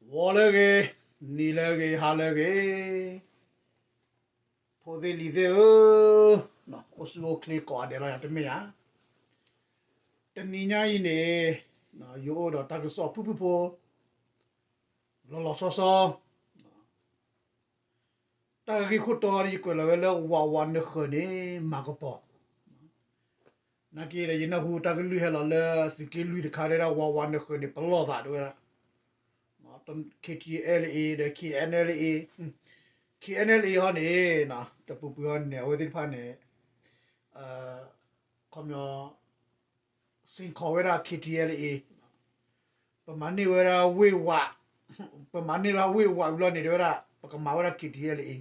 ဂီၤလၢအဂ့ၤ, နံၤလၢအဂ့ၤ, ဟါလၢအဂ့ၤ, ဖိသ့ၣ်လံၤသ့ၣ်ဧၢ, အိၣ်ဆူၣ်အိၣ်ချ့ကိးဂၤဒဲးလီၤ. ယၤတမ့ၢ်ဧါ, တနံၤညါအံၤန့ၣ် ယအိၣ်ဒီးတၢ်ကစီၣ်ဖုၣ်ဖုၣ်ဖိ လီၤလီၤဆီဆီ တၢ်ဂ့ၢ်ခိၣ်တီယကွဲးလီၤဝဲလၢ ဝးဝးနဃၢၤန့ၣ် မၤကပီၤ, နာ်က့ဒီး ယနၢ်ဟူတၢ်ကလုၢ်ဟဲလီၤလၢ သုးက့လွံၢ်တခါ တဲဝဲဒၣ် ဝးဝးနဃၢၤန့ၣ် ပလီၢ်သး တဲဝဲဒၣ် KTLA ဒီး KNLA, KNLA ဟီန့ၣ် တပူၤပူၤဟီန့ၣ် အဝဲသ့ၣ်တဖၣ်န့ၣ် ခီပညီ စ့ၢ်ကီးဝဲဒၣ် KTLA, ပမၤန့ၢ်ဝဲဒၣ်ဝ့ၢ်ဝး, ပမၤန့ၢ်ဝဲဒၣ်ဝ့ၢ်ဝးဝံၤလီၤန့ၣ် တဲဝဲဒၣ် ပကမၤဝဲဒၣ် KTLA.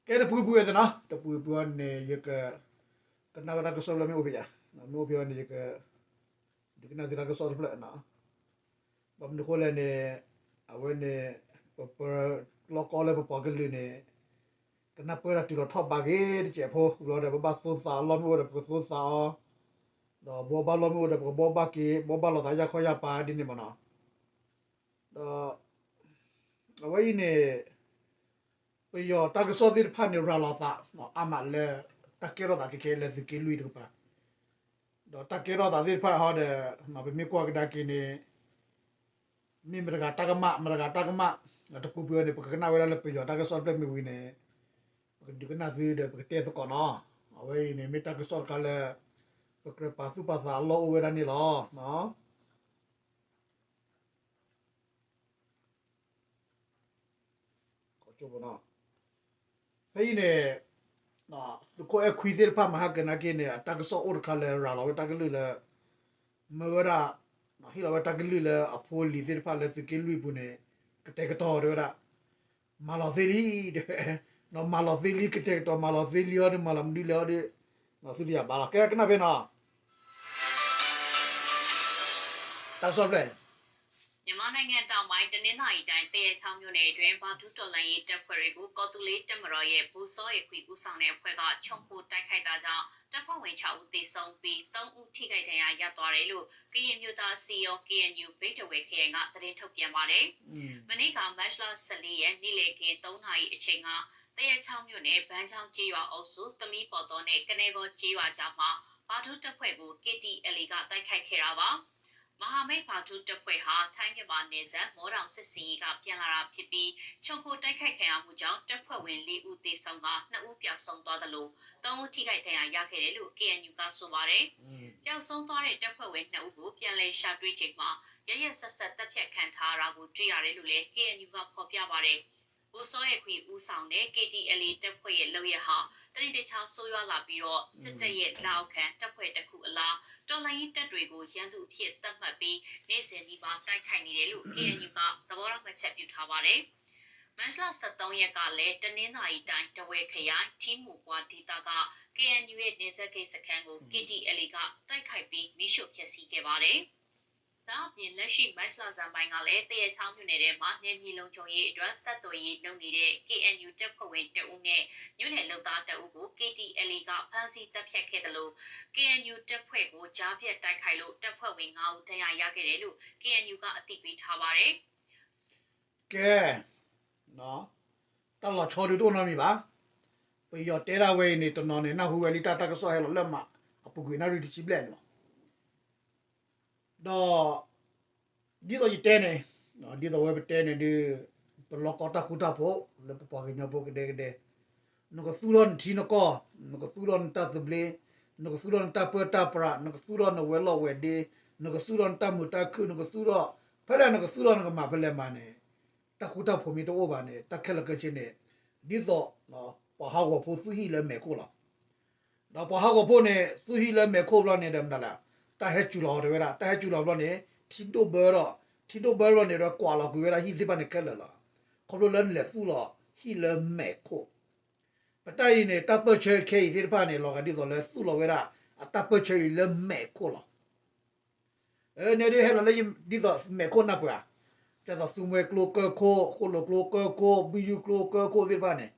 ကဲတပူၤပူၤဝဲသနီၤ, တပူၤပူၤန့ၣ် ယက ကနၣ်ဝဲတၢ်ကစီၣ်ဖျၢၣ်မ့ၢ်အိၣ်ဖဲယၤ, မ့ၢ်အိၣ်ဖဲအံၤန့ၣ် ယက ဒုးကနၣ်သုတၢ်ကစီၣ်တဖျၢၣ်နီၤ. ဘၣ်မနုၤအဃိလဲၣ်န့ၣ် အဝဲန့ၣ် ပပၢၤလီၢ်ကီလၢပပှၤကလုာ်န့ၣ် ကနၢ်ပၢၢ်တၢ်တုၤလီၤထီၣ်ဘးဂ့ၤတစဲးဖိ ဝံၤလီၤဒီး ပဘၣ်သိသးအလီၢ်မ့ၢ်အိၣ်ဒီး ပကသိသးအီၤ, ဒီးဘှီဘၣ်လီၢ်မ့ၢ်အိၣ်ဒီး ပကဘှီဘၣ်က့ၤ ဘှီဘၣ်လိာ်သးယၢ်ခီယၢ်ပၤဒ်န့ၣ်မ့ၢ်နီၤ. ဒီး အဝဲအံၤန့ၣ် ပယီၤတၢ်ကစီၣ်သ့ၣ်တဖၣ်န့ၣ် ရၤလီၤသးအါမးလၢ တၢ်ကဲထီၣ်သးခဲခဲလၢသုးက့လွံၢ်တကပၤ, ဒီးတၢ်ကဲထီၣ်သးသ့ၣ်တဖၣ်ဟီဒီး ပမ့ၢ်ကွၢ်ကဒါက့ၤန့ၣ် မ့ၢ်မတဂၤတၢ်ကမၣ် မတဂၤတၢ်ကမၣ်, တပူၤပူၤန့ၣ် ပကကနၣ်ဝဲဒၣ်လၢပယီၤတၢ်ကစီၣ်တဖျၢၣ်မ့ၢ်ဝံၤန့ၣ် ပကဒုးကနၣ်သုဒီးပကတဲသကိးနီၤ. အဝဲအံၤန့ၣ် မ့ၢ်တၢ်ကစီၣ်တခါလၢ ပကြၢးပာ်သူၣ်ပာ်သးအလီၢ်အိၣ်ဝဲဒၣ်န့ၣ်လီၤ. ဖဲအံၤန့ၣ် သုးခိၣ်အဲၣ်ခွံသ့ၣ်တဖၣ်မၤဟါကနာ်က့န့ၣ် အတၢ်ကစီၣ်အိၣ်တခါလၢရၤလီၤဝဲတၢ်ကလုၢ်လၢ မၢဝဲဒၣ် ဟ့ၣ်လီၤဝဲတၢ်ကလုၢ်လၢအဖိလံၤသ့ၣ်တဖၣ်လၢသုးက့လွံၢ်ပူၤန့ၣ် ကတဲာ်ကတီၤတဲဝဲဒၣ် မၤလီၤသ့လံ တဲဝဲ မၤလီၤသ့လံ ကတဲာ်ကတီၤမၤလီၤသ့လံအီၤဒီး မၤလီၤမနုၤလဲၣ်အီၤဒီး သုတယာ်ဘၣ်လီၤ. ကဲကနၣ်ဖဲနီၤ တၢ်ကစီၣ်ဖျၢၣ် မြန်မာနိုင်ငံတောင်ပိုင်း တနင်္သာရီတိုင်း သရက်ချောင်းမြို့နယ်အတွင်း ဗိုလ်ချုပ်တော်လှန်ရေးတပ်ဖွဲ့တွေကို ကော်သူလ့တပ်မတော်ရဲ့ ဗိုလ်စောအဲခွံ ဦးဆောင်တဲ့အဖွဲ့က ခြုံခိုတိုက်ခိုက်တာကြောင့် တပ်ဖွဲ့ဝင် ခြောက် ဦး သေဆုံးပြီး သုံး ဦး ထိခိုက်ဒဏ်ရာရသွားတယ်လို့ ကရင်မျိုးသားအစည်းအရုံး KNU ဘိတ်တဝဲခရိုင်က သတင်းထုတ်ပြန်ပါတယ်။ မနေ့က မတ်လ ဆယ့်လေး ရက် နေ့လယ်ခင်း သုံး နာရီအချိန်က သရက်ချောင်းမြို့နယ် ဘန်းချောင်းကျေးရွာအုပ်စု သမီးပေါက်တောနဲ့ ကနဲဂေါကျေးရွာကြားမှာ ဗိုလ်ချုပ်တပ်ဖွဲ့ကို KTLA က တိုက်ခိုက်ခဲ့တာပါ။ မဟာမိတ်ဗိုလ်ချုပ်တပ်ဖွဲ့ဟာ ထိုင်း-မြန်မာနယ်စပ် မောတောင်စစ်ဆင်ရေးက ပြန်လာတာဖြစ်ပြီး ခြုံခိုတိုက်ခိုက်ခံရမှုကြောင့် တပ်ဖွဲ့ဝင် လေး ဦး သေဆုံးကာ နှစ် ဦး ပျောက်ဆုံးသွားသလို သုံး ဦး ထိခိုက်ဒဏ်ရာရခဲ့တယ်လို့ KNU က ဆိုပါတယ်။ ပျောက်ဆုံးသွားတဲ့ တပ်ဖွဲ့ဝင် နှစ် ဦးကို ပြန်လည်ရှာတွေ့ချိန်မှာ ရက်ရက်စက်စက် သတ်ဖြတ်ခံထားရတာကို တွေ့ရတယ်လို့လည်း KNU က ဖော်ပြပါတယ်။ ဗိုလ်စောအဲခွံ ဦးဆောင်တဲ့ KTLA တပ်ဖွဲ့ရဲ့ လုပ်ရပ်ဟာ တနေ့တခြား ဆိုးရွားလာပြီးတော့ စစ်တပ်ရဲ့ လက်အောက်ခံ တပ်ဖွဲ့တစ်ခုအလား တော်လှန်ရေးတပ်တွေကို ရန်သူအဖြစ် သတ်မှတ်ပြီး နေ့စဉ်နီးပါး တိုက်ခိုက်နေတယ်လို့ KNU က သဘောထားမှတ်ချက် ပြုထားပါတယ်။ မတ်လ ဆယ့်သုံး ရက်ကလည်း တနင်္သာရီတိုင်း ထားဝယ်ခရိုင် ထံမူဝ်ပှၢ်ဒေသက KNU ရဲ့ နယ်စပ်ဂိတ်စခန်းကို KTLA က တိုက်ခိုက်ပြီး မီးရှို့ဖျက်ဆီးခဲ့ပါတယ်။ ဒါ့အပြင် လက်ရှိ မတ်လဆန်းပိုင်းကလည်း သရက်ချောင်းမြို့နယ်ထဲမှာ နယ်မြေလုံခြုံရေးအတွက် ဆက်သွယ်ရေးလုပ်နေတဲ့ KNU တပ်ဖွဲ့ဝင်တစ်ဦးနဲ့ မြို့နယ်လုပ်သားတစ်ဦးကို KTLA က ဖမ်းဆီးသတ်ဖြတ်ခဲ့သလို KNU တပ်ဖွဲ့ကို ကြားဖြတ်တိုက်ခိုက်လို့ တပ်ဖွဲ့ဝင် ငါး ဦး ဒဏ်ရာရခဲ့တယ်လို့ KNU က အသိပေးထားပါတယ်။ ကဲ တၢ်လီၤဆီဒုးတအိၣ်နီတမံၤဘၣ်. ပယီၤတဲဒၣ်ဝဲအံၤန့ၣ် တနီၤန့ၣ် နၢ်ဟူဝဲလံ တၢ်တၢ်ကစီၣ်ဟဲလီၤလၢမး အပူၤကွံာ်နၣ်ရံၣ်တဆံဘျဲၣ်န့ၣ်လီၤ. ဒီး ဒ်သိးယတဲန့ၣ် ဒ်သိးဝဲပတဲန့ၣ်ဒုး ပလီၢ်ကီတၢ်ဃူတၢ်ဖိး လၢပပှၤကညီဖိကဒဲကဒဲ နကသူၣ်ထီၣ်နထံနကီၢ်, နကသူၣ်ထီၣ်နတၢ်သဘျ့, နကသူၣ်ထီၣ်နတၢ်ပၢတၢ်ပြး, နကသူၣ်ထီၣ်နဝဲၤလီၢ်ဝဲၤဒ့, နကသူၣ်ထီၣ်နတၢ်မုာ်တၢ်ခုၣ်, နကသူၣ်ထီၣ် ဖဲလဲၣ်နကသူၣ်ထီၣ်နကမၤဖဲလဲၣ်မးန့ၣ် တၢ်ဃူတၢ်ဖိးမ့ၢ်တအိၣ်ဘၣ်န့ၣ် တၢ်ခဲလၢာ်ခဲဆ့န့ၣ် ဒ်သိး ပှၤဟးဂီၤဖိသူၣ်ဟံၣ်လၢမဲာ်ခိၣ်လီၤ. ဒီးပှၤဟးဂီၤဖိန့ၣ် သူၣ်ဟံၣ်လၢမဲာ်ခိၣ်ဘျီန့ၣ်ဒီးမနုၤလဲၣ်, တၢ်ဟဲစူၤလီၤတဲဝဲဒၣ်, တၢ်ဟဲစူၤလီၤဘျီန့ၣ် ထံဒိၣ်ဘၢဒီး ထံဒိၣ်ဘၢဘျီန့ၣ်ဒီး ကွၢ်လီၤကွံာ်ဝဲဒၣ်ဟံၣ်သ့ၣ်တဖၣ်န့ၣ်ခဲလၢာ်လီၤ. ခီဖျိလၢနလဲၤသူၣ်လီၤဟံၣ်လၢမဲာ်ခိၣ် ပတၢ်အံၤန့ၣ် တၢ်ပၢၢ်ဆၢခဲအံၤသ့ၣ်တဖၣ်န့ၣ် လီၤဂာ်ဒ်သိးလၢသူၣ်လီၤဝဲဒၣ် အတၢ်ပၢၢ်ဆၢအံၤလၢမဲာ်ခိၣ်လီၤ. အန့ၣ်ဒုးဟဲလီၤလၢဒ်သိးမဲာ်ခိၣ်နၢ်ပၢၢ်ဧါ, ဒ်သိးသူမွဲကျိကၢၢ်ခိၣ်, ဃိၣ်လိာ်ကျိကၢၢ်ခိၣ်, ဘုယုၢ်ကျိကၢၢ်ခိၣ်သ့ၣ်တဖၣ်န့ၣ်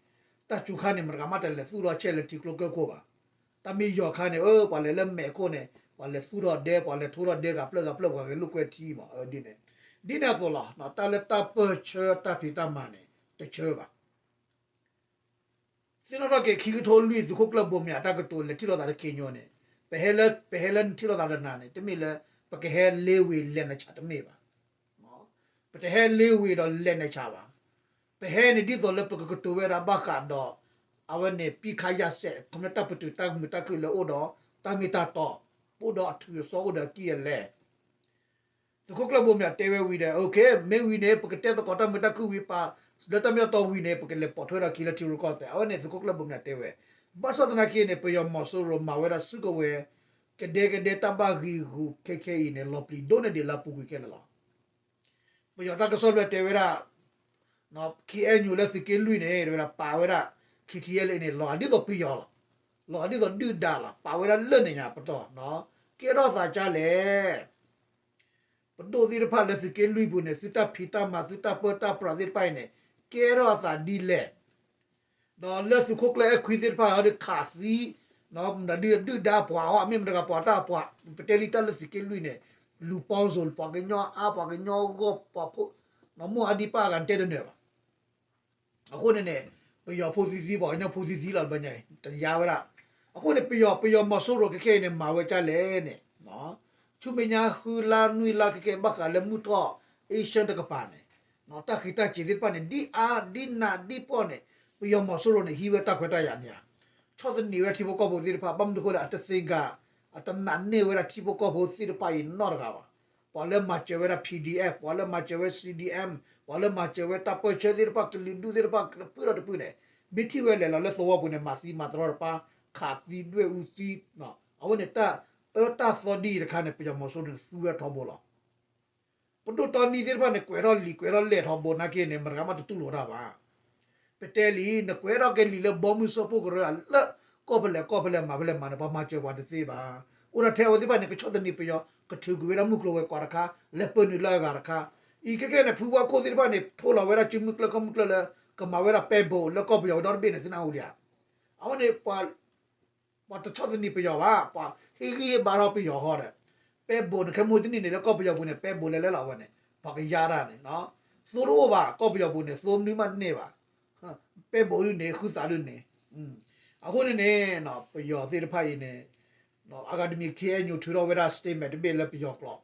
တၢ်စူၤခါန့ၣ် မတဂၤမးတလဲၤသူၣ်ထီၣ်ဆဲးလၢထံကျိကၢၢ်ခိၣ်ဘၣ်. တၢ်မ့ၢ်ယီၤခါန့ၣ် အၢ ပှၤလဲၤလၢမဲာ်ခိၣ်န့ၣ် ပှၤလဲၤသူၣ်ထီၣ်ဒဲ, ပှၤလဲၤထိထီၣ်ဒဲဂၤဖျၢၣ်ဂၤဖျၢၣ် ပှၤဂဲၤလိာ်ကွဲထံမး အဒ်န့ၣ်. ဒ်န့ၣ်အသိးလီၤ. တၢ်လၢတၢ်ပၢၢ်ဆၢတၢ်ဖံးတၢ်မၤန့ၣ် တဆၢဘၣ်. သ့ၣ်နီၣ်ထီၣ်က့ၤ ခံကထိလွံၢ် သုးခိၣ်ကျၢၢ်ဘိမၠး တၢ်ကတိၤလဲၤထံၣ်လိာ်သးလၢ ခ့ညိ န့ၣ်, ပဟဲလၢ ပဟဲလၢနထံၣ်လိာ်သးဒီးနၤန့ၣ် တမ့ၢ်လၢ ပကဟဲလ့ဝ့ၤလဲၤနဆးတမ့ၢ်ဘၣ်. ပတဟဲလ့ဝ့ၤဒီးလဲၤနဆးဘၣ်. ပဟဲန့ၣ် ဒ်သိးလၢပကကတိၤဝဲဒၣ်ဘၣ်ဃးဒီး အဝဲန့ၣ် ပစ်ခတ်ရပ်စဲ ခီပညီ တၢ်ပတုာ်တၢ်မုာ်တၢ်ခုၣ်လၢအိၣ်ဒီး တၢ်မ့ၢ်တၢ်တီ, အိၣ်ဒီးအထူးအစီၣ် အိၣ်ဒီးအကံၢ်အလဲ. သုးခိၣ်ကျၢၢ်ဘိမၠးတဲဝဲဝံၤဒီး အိၣ်ခ့ မ့ၢ်ဝံၤန့ၣ် ပကတဲသကိးတၢ်မုာ်တၢ်ခုၣ်ဝံၤ ပာ်လၢတၢ်မ့ၢ်တၢ်တီဝံၤန့ၣ် ပကလဲၤပိာ်ထွဲဒီးခံလၢထံရူၢ်ကီၢ်သဲး. အဝဲန့ၣ် သုးခိၣ်ကျၢၢ်ဘိမၠးတဲဝဲ. ဘၣ်ဆၣ်သနာ်က့န့ၣ် ပယီၤမီၤစိရိၤ မၤဝဲဒၣ်ဆူကဝဲၤ ကဒဲကဒဲတၢ်ဘၣ်ဂံာ်ဂူာ်ခဲခဲအံၤန့ၣ် လီၤပျံၤဒိၣ်န့ၢ်ဒံးလၢအပူၤကွံာ်ခဲလၢာ်လီၤ. ပယီၤတၢ်ကစီၣ်ဘျၢတဲဝဲဒၣ် ခ့အဲၣ်ယူၣ် လၢသုးက့လွံၢ်န့ၣ် တဲဝဲဒၣ် ပာ်ဝဲဒၣ် ခ့ထံအဲလ်အ့န့ၣ် လီၤဒ်သိးပယီၤလီၤ. လီၤဒ်သိးဒုၣ်ဒါလီၤ. ပာ်ဝဲဒၣ်လၢန့ၣ်ညါပတီၢ်, ကဲထီၣ်သးကၢ်လဲၣ်. ပဒိၣ်သ့ၣ်တဖၣ်လၢသုးက့လွံၢ်ပူၤန့ၣ် သုတၢ်ဖံးတၢ်မၤ သုတၢ်ပၢတၢ်ပြးသ့ၣ်တဖၣ်အံၤန့ၣ် ကဲထီၣ်အသးဒ်လဲၣ်. ဒီးလၢသုးခိၣ်ကျၢၢ်အဲၣ်ခွံသ့ၣ်တဖၣ်ဒီးခးသံ, ဒုၣ်ဒါပှၤအီၤ မ့ၢ်မတဂၤပှၤတၢ်ပှၤ, ပတဲလံတၢ်လၢသုးက့လွံၢ်န့ၣ် လူပေါင်းစုံ ပှၤကညီအါ ပှၤကညီဂီၢ် ပှၤဖိ, မိၢ်အါဒံပၢ်အါဂၤ နတဲတနၢၤဘၣ်. အဃိန့ၣ်န့ၣ် ပယီၤဖိသံသံ ပှၤကညီဖိသံသံလီၤ တဘျီညါအံၤ တယါဝဲဒၣ်. အဃိန့ၣ် ပယီၤ ပယီၤမီၤစိရိၤခဲခဲအံၤန့ၣ် မၤဝဲဒ်လဲၣ်န့ၣ် ဆူမဲာ်ညါဃုလါနွံလါခဲခဲ ဘၣ်ဃးလၢမုၢ်ထီၣ် Asian တကပၤန့ၣ် တၢ်ဃံးတၢ်စ့ၤသ့ၣ်တဖၣ်န့ၣ် ဒ်အါဒ်နးဒ်ပီၢ်န့ၣ် ပယီၤမီၤစိရိၤန့ၣ် ဟံးဝဲတၢ်ခွဲးတၢ်ယာ်န့ၣ်ဧါ, ဆီၣ်သနံးဝဲဒၣ်ထံဖိကီၢ်ဖိသ့ၣ်တဖၣ် ဘၣ်မနုၤဃိလဲၣ် အတသ့ၣ်ညါ အတနာ်န့ၢ်ဝဲဒၣ်ထံဖိကီၢ်ဖိသ့ၣ်တဖၣ်အံၤနီတဂၤဘၣ်. ပှၤလၢမၤစၢၤဝဲဒၣ် P D F, ပှၤလၢမၤစၢၤဝဲ C D M, ပှၤလၢမၤစၢၤဝဲတၢ်ပၢဆှၢသ့ၣ်တဖၣ် ကလုာ်ဒူၣ်သ့ၣ်တဖၣ် တဖုဒီးတဖုန့ၣ် မ့ၢ်ထံၣ်ဝဲလဲၤလီၤလၢသဝီပူၤန့ၣ် မၤသံမၤတရီတပါ, ခးသံဒွဲၣ်အူသံ, အဝဲန့ၣ်တၢ်အၢတၢ်သီဒ်အံၤတခါန့ၣ် ပယီၤမီၤစိရိၤန့ၣ် သူဝဲထီဘိလီၤ. ပဒိၣ်တီနံသ့ၣ်တဖၣ်န့ၣ် ကွဲးထီၣ်လံာ်ကွဲးထီၣ်လဲၢ်ထီဘိနာ်က့န့ၣ် မတဂၤမးတတူၢ်လိာ်တၢ်ဘၣ်. ပတဲလံ နကွဲးထီၣ်က့ၤလံာ်လၢဘီမုၢ်စၢဖှိၣ်ကရၢ လၢကီၢ်ဖဲလဲၣ်ကီၢ်ဖဲလဲၣ် မၤဖဲလဲၣ်မၤန့ၣ် ပှၤမၤစၢၤပှၤတသ့ဘၣ်. အိၣ်ဒၣ်ထဲအဝဲသ့ၣ်တဖၣ်န့ၣ် ကဆီၣ်သနံးပယီၤ ကထုးကွံာ်ဝဲဒၣ်မုၢ်ကျိၤဝဲၤကွာ်တခါ, လဲၤပၢနုာ်လၢအဂၤတခါ, အံၤခဲခဲန့ၣ် ဖုဝါခိၣ်သ့ၣ်တဖၣ်န့ၣ် ထိလီၤဝဲဒၣ်စုမုၢ်ကျၢၢ်ကီၢ်မုၢ်ကျၢၢ်လၢ ကမၤဝဲဒၣ်ပဲဘိး လၢကီၢ်ပယီၤဝဲဒီတဘ့ၣ်န့ၣ် သ့ၣ်နၢ်ဟူလံဧါ. အဝဲန့ၣ် ပှၤတဆီၣ်သနံးပယီၤဘၣ်, ပှၤဟ့ၣ်ဂံၢ်ဟ့ၣ်ဘါထီၣ်ပယီၤဃီဒီး ပဲဘိးန့ၣ် ခဲမုၢ်တနံၤန့ၣ် လၢကီၢ်ပယီၤပူၤန့ၣ် ပဲဘိးလဲၤလဲၤလီၤဝဲန့ၣ် ပှၤကယါတၢ်န့ၣ်, သိတအိၣ်ဘၣ် ကီၢ်ပယီၤပူၤန့ၣ် သိမနုၤမးတန့ၢ်ဘၣ်, ပဲဘိးဒုန့ၣ် ဃုသးဒုန့ၣ်. အဃိန့ၣ်န့ၣ် ပယီၤသ့ၣ်တဖၣ်အံၤန့ၣ် အဂၤတမံၤ K N U ထုးထီၣ်ဝဲဒၣ် statement တဘ့ၣ်လၢပယီၤကျိာ်,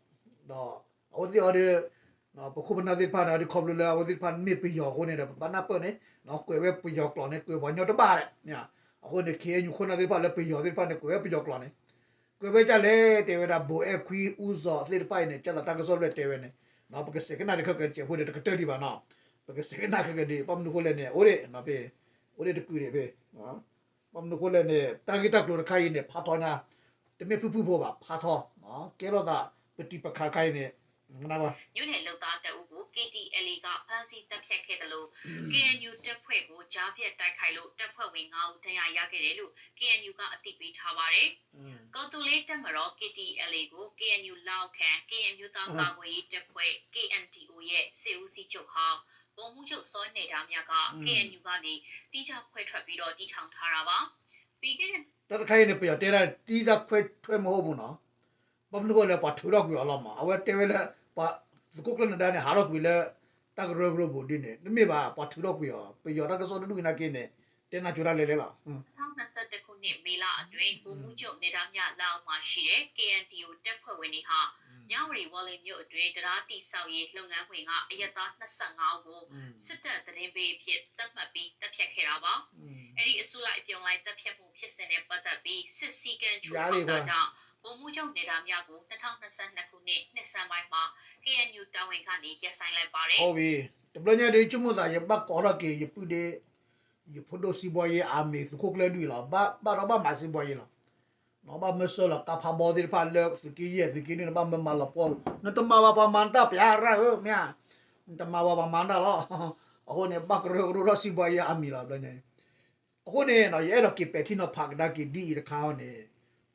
ဒီးအဝဲသ့ၣ်အီၤဒီး ပခိၣ်ပနၢ်သ့ၣ်တဖၣ်န့ၣ် အီၤဒီးခီဖျိလၢအဝဲသ့ၣ်တဖၣ်မ့ၢ်ပယီၤအဃိန့ၣ်ဒီး ပဘၣ်နၢ်ပၢၢ်န့ၣ် ကွဲးဝဲပယီၤကျိာ်န့ၣ် ကွဲးပှၤကညီတဘၣ်ဒီး, အဃိန့ၣ် K N U ခိၣ်နၢ်သ့ၣ်တဖၣ်လၢပယီၤသ့ၣ်တဖၣ်န့ၣ် ကွဲးဝဲပယီၤကျိာ်န့ၣ် ကွဲးဝဲဒ်လဲၣ် တဲဝဲဒၣ် ဘိးအဲၣ်ခွံ အူစီၤသ့ၣ်တဖၣ်အံၤန့ၣ် ကၢ်သးတၢ်ကစီၣ်ဘျၢတဲဝဲန့ၣ်, ပကစဲးကနၣ်ဒီးခဲကနံၣ်အံၤဖိန့ၣ် တကတၢၢ်ဒံးဘၣ်နီၤ, ပကစဲးကနၣ်ခဲကနံၣ်အံၤ ဘၣ်မနုၤဃိလဲၣ်န့ၣ် အိၣ်ဒံး အိၣ်ဒံးတကုာ်ဒံးဖဲ ဘၣ်မနုၤဃိလဲၣ်န့ၣ် တၢ်ဂ့ၢ်တၢ်ကျိၤတခါအံၤန့ၣ် ဖးထီညါ, တမ့ၢ်ဖုၣ်ဖုၣ်ဖိဘၣ် ဖးထီ, ကဲထီၣ်သး ပတံၤပခးခါအံၤန့ၣ် မြို့နယ်လုပ်သားတစ်ဦးကို K T L A က ဖမ်းဆီးသတ်ဖြတ်ခဲ့သလို K N U တပ်ဖွဲ့ကို ကြားဖြတ်တိုက်ခိုက်လို့ တပ်ဖွဲ့ဝင်ငါးဦး ဒဏ်ရာရခဲ့တယ်လို့ K N U ကအသိပေးထားပါတယ်။ ကော်သူးလေးတပ်မတော် K T L A ကို K N U လက်အောက်ခံ ကရင်မျိုးသားကာကွယ်ရေးတပ်ဖွဲ့ K N D O ရဲ့စစ်ဦးစီးချုပ်ဟောင်း ဗိုလ်မှူးချုပ်စောနယ်ဒါမြက K N U ကနေ သီးခြားခွဲထွက်ပြီးတော့ တည်ထောင်ထားတာပါ။ ပြီးခဲ့တဲ့ တၢ်တခါအံၤန့ၣ် ပယီၤတဲဒၣ် သီးခြားခွဲထွက်မဟုတ်ဘူးနီၤ, ဘၣ်မနုၤဃိလဲၣ် ပှၤထုးထီၣ်ကွံာ်အီၤလီၤမး, အဝဲတဲဝဲလၢ ပှၤသုးခိၣ်ကျၢၢ်နဒါန့ၣ် ဟးထီၣ်ကွံာ်လၢ တၢ်ကရၢကရိပူၤဒ်န့ၣ် တမ့ၢ်ဘၣ် ပှၤထုးထီၣ်ကွံာ်အီၤ, ပယီၤတၢ်ကစီၣ်တဒူၣ်အံၤနာ်က့န့ၣ် တဲနၢ်ကၠိတၢ်လဲၤလဲၤလီၤ. နှစ်ထောင်နှစ်ဆယ့်တစ်ခုနှစ် မေလအတွင်း ဗိုလ်မှူးချုပ် နယ်ဒါမြ လက်အောက်မှာရှိတဲ့ K N D O တပ်ဖွဲ့ဝင်တွေဟာ မြဝတီ ဝေါ်လင်မြို့အတွင်း တံတားတည်ဆောက်ရေး လုပ်ငန်းခွင်က အရပ်သား နှစ်ဆယ့်ငါးဦးကို စစ်တပ်သတင်းပေးအဖြစ် သတ်မှတ်ပြီး သတ်ဖြတ်ခဲ့တာပါ။ အဲဒီအစုလိုက်အပြုံလိုက် သတ်ဖြတ်မှုဖြစ်စဉ်နဲ့ပတ်သက်ပြီး စစ်စည်းကမ်းချိုးဖောက်တာကြောင့် ဗိုလ်မှူးချုပ် နယ်ဒါမြကို နှစ်ထောင်နှစ်ဆယ့်နှစ်ခုနှစ် နှစ်ဆန်းပိုင်းမှာ K N U တာဝန်ကနေ ရပ်ဆိုင်းလိုက်ပါတယ်။ ဟုတ်ပြီ, တဘျီညါဒီး ဆိကမိၣ်သး ယဘၣ်ကိးထီၣ်က့ၤ ယပုၢ်ဒ့ ယဖိဒိၣ် စီးပွားရေး အမံၤ သုးခိၣ်ကျၢၢ်ဒုၣ်အံၤလီၤ, ဘၣ်ဒီးဘၣ်မၤ စီးပွားရေး လီၤ. နဘၣ်မၢစၢၤလီၤ ကါဖးဘီသ့ၣ်တဖၣ်လၢသုးက့ယဲၢ် သုးက့နွံန့ၣ် ဘၣ်မၢမၤလီၤပှီၢ်, နတမၤဘၣ်ပှၤမၤနတၢ် ပျါရၣ်ဧၢ မ့ၢ်ဧါ, နတမၤဘၣ်ပှၤမၤနတၢ်လီၤ. အဃိန့ၣ် ဘၣ်ကရၢကရိထီၣ် စီးပွားရေး အမံၤ လီၤ ဘျီညါအံၤ. အဃိန့ၣ် ယအဲၣ်ဒိးက့ၤပဲာ်ထံနီၤဖးကဒါက့ၤဒ်အံၤတခါအံၤန့ၣ်,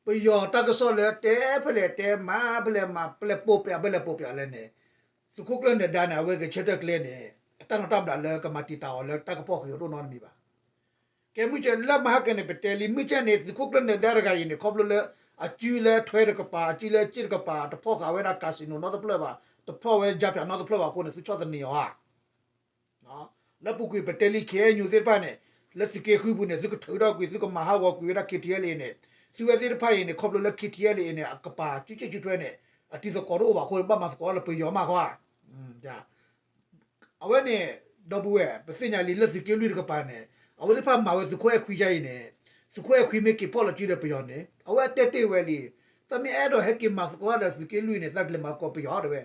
ပယီၤတၢ်ကစီၣ်လၢတဲဖဲလဲၣ်တဲမၤဖဲလဲၣ်မၤ ဖဲလဲၣ်ပိာ်ပျးဖဲလဲၣ်ပိာ်ပျးလဲၣ်န့ၣ်, သုးခိၣ်ကျၢၢ်နဒါန့ၣ် အဝဲဂဲၤဆၢထၢၣ်ကျဲန့ၣ် အတၢ်နီၣ်တၢ်မတၤလဲၣ်ကမၤတံာ်တာ်အီၤလၢတၢ်ကဖီၣ်ဃံးအဒိၣ်နီတမံၤဘၣ်. ကဲမုၢ်ကၢလၢမဟါကန့ၣ် ပတဲလံ မုၢ်ကၢန့ၣ် သုးခိၣ်ကျၢၢ်နဒါတဂၤအံၤန့ၣ် ခီဖျိလၢ အစုလၢထွဲတကပၤ အစုလၢစ့ၣ်တကပၤ တဖီၣ်ဃာ်ဝဲဒၣ် casino နီတဖျၢၣ်ဘၣ်, တဖျီၣ်ဝဲ ယါပၠး နီတဖျၢၣ်ဘၣ်အဃိန့ၣ် သုဆီၣ်သနံးအီၤဧါ. လၢပူၤကွံာ်ပတဲလံ ခ့ၣ်အဲၣ်ယူၣ် သ့ၣ်တဖၣ်န့ၣ် လၢသုးက့ဃုပူၤန့ၣ် သုကထုးထီၣ်ကွံာ် သုကမၤဟးဂီၤကွံာ်ဝဲဒၣ် ခ့ၣ်ထံၣ်အဲၣ်လ့ၣ်န့ၣ် သုဝဲသ့ၣ်တဖၣ်အံၤန့ၣ် ခီဖျိလၢ ခ့ၣ်ထံၣ်အဲၣ်လ့ၣ်န့ၣ် အကပၤစုစ့ၣ်စုထွဲန့ၣ် အတံၤသကိးတအိၣ်ဘၣ်အဃိန့ၣ် ဘၣ်မၤသကိးလၢပယီၤမးဃီဧါ. အဝဲန့ၣ် ဒီပုၢ်ဝဲၢ် ပသ့ၣ်ညါလံလၢသုးက့လွံၢ်တကပၤန့ၣ် အဝဲသ့ၣ်တဖၣ်မၤဝဲသုးခိၣ်အဲၣ်ခွံယါအံၤန့ၣ် သုးခိၣ်အဲၣ်ခွံမ့ၢ်က့ၤဖီၣ်လီၤစုဒီးပယီၤန့ၣ် အဝဲအတဲတ့ၢ်ဝဲလံ သးမ့ၢ်အဲၣ်ဒိးဟဲက့ၤမၤသကိးဒီးသုးက့လွံၢ်န့ၣ် သးကလဲၤမၤသကိးပယီၤတဲဝဲ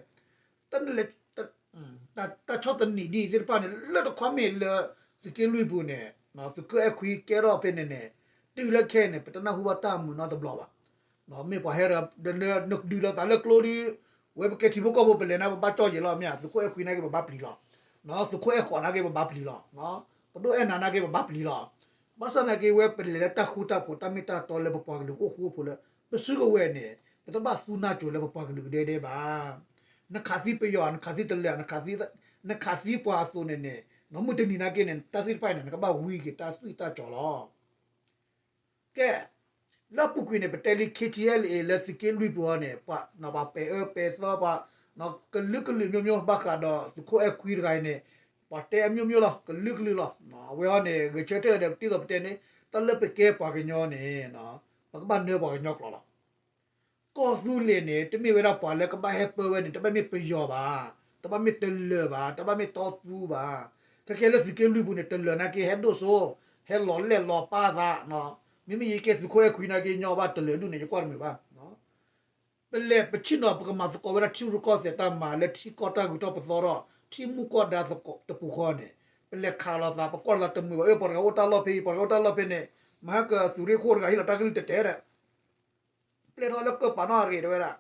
တၢ်ဆီၣ်သနံးဒ်အံၤသ့ၣ်တဖၣ်န့ၣ် လၢတခီမ့ၢ်လၢသုးက့လွံၢ်ပူၤန့ၣ် သုးခိၣ်အဲၣ်ခွံကဲထီၣ်ဖဲန့ၣ်န့ၣ် တုၤလၢခဲအံၤန့ၣ် ပတနၢ်ဟူဘၣ်တၢ်မုာ်နီတဘျီဘၣ်. မ့ၢ်ပှၤဟဲဒီး နဒုးလီၤသးလၢကျိဒ် ဝဲပကဲထံဖိကီၢ်ဖိပလဲၤန့ၣ် ပဘၣ်ကၠီၣ်ယဲၤလီၤမ့ၢ်ဧါ, သုးခိၣ်အဲၣ်ခွံနာ်က့ပဘၣ်ပျံၤလီၤ, သုးခိၣ်အဲၣ်ဃိးနာ်က့ပဘၣ်ပျံၤလီၤ, ပဒိၣ်အဲၣ်နၤနာ်က့ပဘၣ်ပျံၤလီၤ. ဘၣ်ဆၣ်နာ်က့ဝဲပလဲၤလၢတၢ်ဃူတၢ်ဖိး တၢ်မ့ၢ်တၢ်တီလၢပပှၤကလုာ်ကအိၣ်ဃူအိၣ်ဖိးလၢ ပစုကဝဲၤန့ၣ် ပတဘၣ်သူနၢ်စိၤလၢပပှၤကလုာ်ကဒဲကဒဲဘၣ်. နခးသံပယီၤ နခးသံတလၢာ် နခးသံပှၤအသိးန့ၣ်န့ၣ် မုၢ်တနံၤနာ်က့န့ၣ် တၢ်သ့ၣ်တဖၣ်အံၤန့ၣ် နကဘၣ်ဝံက့ၤတၢ်သွံၣ်တၢ်စီၤလီၤ. ကဲ, လၢအပူၤကွံာ်န့ၣ် ပတဲလံ ခ့ၣ်ထံၣ်အဲၣ်လ့ၣ် လၢသုးက့လွံၢ်ပူၤအံၤန့ၣ် ပှၤပဲာ်အၢပဲာ်သီ ပှၤကလုာ်ကလုာ်မျိုးမျိုး ဘၣ်ဃးဒီးသုးခိၣ်အဲၣ်ခွံတဂၤအံၤန့ၣ် ပှၤတဲအမျိုးမျိုးလီၤ, ကလုာ်ကလုာ်လီၤ. အဝဲအံၤန့ၣ် ဂဲၤဆၢထၢၣ်ဒီး ဒ်သိးပတဲန့ၣ် တၢ်လၢပကဲပှၤကညီန့ၣ် ပကဘၣ်နၢပှၤကညီကျိာ်လီၤ. ကီၢ်သူလ့ၤန့ၣ် တမ့ၢ်ဝဲဒၣ်ပှၤလၢကဘၣ်ဟဲပၢဝဲန့ၣ် တဘၣ်မ့ၢ်ပယီၤဘၣ်, တဘၣ်မ့ၢ်တလၢာ်ဘၣ်, တဘၣ်မ့ၢ်တီသူဘၣ်. ခဲကဲလၢသုးက့လွံၢ်ပူၤန့ၣ် တလၢာ်နာ်က့ ဟဲဒိၣ်စိ, ဟဲလီၤလဲၣ်လီၤပၢ်သး, မ့မ့ၢ်ယကဲသုးခိၣ်အဲၣ်ခွံနာ်က့ ညီဘၣ်တလၢာ်ဒူၣ်န့ၣ် ယကွၢ်တမုာ်ဘၣ်. ပလဲၤပဆ့ၣ်နီၤ ပကမၤသကိးဝဲဒၣ်ထံရူၢ်ကီၢ်သဲးတၢ်မၤလၢထံကီၢ်တၢ်ဂုၤထီၣ်ပသီထီၣ် ထံမူကီၢ်ဒါတပူၤဃီန့ၣ် ပလဲၤခးလိာ်သး ပကွၢ်လိာ်သးတမုာ်ဘၣ်. အၢ ပှၤတဂၤအိၣ်တၢ်လီၢ်ဖဲအံၤ ပှၤတဂၤအိၣ်တၢ်လီၢ်ဖဲန့ၣ် မဟါကသုးရ့ၣ်ခိၣ်တဂၤဟ့ၣ်လီၤတၢ်ကလုၢ်တဲတဲဒီး ပျဲထီၣ်လၢကၢၢ်ပာ်နီၣ်အဂ့ၤတဲဝဲဒၣ်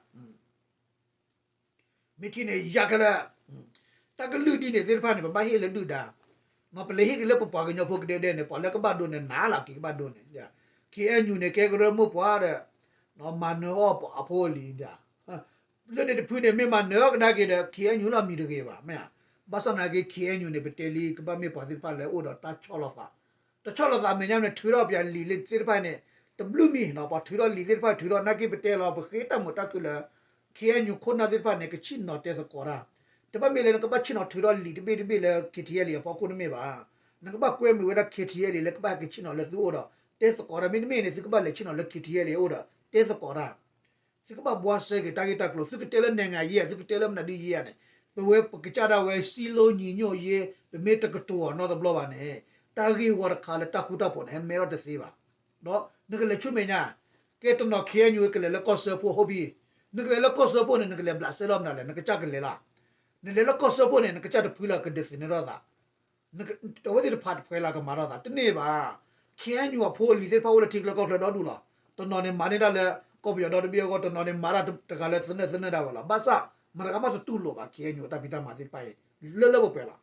မ့ၢ်ထံၣ်န့ၣ် ယၤခဲလၢာ်, တၢ်ကလုၢ်ဒ်န့ၣ်သ့ၣ်တဖၣ်န့ၣ် ပဘၣ်ဟ့ၣ်လၢဒုၣ်ဒါ, ပလဲၤဟ့ၣ်က့ၤလၢပပှၤကညီဖိကဒဲကဒဲန့ၣ် ပှၤလၢကဘၣ်ဒိန့ၣ် နးလီၤက့ၤကဘၣ်ဒိန့ၣ်, ခ့ၣ်အဲၣ်ယူၣ်န့ၣ် ကဲကရၢမိၢ်ပှၢ်ဒီး မၤနၢၤအီၣ်အဖိအလံၤဒၣ်, လၢန့ၣ်တဖုန့ၣ် မ့ၢ်မၤနၢၤအီၣ်ကဒါက့ၤဒီး ခ့ၣ်အဲၣ်ယူၣ်လီၤမံၤတဂ့ၤဘၣ်, မ့ၢ်ဧါ. ဘၣ်ဆၣ်နာ်က့ ခ့ၣ်အဲၣ်ယူၣ်န့ၣ် ပတဲလံ ကဘၣ်မ့ၢ်ပှၤသ့ၣ်တဖၣ်လၢအိၣ်ဒီးတၢ်ဆီၣ်လီၤသး တဆီၣ်လီၤသးမဲာ်ညါန့ၣ် ထုးထီၣ်ပှၤလံာ်သ့ၣ်တဖၣ်န့ၣ် တဘျုးမံၤနီၤ, ပှၤထုးထီၣ်လံာ်သ့ၣ်တဖၣ် ထုးထီၣ်နာ်က့ ပတဲလီၤ ပဃ့တၢ်မုာ်တၢ်ခုၣ်လၢ ခ့ၣ်အဲၣ်ယူၣ်ခိၣ်နၢ်သ့ၣ်တဖၣ်န့ၣ် ကဆ့ၣ်နီၤတဲသကိးတၢ်, တဘၣ်မ့ၢ်လၢနကဘၣ်ဆ့ၣ်နီၤထုးထီၣ်လံာ်တဘ့ၣ်တဘ့ၣ်လၢ ခ့ၣ်ထံၣ်အဲၣ်လ့ၣ်အဖီခိၣ်တမ့ၢ်ဘၣ်. နကဘၣ်ကွဲမုာ်ဝဲဒၣ် ခ့ၣ်ထံၣ်အဲၣ်လ့ၣ် လၢကဘၣ်ဟဲက့ၤဆ့ၣ်နီၤလၢသုအိၣ်ဒီး တဲသကိးတၢ် မ့တမ့ၢ်န့ၣ် သုကဘၣ်လဲၤဆ့ၣ်နီၤလၢ ခ့ၣ်ထံၣ်အဲၣ်လ့ၣ်အအိၣ်ဒီး တဲသကိးတၢ် သုကဘၣ်ဘှါစဲက့ၤတၢ်ဂ့ၢ်တၢ်ကျိၤ သုကတဲလၢနဲၣ်ငါယဲၢ် သုကတဲလၢမနုၤဒ်ယဲၢ်န့ၣ် ပဝဲပကစၢ်ဒၣ်ဝဲ စည်းလုံးညီညွတ်ရေး ပမ့ၢ်တကတိၤအီၤနီတဘျီဘၣ်န့ၣ် တၢ်ဂ့ၢ်ဝီတခါလၢတၢ်ဃူတၢ်ဖိးန့ၣ် ဟဲမဲထီၣ်တသ့ဘၣ်. ဒီးနကလဲၤဆူမဲာ်ညါ ကဲတနီၤ ခ့ၣ်အဲၣ်ယူၣ် ကလဲၤလၢကီၢ်စၢဖှိၣ် ဟုတ်ပြီ, နကလဲၤလၢကီၢ်စၢဖှိၣ်န့ၣ် နကလဲၤဘျးစဲလီၤမနုၤလဲၣ် နကစၢ်ကလဲၤလီၤ. နလဲၤလၢကီၢ်စၢဖှိၣ်န့ၣ် နကစၢ်တဖုလၢကဒုးသ့ၣ်နီၣ်ထီၣ်သး အဝဲသ့ၣ်တဖၣ်တဖှဲလၢကမၤထီၣ်သး တန့ၢ်ဘၣ်. ခ့ၣ်အဲၣ်ယူၣ်အဖိအလံၤသ့ၣ်တဖၣ်အိၣ်လၢထံချၢကီၢ်ချၢဒီဒူၣ်လီၤ. တနီၤန့ၣ်မၤန့ၢ်တၢ်လၢ ကီၢ်ပယီၤဒီတဘ့ၣ်အဂီၢ် တနီၤန့ၣ်မၤတၢ်တဂၤလၢသနၢၣ်သနၢၣ်ဒၣ်ဝဲလီၤ. ဘၣ်ဆၣ် မတၤတဂၤမးတတူၢ်လိာ်ဘၣ် ခ့ၣ်အဲၣ်ယူၣ်အတၢ်ဖံးတၢ်မၤသ့ၣ်တဖၣ်အံၤ လၢလၢပှဲၤပှဲၤလီၤ.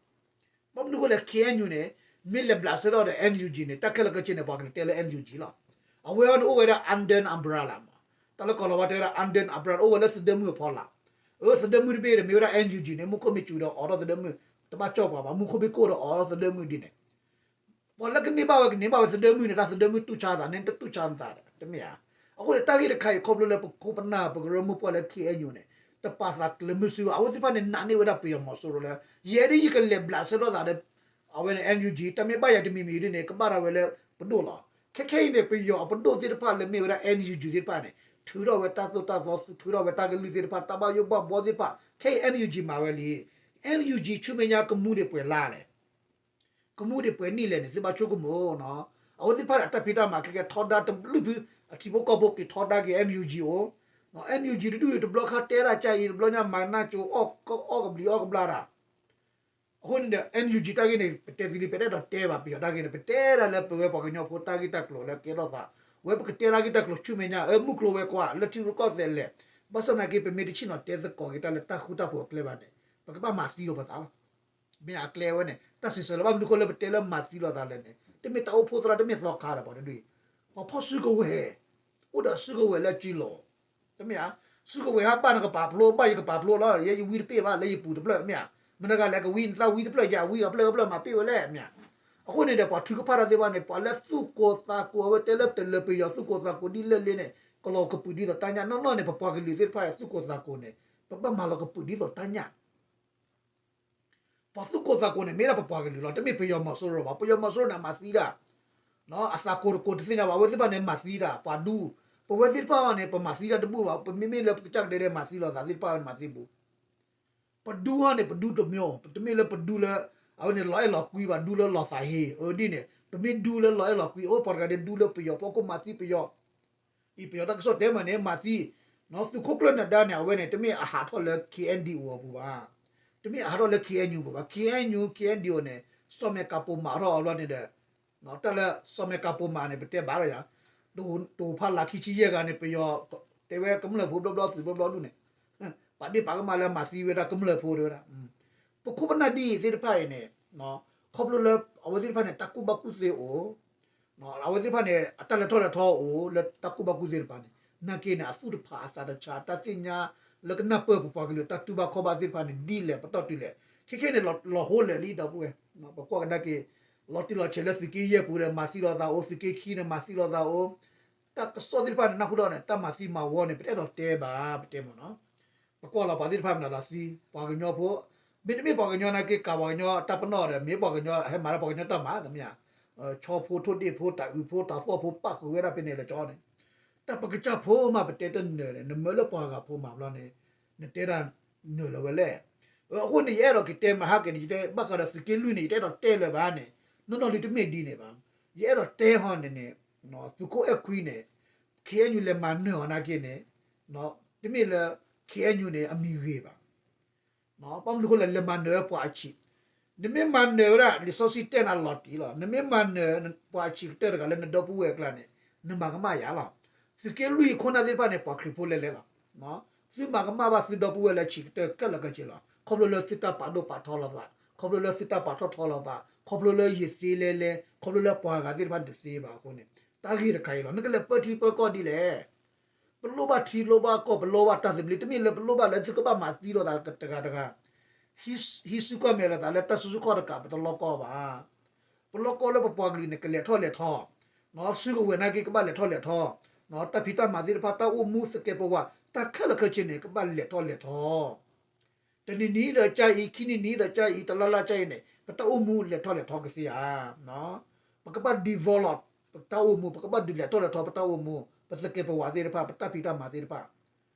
ဘၣ်မနုၤအဃိလဲၣ် ခ့ၣ်အဲၣ်ယူၣ်န့ၣ် မ့ၢ်လဲၤဘျးစဲထီၣ်ဒီး NUG န့ၣ် တၢ်ခဲလၢာ်ခဲဆ့န့ၣ် ပှၤကတဲလၢ NUG လီၤ. အဝဲအံၤန့ၣ်အိၣ်ဝဲဒၣ် under umbrella မး, တၢ်လၢကီၢ်လီၤဝါတဲဝဲဒၣ် under umbrella အိၣ်ဝဲလၢသဒၢမုၢ်အဖီလာ်. အၢ သဒၢမုၢ်တဘ့ၣ်ဒီးမ့ၢ်ဝဲဒၣ် NUG န့ၣ် မူခိၣ်မ့ၢ်စူၤဒီးအိးထီၣ်သဒၢမုၢ် တဘၣ်ကၠီၣ်ပှၤဘၣ်, မူခိၣ်မ့ၢ်ကိၢ်ဒီးအိးထီၣ်သဒၢမုၢ်ဒ်န့ၣ် ပှၤလၢကန့ၢ်ဘၣ်ဝဲကန့ၢ်ဘၣ်ဝဲသဒၢမုၢ်န့ၣ် တၢ်သဒၢမုၢ်တူၢ်ဆါသးန့ၣ် တတူၢ်ဆါနသးဒီး တမ့ၢ်ဧါ. အဃိန့ၣ် တၢ်ဂ့ၢ်တခါအံၤ ခီဖျိလၢပခိၣ်ပနၢ်ပကရၢမိၢ်ပှၢ်လၢ ခ့ၣ်အဲၣ်ယူၣ်န့ၣ် တပာ်သးကျၢၤမုၢ်စုဘၣ်. အဝဲသ့ၣ်တဖၣ်န့ၣ် နာ်န့ၢ်ဝဲဒၣ်ပယီၤမီၤစိရိၤလၢ ယဲဒ်ယကလဲၤဘျးစဲထီၣ်သးဒီး အဝဲန့ၣ် NUG တၢ်မ့ၢ်ဘၣ်ယၤတမံၤမံၤဒ်န့ၣ် ကဘၣ်ဒၣ်ဝဲလၢပဒိၣ်လီၤ. ခဲခဲအံၤန့ၣ် ပယီၤအပဒိၣ်သ့ၣ်တဖၣ်လၢမ့ၢ်ဝဲဒၣ် NUG သ့ၣ်တဖၣ်န့ၣ် ထုးထီၣ်ဝဲတၢ်သိၣ်တၢ်သီ ထုးထီၣ်ဝဲတၢ်ကလုၢ်သ့ၣ်တဖၣ် တၢ်ဘၣ်ယိၣ်ဘၣ်ဘှီသ့ၣ်တဖၣ် ခဲအံၤ NUG မၤဝဲလံ. NUG ဆူမဲာ်ညါကမူဒံးပှဲၤလါလဲၣ် ကမူဒံးပှဲၤနံၣ်လဲၣ်န့ၣ် သုဘၣ်ဆိကမိၣ်နီၤ. အဝဲသ့ၣ်တဖၣ်န့ၣ် အတၢ်ဖံးတၢ်မၤခဲကဲထီဒါတဘျုးဖု အထံဖိကီၢ်ဖိက့ၤထီဒါက့ၤ NUG အိၣ်, NUG တဒူၣ်အံၤ တဘျီခါတဲဒၣ်ကါအံၤ တဘျီညါမၤနၢ်ကၠိ အီၣ်ကဘျံးအီၣ်ကဘျၣ်တၢ် အဃိန့ၣ်ဒီး NUG တၢ်ဂ့ၢ်န့ၣ် ပတဲသ့လံ ပတအဲၣ်ဒိးတဲဘၣ် ပယီၤတၢ်ဂ့ၢ်န့ၣ် ပတဲဒၣ်လၢပဝဲပှၤကညီဖိတၢ်ဂ့ၢ်တၢ်ကျိၤလၢကဲထီၣ်သး ဝဲပကတဲတၢ်ဂ့ၢ်တၢ်ကျိၤဆူမဲာ်ညါ အၢ မုၢ်ကျိၤဝဲၤကွာ် လၢထံရူၢ်ကီၢ်သဲးလဲၣ်. ဘၣ်ဆၣ်သနာ်က့ ပမ့ၢ်တဆ့ၣ်နီၤတဲသကိးက့ၤတၢ်လၢတၢ်ဃူတၢ်ဖိးအကျဲဘၣ်န့ၣ် ပကဘၣ်မၤသံလိာ်ပသးလီၤ. မ့ၢ်အကျဲဝဲန့ၣ် တၢ်စံးဆၢလၢ ဘၣ်မနုၤဃိလၢပတဲလၢမၤသံလိာ်သးလဲၣ်န့ၣ် တမ့ၢ်တၢ်အိၣ်ဖှိၣ်သရၣ် တမ့ၢ်သီခါဒီးပှၤတဒူၣ်အံၤ ပှၤဖီၣ်စုကဝဲၤ အိၣ်ဒီးစုကဝဲၤလၢအစုလီၢ် တမ့ၢ်ဧါ. စုကဝဲၤဟးဘၣ်နကပာ်ဖျိ ဘၣ်ယကပာ်ဖျိလီၤ ယဲယဝံတပ့ၢ်ဘၣ် လၢယပူၤတဖျၢၣ် မ့ၢ်ဧါ. မတၤတဂၤလဲၣ်ကဝံ နသးဝံတဖျၢၣ် ယၤဝံအဖျၢၣ်ကဖျၢၣ် မၤပ့ၢ်ဝဲလဲၣ် မ့ၢ်ဧါ. အဃိန့ၣ်ဒီး ပှၤထုကဖၣ်တၢ်သ့ၣ်တဖၣ်န့ၣ် ပှၤလၢသူၣ်ကိၢ်သးကိၢ် အဝဲတဲလၢတလၢပယီၤသူၣ်ကိၢ်သးကိၢ်ဒ်လဲၣ်လဲၣ်န့ၣ် ကလီၤကပုာ်ဒ်သိးတၢ်ညၣ်နီၢ်နီၢ်န့ၣ် ပပှၤကလုာ်သ့ၣ်တဖၣ်သူၣ်ကိၢ်သးကိၢ်န့ၣ် ပဘၣ်မၤလီၤကပုာ်ဒ်သိးတၢ်ညၣ် ပှၤသူၣ်ကိၢ်သးကိၤန့ၣ် မ့ၢ်ဒၣ်ပပှၤကလုာ်လီၤ. တမ့ၢ်ပယီၤမီၤစိရိၤဘၣ်. ပယီၤမီၤစိရိၤန့ၣ် အမၤသံဒၣ် အသးကိၤတကိၤတသ့ၣ်ညါဘၣ်. အဝဲသ့ၣ်တဖၣ်န့ၣ် မၤသံဒၣ်ပှၤဒူ, ပဝဲသ့ၣ်တဖၣ်အံၤန့ၣ် ပမၤသံတၢ်တဘူၣ်ဘၣ်. ပမ့မ့ၢ်လၢပကစၢ်ကဒဲဒဲမၤသံလိာ်သးသ့ၣ်တဖၣ်န့ၣ် မၤသံပူၤ ပဒူဟီန့ၣ် ပဒူတမျိုး, တမ့ၢ်လၢပဒူလၢ အဝဲန့ၣ်လီၤအဲၣ်လီၤကွံဘၣ်, ဒူလၢလီၤသးဟ့, အဒ်န့ၣ် ပမ့ၢ်ဒူလၢလီၤအဲၣ်လီၤကွံ, အိၣ်ပှၤတဂၤဒီးဒူလၢပယီၤဖိကမၤသံပယီၤ, အံၤပယီၤတၢ်ကစီၣ်တဲမးန့ၣ် မၤသံ, သုးခိၣ်ကျၢၢ်နဒါန့ၣ် အဝဲန့ၣ် တမ့ၢ်အဟးထီၣ်လၢ K N D O အပူၤဘၣ်, တမ့ၢ်အဟးထီၣ်လၢ K N U ပူၤဘၣ်, K N U K N D O န့ၣ် စီၤမဲာ်ကးပိာ်မၤထီၣ်အဘျီန့ၣ်ဒီး တၢ်လၢစီၤမဲာ်ကးပိာ်မၤန့ၣ် ပတဲဘၣ်လၢယၤ, တိၤဖးလၢခံဆံယဲၢ်ဂၤန့ၣ် ပယီၤတဲဝဲကမျၢၢ်ဖိဘျီဘျီ သုးဘျီဘျီဒူၣ်န့ၣ်, ပာ်ဒ့ၣ်ပာ်ကမၣ်လၢမၤသံဝဲဒၣ်ကမျၢၢ်ဖိတဲဝဲဒၣ်, ပခိၣ်ပနၢ်ဒ်အံၤသ့ၣ်တဖၣ်အံၤန့ၣ်, ခီဖျိလၢအဝဲသ့ၣ်တဖၣ်န့ၣ် တၢ်ကူၣ်ဘၣ်ကူၣ်သ့အိၣ် အဝဲသ့ၣ်တဖၣ်န့ၣ် အတၢ်လဲၤထီၣ်လဲၤထီအိၣ်လၢတၢ်ကူၣ်ဘၣ်ကူၣ်သ့တဖၣ်န့ၣ် နာ်က့န့ၣ် အသူၣ်တဖးအသးတဆါ တၢ်သ့ၣ်ညါလၢကနၢ်ပၢၢ်ပပှၤကလုာ်တၢ်တူၢ်ဘၣ်ခီၣ်ဘၣ်သ့ၣ်တဖၣ်န့ၣ် ဒ်လဲၣ်ပတီၢ်တုၤလဲၣ်, ခဲခဲန့ၣ် လီၤဟိလဲၣ်လံဒီပုၢ်ဝဲၢ်, ပကွၢ်ကဒါက့ၤ လီၤတံၢ်လီၤဆဲးလၢသုးက့ယဲၢ်ပူၤဒီး မၤသံလိာ်သးအိၣ်, သုးက့ခံန့ၣ်မၤသံလိာ်သးအိၣ်, တၢ်ကစီၣ်သ့ၣ်တဖၣ်န့ၣ် နၢ်ဟူထီၣ်န့ၣ် တၢ်မၤသံမၤဝီန့ၣ် ပတအဲၣ်ဒိးတဲဘၣ် ပတဲမ့ၢ်နီၤ ပကွၢ်လီၤပှၤသ့ၣ်တဖၣ်မနုၤလီၤသံ, ပှၤကညီဖိ, မ့တမ့ၢ်ပှၤကညီနာ်က့ ကးပှၤကညီတၢ်ပနီၣ်ဒီး မ့ၢ်ပှၤကညီဟဲမၤလၢပှၤကညီတၢ်မၤ တမ့ၢ်ဧါ, ဆီဖိထိၣ်ဒ့ၣ်ဖိ တၤအုးဖိ တၤသီၣ်ဖိ ပၣ်ဃုာ်ဝဲဒၣ်ဖဲန့ၣ်လၢကၠီန့ၣ်, တၢ်ပကစၢ်ဖိမး ပတဲတနၢၤန့ၣ် နမၢလၢပှၤဂၤဖိမၤဘျီန့ၣ် နတဲဒၣ်နၢၤလၢၤဝဲလဲၣ်. အဃိန့ၣ် ယအဲၣ်ဒိးကတဲမဟါက့ၤန့ၣ် ယတဲဘၣ်ဃးဒီးသုးက့လွံၢ်န့ၣ် ယတအဲၣ်ဒိးတဲလၢၤဘၣ်န့ၣ်, နီၢ်နီၢ်လံတမ့ၢ်ဒ်န့ၣ်ဘၣ်, ယအဲၣ်ဒိးတဲဟီန့ၣ်န့ၣ်, သုးခိၣ်အဲၣ်ခွံန့ၣ် K N U လဲၤမၤနၢၤအီၤနာ်က့န့ၣ်, တမ့ၢ်လၢ K N U န့ၣ် အမံၤဂ့ၤဘၣ်, ဘၣ်မနုၤဃိလဲၣ် လဲၤမၤနၢၤဝဲပှၤအဆံး, နမ့ၢ်မၤနၢၤဝဲဒၣ် လံာ်စီဆှံတဲနၤလီၤတံၢ်လီၤ, နမ့ၢ်မၤနၢၤပှၤအဆံးကတၢၢ်တဂၤလၢနဒီပုၢ်ဝဲၢ်အကျါန့ၣ် နမၤကမၣ်ယၤလီၤ. သုးက့လွံၢ်အခိၣ်နၢ်သ့ၣ်တဖၣ်န့ၣ် ပှၤခရံာ်ဖိလဲၤလဲၤလီၤ. သုမၤကမၣ်ဘၣ်သုဒီပုၢ်ဝဲၢ်လၢအဆံးကတၢၢ်ခဲလၢာ်ခဲဆ့လီၤ. ခီဖျိလၢသုတၢ်ပာ်ဒိၣ်ပာ်ထီလိာ်သး, ခီဖျိလၢသုတၢ်ပာ်ထီၣ်ထီလိာ်သး, ခီဖျိလၢယသ့လဲၤလဲၤ, ခီဖျိလၢပှၤဂၤသ့ၣ်တဖၣ်န့ၣ်တသ့ဘၣ်အဃိန့ၣ် တၢ်ဂ့ၢ်တခါအံၤလီၤ. နကလဲၤပၢထံပၢကီၢ်ဒ်လဲၣ်. ပလိၣ်ဘၣ်ထံလိၣ်ဘၣ်ကီၢ် ပလိၣ်ဘၣ်တၢ်သဘျ့ တမ့ၢ်လၢပလိၣ်ဘၣ်လၢသုကဘၣ်မၤသံလိာ်သးတဂၤတဂၤ, ဟံးစုကွၢ်မဲာ်လိာ်သးလၢတၢ်စုဆူၣ်ခီၣ်တကး ပတလိၣ်ကီၢ်ဘၣ်. ပလိၣ်ကီၢ်လၢပပှၤကလုာ်န့ၣ် ကလဲၤထီၣ်လဲၤထီ, စုကဝဲၤနာ်က့ကဘၣ်လဲၤထီၣ်လဲၤထီ, တၢ်ဖံးတၢ်မၤသ့ၣ်တဖၣ် တၢ်အိၣ်မူသကဲးပဝး တၢ်ခဲလၢာ်ခဲဆ့န့ၣ် ကဘၣ်လဲၤထီၣ်လဲၤထီ တနံၤနံၤဒီးကၢ်အံၤ ခံနံၤနံၤဒီးကၢ်အံၤ တလါလါကၢ်အံၤန့ၣ် ပတၢ်အိၣ်မူလဲၤထီၣ်လဲၤထီကသ့ဧါ. ပကဘၣ် develop ပတၢ်အိၣ်မူ ပကဘၣ်ဒုးလဲၤထီၣ်လဲၤထီပတၢ်အိၣ်မူ ပသကဲးပဝးသ့ၣ်တဖၣ် ပတၢ်ဖံးတၢ်မၤသ့ၣ်တဖၣ်.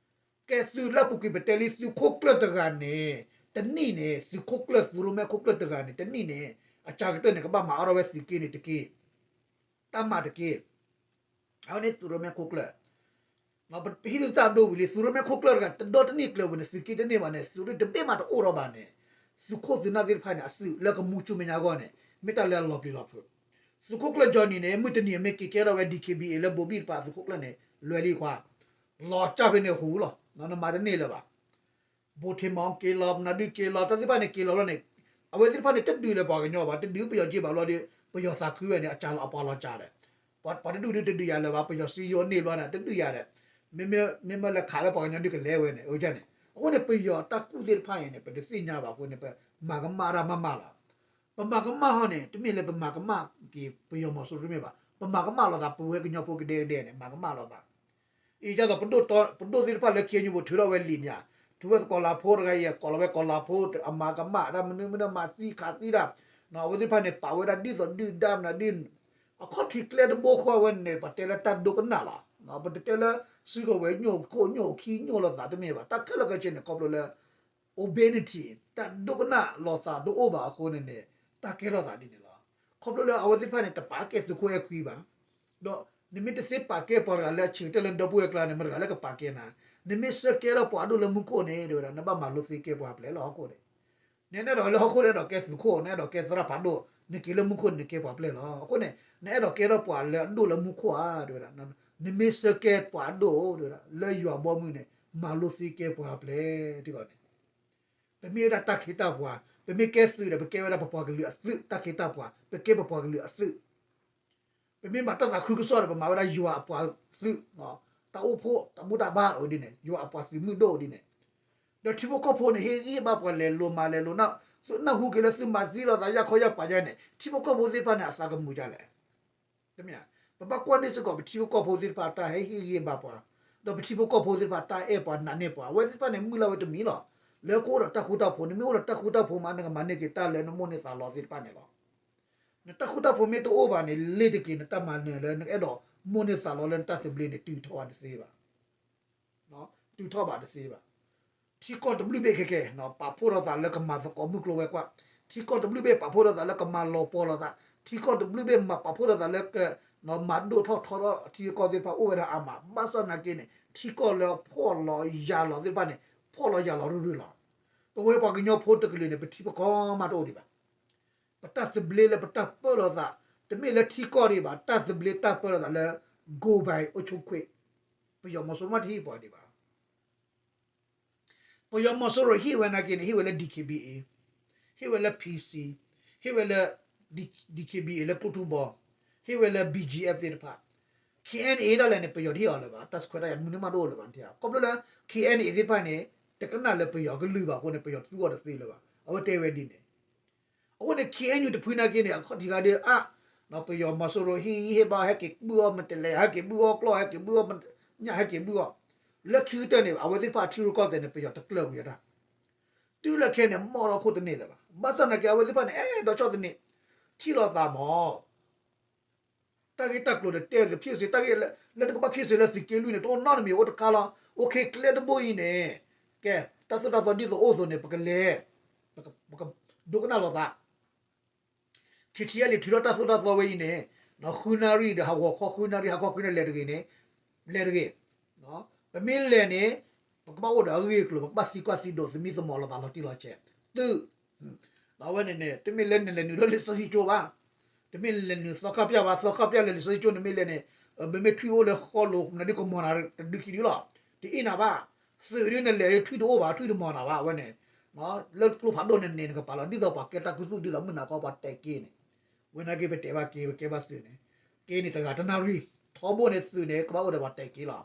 ကဲသုးလၢအပူၤကွံာ် ပတဲလံ သုးခိၣ်ကျၢၢ်တဂၤန့ၣ် တနံၣ်န့ၣ် သုးခိၣ်ကျၢၢ် သုးရိၣ်မဲခိၣ်ကျၢၢ်တဂၤန့ၣ် တနံၣ်န့ၣ် အစှၤကတၢၢ်န့ၣ် ကဘၣ်မၤအီၣ်ထီၣ်ဝဲသုးက့န့ၣ်တက့ၢ်, တၢ်မၤတက့ၢ်. အဝဲန့ၣ်သုးရိၣ်မဲခိၣ်ကျၢၢ် ပဟံးန့ၢ်တၢ်အဒိဝံၤလံ သုးရိၣ်မဲခိၣ်ကျၢၢ်တဂၤ တဒီတနံၣ်ကျၢၤပူၤန့ၣ် သုးက့တန့ၢ်ဘၣ်န့ၣ် သုးရ့ၣ်တဘ့ၣ်မးတအိၣ်ထီၣ်ဘၣ်န့ၣ် သုးခိၣ်သုးနၢ်သ့ၣ်တဖၣ်န့ၣ် အသုးလၢကမူဆူမဲာ်ညါအဂီၢ်န့ၣ် မ့ၢ်တၢ်လၢအလီၤပျံၤလီၤဖုး. သုးခိၣ်ကျၢၢ် Johnny န့ၣ် မုၢ်တနံၤအမ့ၢ်က့ၤကဲထီၣ်ဝဲ D K B A လၢဘိၤဘံၣ်တဖၣ်သုးခိၣ်ကျၢၢ်န့ၣ် လွဲၤလံခွါ လီၤကၢ်ဖဲန့ၣ်ဟူလီၤ နမၤတန့ၢ်လၢၤဘၣ် ဘိၣ်ထံးမီၤက့ၤလီၤ ပနၢ်ဒုးက့ၤလီၤ တၢ်သ့ၣ်တဖၣ်န့ၣ်က့ၤလီၤဘျီန့ၣ် အဝဲသ့ၣ်တဖၣ်န့ၣ်တဒုးလၢပှၤကညီဘၣ် တဒုးပယီၤက့ၤဘၣ်ဘျီဒီး ပယီၤသးခုဝဲန့ၣ် အစှၤလီၤအပှၤလီၤစှၤဒီး ပှၤတဒူၣ်ဒုးတဒုးယၤလၢၤဘၣ် ပယီၤစံယိၤန့ၢ်ဘျီန့ၣ် တဒုးယၤဒီး မ့မ့ၢ်လၢခးလၢပှၤကညီဒုးကလဲၤဝဲန့ၣ် အဝဲန့ၣ် အဃိန့ၣ် ပယီၤတၢ်ကူၣ်သ့ၣ်တဖၣ်အံၤန့ၣ် ပတသ့ၣ်ညါဘၣ်အဃိန့ၣ် ပမၤကမၣ်တၢ်မးမးလီၤ. ပမၤကမၣ်ဟီန့ၣ် တမ့ၢ်လၢပမၤကမၣ်က့ၤပယီၤမီၤစိရိၤတမ့ၢ်ဘၣ် ပမၤကမၣ်လိာ်သးပဝဲကညီဖိကဒဲကဒဲန့ၣ် မၤကမၣ်လိာ်သး အံၤဒ်သိး ပဒိၣ်သ့ၣ်တဖၣ်လၢ K N U ပူၤထုးထီၣ်ဝဲလံာ်မ့ၢ်ဧါ, ထုးဝဲကီၤလၤဖိတဂၤအံၤ ကိးလီၤဝဲကီၤလၤဖိ အမၤကမၣ်တၢ်မနုၤမနုၤ မၤသံခးသံတၢ်, အဝဲသ့ၣ်တဖၣ်န့ၣ် ပာ်ဝဲဒၣ်ဒ်သိးဒုၣ်ဒါမနုၤဒ်, အခီၣ်ထံးကျဲတဘိဃီဝဲန့ၣ် ပတဲလၢတၢ်ဒိကနၣ်လီၤ. ပတတဲလၢ စုကဝဲၤညိၣ်ခိၣ်ညိၣ်ခံညိၣ်လိာ်သးတမ့ၢ်ဘၣ် တၢ်ခဲလၢာ်ခဲဆ့န့ၣ် ခီဖျိလၢ urbanity တၢ်ဒိကနၣ်လိာ်သးတအိၣ်ဘၣ်အဃိန့ၣ်န့ၣ် တၢ်ကဲထီၣ်သးဒ်န့ၣ်လီၤ. ခီဖျိလၢအဝဲသ့ၣ်တဖၣ်န့ၣ် တပာ်ကဲသုးခိၣ်အဲၣ်ခွံဘၣ်, ဒီးနမ့ၢ်တသ့ပာ်ကဲပှၤတဂၤလၢအဆံးကတၢၢ်လၢနဒီပုၢ်ဝဲၢ်ကျါန့ၣ် မတၤတဂၤလၢကပာ်ကဲနၤ, နမ့ၢ်ဆၢကဲထီၣ်ပှၤအဒိၣ်လၢမူခိၣ်န့ၣ် တဲဝဲဒၣ် နဘၣ်မၤလိသ့ကဲပှၤပျဲၢ်လီၤဟီၣ်ခိၣ်န့ၣ်, နအဲၣ်ဒိးလၢဟီၣ်ခိၣ်နအဲၣ်ဒိးကဲသုးခိၣ် နအဲၣ်ဒိးကဲသရၣ်ဖးဒိၣ် နက့ၤလၢမူခိၣ်န့ၣ် နကဲပှၤပျဲၢ်လီၤ. အဃိန့ၣ် နအဲၣ်ဒိးကဲထီၣ်ပှၤလၢအဒိၣ်လၢမူခိၣ်ဧါ တဲဝဲဒၣ်, နမ့ၢ်ဆၢကဲပှၤအဒိၣ် တဲဝဲဒၣ် လၢယွၤဘီမုၢ်န့ၣ် မၤလိသ့ကဲပှၤပျဲၢ် တဲဂီၤန့ၣ် ပမ့ၢ်ဝဲဒၣ်တၢ်ခ့တၢ်ပှၤ, ပမ့ၢ်ကဲသုးဒီး ပကဲဝဲဒၣ်ပပှၤကလုာ်အသုး တၢ်ခ့တၢ်ပှၤ, ပကဲပပှၤကလုာ်အသုး, ပမ့ၢ်မၤတၢ်သးခုကစီၣ်ဒီး ပမၤဝဲဒၣ်ယွၤအပှၤသုး, တၢ်အိၣ်ဖှိၣ်တၢ်ဘူၣ်တၢ်ဘါအိၣ်ဒ်န့ၣ် ယွၤအပှၤသုးမုၢ်ဒိၣ်ဒ်န့ၣ်, ဒီးထံဖိကီၢ်ဖိန့ၣ် ဟ့ၣ်ဂံၢ်ဘါပှၤလဲၤလိၤမၤလဲၤလိၤ, သုနၢ်ဟူက့ၤလၢသုမၤသံလိာ်သးယၢ်ခီယၢ်ပၤယဲန့ၣ် ထံဖိကီၢ်ဖိသ့ၣ်တဖၣ်န့ၣ် အသးကမုာ်ဒ်လဲၣ် တမ့ၢ်ဧါ, ပဘၣ်ကွၢ်န့ၢ်စ့ၢ်ကီး ပထံဖိကီၢ်ဖိသ့ၣ်တဖၣ်တၢ်ဟဲဟ့ၣ်ဂံၢ်ဘါပှၤ, ဒီးပထံဖိကီၢ်ဖိသ့ၣ်တဖၣ် တၢ်အဲၣ်ပှၤနာ်န့ၢ်ပှၤ အဝဲသ့ၣ်တဖၣ်န့ၣ် မုၢ်လၢ်ဝဲတမံၤလီၤ. လၢကအိၣ်ဒီးတၢ်ဃူတၢ်ဖိး နမ့ၢ်အိၣ်ဒီးတၢ်ဃူတၢ်ဖိးမး နကမၤန့ၢ်က့ၤတၢ်လၢနမိၣ်န့ၢ်သးလီသ့ၣ်တဖၣ်န့ၣ်လီၤ. နတၢ်ဃူတၢ်ဖိးမ့ၢ်တအိၣ်ဘၣ်န့ၣ် လ့ၤတက့ၤနတၢ်မၤနၢၤလၢနအဲၣ်ဒိးမိၣ်န့ၢ်သးလီလၢနတၢ်သဘျ့န့ၣ် တုၤထီၣ်ဘၣ်တသ့ဘၣ်. တုၤထီၣ်ဘၣ်တသ့ဘၣ်. ထံကီၢ်တဘျုးဘ့ၣ်ခဲကဲ ပာ်ဖှိၣ်ထီၣ်သးလၢကမၤသကိးမုၢ်ကျိၤဝဲၤကွာ်, ထံကီၢ်တဘျုးဘ့ၣ်ပာ်ဖှိၣ်ထီၣ်သးလၢကမၤလီၤပှီၢ်လိာ်သး, ထံကီၢ်တဘျုးဘ့ၣ်မၤပာ်ဖှိၣ်ထီၣ်သးလၢက မၤဒိၣ်ထီၣ်ထီထီၣ်ထံကီၢ်သ့ၣ်တဖၣ်အိၣ်ဝဲဒၣ်အါမး, ဘၣ်ဆၣ်နာ်က့န့ၣ် ထံကီၢ်လၢဖှီၣ်လီၤယာ်လီၤသ့ၣ်တဖၣ်န့ၣ် ဖှီၣ်လီၤယာ်လီၤရုၢ်ရုၢ်လီၤ. ပဝဲပှၤကညီဖိတကလုာ်န့ၣ် ပထံပကီၢ်မးတအိၣ်ဒံးဘၣ်. ပတၢ်သဘျ့လၢပတၢ်ပၢၢ်လိာ်သး, တမ့ၢ်လၢထံကီၢ်ဒံးဘၣ်, တၢ်သဘျ့တၢ်ပၢၢ်လိာ်သးလၢ go by အိၣ်ဆိၣ်ခွ့, ပယီၤမီၤစိရိၤမးတဟ့ၣ်ပှၤဒံးဘၣ်. ပယီၤမီၤစိရိၤဟ့ၣ်ဝဲနာ်က့န့ၣ် ဟ့ၣ်ဝဲလၢ D K B A, ဟ့ၣ်ဝဲလၢ P C, ဟ့ၣ်ဝဲလၢ D- DKBA လၢကျိၣ်ထူဘီ, ဟ့ၣ်ဝဲလၢ B G F သ့ၣ်တဖၣ်, K N A ဒၣ်လဲာ်န့ၣ် ပယီၤတဟ့ၣ်အီၤလၢၤဘၣ်, တၢ်ဆှၢတၢ်ယၤမနုၤမးတအိၣ်လၢၤဘၣ်, ခီဖျိလၢ K N A သ့ၣ်တဖၣ်န့ၣ် တကနၣ်လၢပယီၤကလုၢ်ဘၣ်အဃိန့ၣ် ပယီၤသူအီၤတသ့လၢၤဘၣ်, အဝဲတဲဝဲဒ်န့ၣ်. အဃိန့ၣ် K N U တဖုနာ်က့န့ၣ် အခီၣ်ထံးဂၤဒုးအါ, ပယီၤမီၤစိရိၤဟ့ၣ်ဂံၢ်ဟ့ၣ်ဘါ ဟဲက့ၤဘုၣ်အီၤ မတလဲၤ ဟဲက့ၤဘုၣ်အီၤကျီၢ် ဟဲက့ၤဘုၣ်အီၤညၣ် ဟဲက့ၤဘုၣ်အီၤ, လၢခံကတၢၢ်န့ၣ် အဝဲသ့ၣ်တဖၣ်ထံရူၢ်ကီၢ်သဲးန့ၣ် ပယီၤတကျၢၢ်ကွံာ်တၢ်, တုၤလၢခဲအံၤန့ၣ် မီၢ်ထီၣ်ခိၣ်တန့ၢ်လၢၤဘၣ်, ဘၣ်ဆၣ်နာ်က့ အဝဲသ့ၣ်တဖၣ်န့ၣ် အဲၣ်ဒိးဆီၣ်သနံး, ထံၣ်လိာ်သးမး တၢ်ဂ့ၢ်တၢ်ကျိၤန့ၣ် တဲသ့ ဖ့ၣ်စ့ တၢ်ဂ့ၢ်လၢ လၢနကဘၣ်ဖ့ၣ်စ့လၢသုးက့လွံၢ်န့ၣ် တအိၣ်နီတမံၤ အိၣ်တခါလီၤ. အိၣ်ခ့ကျဲတဘိအံၤန့ၣ်, ကဲ, တၢ်သိၣ်တၢ်သီဒ်သိးအိၣ်သိးန့ၣ် ပကလဲၤ, ပက, ပကဒိကနၣ်လိာ်သး. T T L ထုးထီၣ်တၢ်သိၣ်တၢ်သီဝဲအံၤန့ၣ်, ဃုနၣ်ရံၣ်ဒီးဟးဂီၤခီ ဃုနၣ်ရံၣ် ဟးခီဃုနၣ်ရံၣ် လဲၤတဂ့ၤန့ၣ်, လဲၤတဂ့ၤ. ပမ့ၢ်လဲၤန့ၣ်, ပကဘၣ်အိၣ်ဒီးအဂ့ၢ်အကျိၤ ပကဘၣ်သံကွၢ်သံဒိး သမံသမိးလိာ်သးလီၤတံၢ်လီၤဆဲး, သု, အဝဲန့ၣ်န့ၣ် တမ့ၢ်လၢနလဲၤနုာ်လၢလံာ်စီဆှံကၠိဘၣ်, တမ့ၢ်လဲၤနုာ်သီခါပျၢ်ဘၣ်, သီခါပျၢ်လၢလံာ်စီဆှံကၠိ နမ့ၢ်လဲၤန့ၣ်, မ့မ့ၢ်ထွံၣ်အိၣ်လၢဃီလိၤ နဒုးကမီၤနၤတဒုခံဒုလီၤ, တအ့ၣ်နၤဘၣ်. သုးဒုးနလဲၤထွံၣ်တအိၣ်ဘၣ် ထွံၣ်တမီၤနၤဘၣ် အဝဲန့ၣ်, လၢကျိဖးဒိၣ်န့ၣ်န့ၣ် နကပာ်လီၤ ဒ်သိးပှၤကဲတၢ်ခူသူၣ်ဒ်သိးမုၢ်နၤခီပှၤတဲာ်က့န့ၣ်, ဝဲနာ်က့ပတဲဘၣ်က့ ပကဲဘၣ်သုးန့ၣ်, က့န့ၣ်တဂၤတနၣ်ရံၣ်, ထီဘိန့ၣ်သုးန့ၣ် ကဘၣ်အိၣ်ဒီးပှၤတဲာ်က့လီၤ.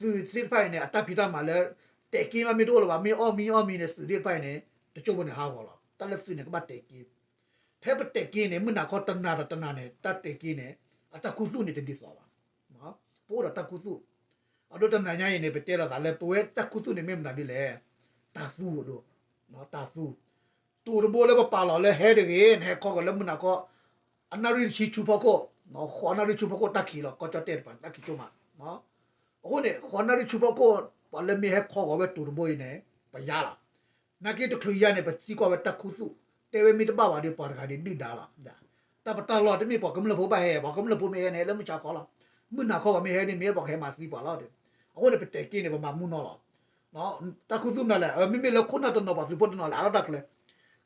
သုးသ့ၣ်တဖၣ်အံၤန့ၣ် အတၢ်ဖံးတၢ်မၤလၢ တဲာ်က့မးမ့ၢ်တအိၣ်လၢၤဘၣ် မ့ၢ်အီၣ်မံအီၣ်မံန့ၣ် သုးသ့ၣ်တဖၣ်အံၤန့ၣ် တစိၢ်ဖိန့ၣ်ဟးဂီၤလီၤ. တၢ်လၢသုးန့ၣ် ကဘၣ်တဲာ်က့, ဖဲပတဲာ်က့န့ၣ် မုၢ်နၤခီတနၤဒီးတနၤန့ၣ် တၢ်တဲာ်က့န့ၣ် အတၢ်ခူသူၣ်န့ၣ်တဒ်သိးဘၣ်. ပအိၣ်ဒီးတၢ်ခူသူၣ်, အဒိတနၤညါအံၤန့ၣ် ပတဲလိာ်သးလၢပဝဲတၢ်ခူသူၣ်န့ၣ်မ့ၢ်မနုၤဒ်လဲၣ်, တၢ်သူအဒိ, တၢ်သူ တိၤတဘိလၢပပာ်လီၤလၢဟဲတဂ့ၤ နဟဲခီဂီၤလၢမုၢ်နၤခီ, အနၣ်ရံၣ်တဆံဆူဖီခိၣ်, ဃိးနၣ်ရံၣ်ဆူဖီခိၣ်တၢ်ခံးလီၤ ကီၢ်ကၠီၣ်တဲၣ်တပၤ တၢ်ခံးကၠိၣ်မး. အဃိန့ၣ် ဃိးနၣ်ရံၣ်ဆူဖီခိၣ် ပှၤလၢမ့ၢ်ဟဲခီဂီၤဝဲတိၤတဘိအံၤန့ၣ် ပယါလီၤ. နာ်က့တချုးယါန့ၣ် ပသံကွၢ်ဝဲတၢ်ခူသူၣ်, တဲဝဲမ့ၢ်တဘၣ်ဘၣ်ဒီး ပှၤတဂၤန့ၣ်ဒုၣ်ဒါလီၤ. တၢ်ပတၢ်လီၢ်တမ့ၢ်ပှၤကမျၢၢ်ဖိဘၣ်ဟဲ, ပှၤကမျၢၢ်ဖိမ့ၢ်ဟဲန့ၣ် လၢမုၢ်ဆါခီလီၤ. မုၢ်နၤခီပှၤမ့ၢ်ဟဲန့ၣ် မ့ၢ်ပှၤကဟဲမၤသံပှၤလီၤ. အဃိန့ၣ် ပတဲာ်က့န့ၣ် ပမၤမူနီၤလီၤ. တၢ်ခူသူၣ်မနုၤလဲၣ်, မ့မ့ၢ်လၢခိၣ်နၢ်တနီၤပှၤသုးဖိတနီၤလဲၣ် အလီၢ်တၢ်ချၢ,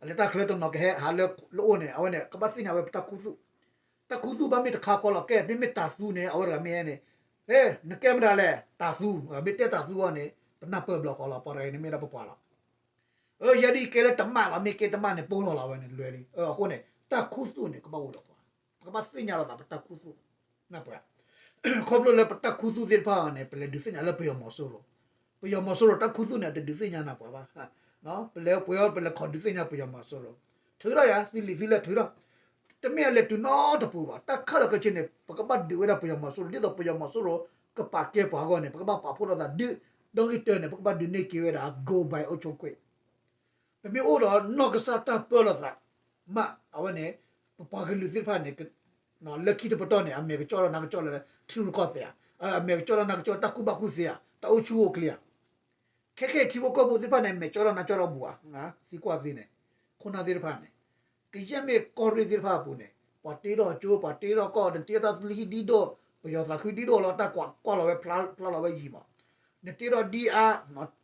အလဲၤတၢ်ချၢတနီၤကဟဲဟးလၢလၢအိၣ်န့ၣ် အဝဲန့ၣ် ကဘၣ်သ့ၣ်ညါဝဲပတၢ်ခူသူၣ်. တၢ်ခူသူၣ်ဘၣ်မ့ၢ်တခါဃီလီၤ ကဲ မ့မ့ၢ်တၢ်သူန့ၣ် အဝဲတဂၤမ့ၢ်ဟဲန့ၣ်, ဟဲ နကဲမတၤလဲၣ် တၢ်သူ, မ့ၢ်တဲတၢ်သူအီၤန့ၣ် ပနၢ်ပၢၢ်ဘျီဃီလီၤ ပှၤတဂၤအံၤန့ၣ်မ့ၢ်ဒၣ်ပပှၤလီၤ. အၢ ယဲဒ်အံၤကဲလၢတမၣ်လီၤ မ့ၢ်ကဲတမၣ်န့ၣ် ပိၢ်လီၤလီၤဝဲန့ၣ် လွဲလံ. အဃိန့ၣ် တၢ်ခူသူၣ်န့ၣ် ကဘၣ်အိၣ်ဒီးပှၤ, ပကဘၣ်သ့ၣ်ညါလိာ်သးပတၢ်ခူသူၣ်, နၢ်ပၢၢ်, ခီဖျိလၢပတၢ်ခူသူၣ်သ့ၣ်တဖၣ်န့ၣ် ပလဲၤဒုးသ့ၣ်ညါလၢပယီၤမီၤစိရိၤ, ပယီၤမီၤစိရိၤတၢ်ခူသူၣ်န့ၣ် အတဒုးသ့ၣ်ညါနၢ်ပၢၢ်ဘၣ်. ပလဲၤပှဲၤအီၤ ပလဲၤခီၣ်ဒုးသ့ၣ်ညါပယီၤမီၤစိရိၤ, ထုးထီၣ်ယၤ သုလံာ်သုလဲၢ်ထုးထီၣ်, တမ့ၢ်အလဲၤတုၤနီတပူၤဘၣ် တၢ်ခါလီၤကဆ့န့ၣ် ပကဘၣ်ဒုးဝဲဒၣ်ပယီၤမီၤစိရိၤ ဒ်သိးပယီၤမီၤစိရိၤ ကပာ်ကဲပှၤအဂီၢ်န့ၣ် ပကဘၣ်ပာ်ဖှိၣ်ထီၣ်သးဒုး, ဒီဂံၢ်တၢန့ၣ် ပကဘၣ်ဒုးန့ၢ်က့ၤဝဲဒၣ် go by အိၣ်ဆိၣ်ခွ့ ပမ့ၢ်အိၣ်ဒီးနီၢ်ကစၢ်တၢ်ပၢလီၤသး, မ့ၢ်အဝဲန့ၣ် ပပှၤကလုာ်သ့ၣ်တဖၣ်န့ၣ် လၢခံတပတီၢ်န့ၣ် အမဲာ်ကကၠီၣ်လီၤနါကကၠီၣ်လီၤလၢထံရူၢ်ကီၢ်သဲးဧါ, အမဲာ်ကကၠီၣ်လီၤနါကကၠီၣ်တၢ်ကူၣ်ဘၣ်ကူၣ်သ့ဧါ, တၢ်အိၣ်ဆူၣ်အိၣ်ချ့ဧါ. ခဲခဲအံၤထံဖိကီၢ်ဖိသ့ၣ်တဖၣ်န့ၣ် မဲာ်ကၠီၣ်လီၤနါကၠီၣ်လီၤဘူးဧါ, သံကွၢ်သ့န့ၣ်, ခိၣ်နၢ်သ့ၣ်တဖၣ်န့ၣ်, ကယဲၢ်မ့ၢ်ကီၢ်ရ့ၣ်သ့ၣ်တဖၣ်အပူၤန့ၣ် ပှၤတ့ထီၣ်ကၠိ ပှၤတ့ထီၣ်ကီၢ် နတ့ထီၣ်တၢ်သလံၣ်ဟံၣ်ဒ်ဒိၣ်, ပယီၤသးခုဒ်ဒိၣ်လီၤ တၢ်ကွၢ်ကွၢ်လီၤဝဲဖျါလီၤဝဲယံၤမး, နတ့ထီၣ်ဒ်အါ,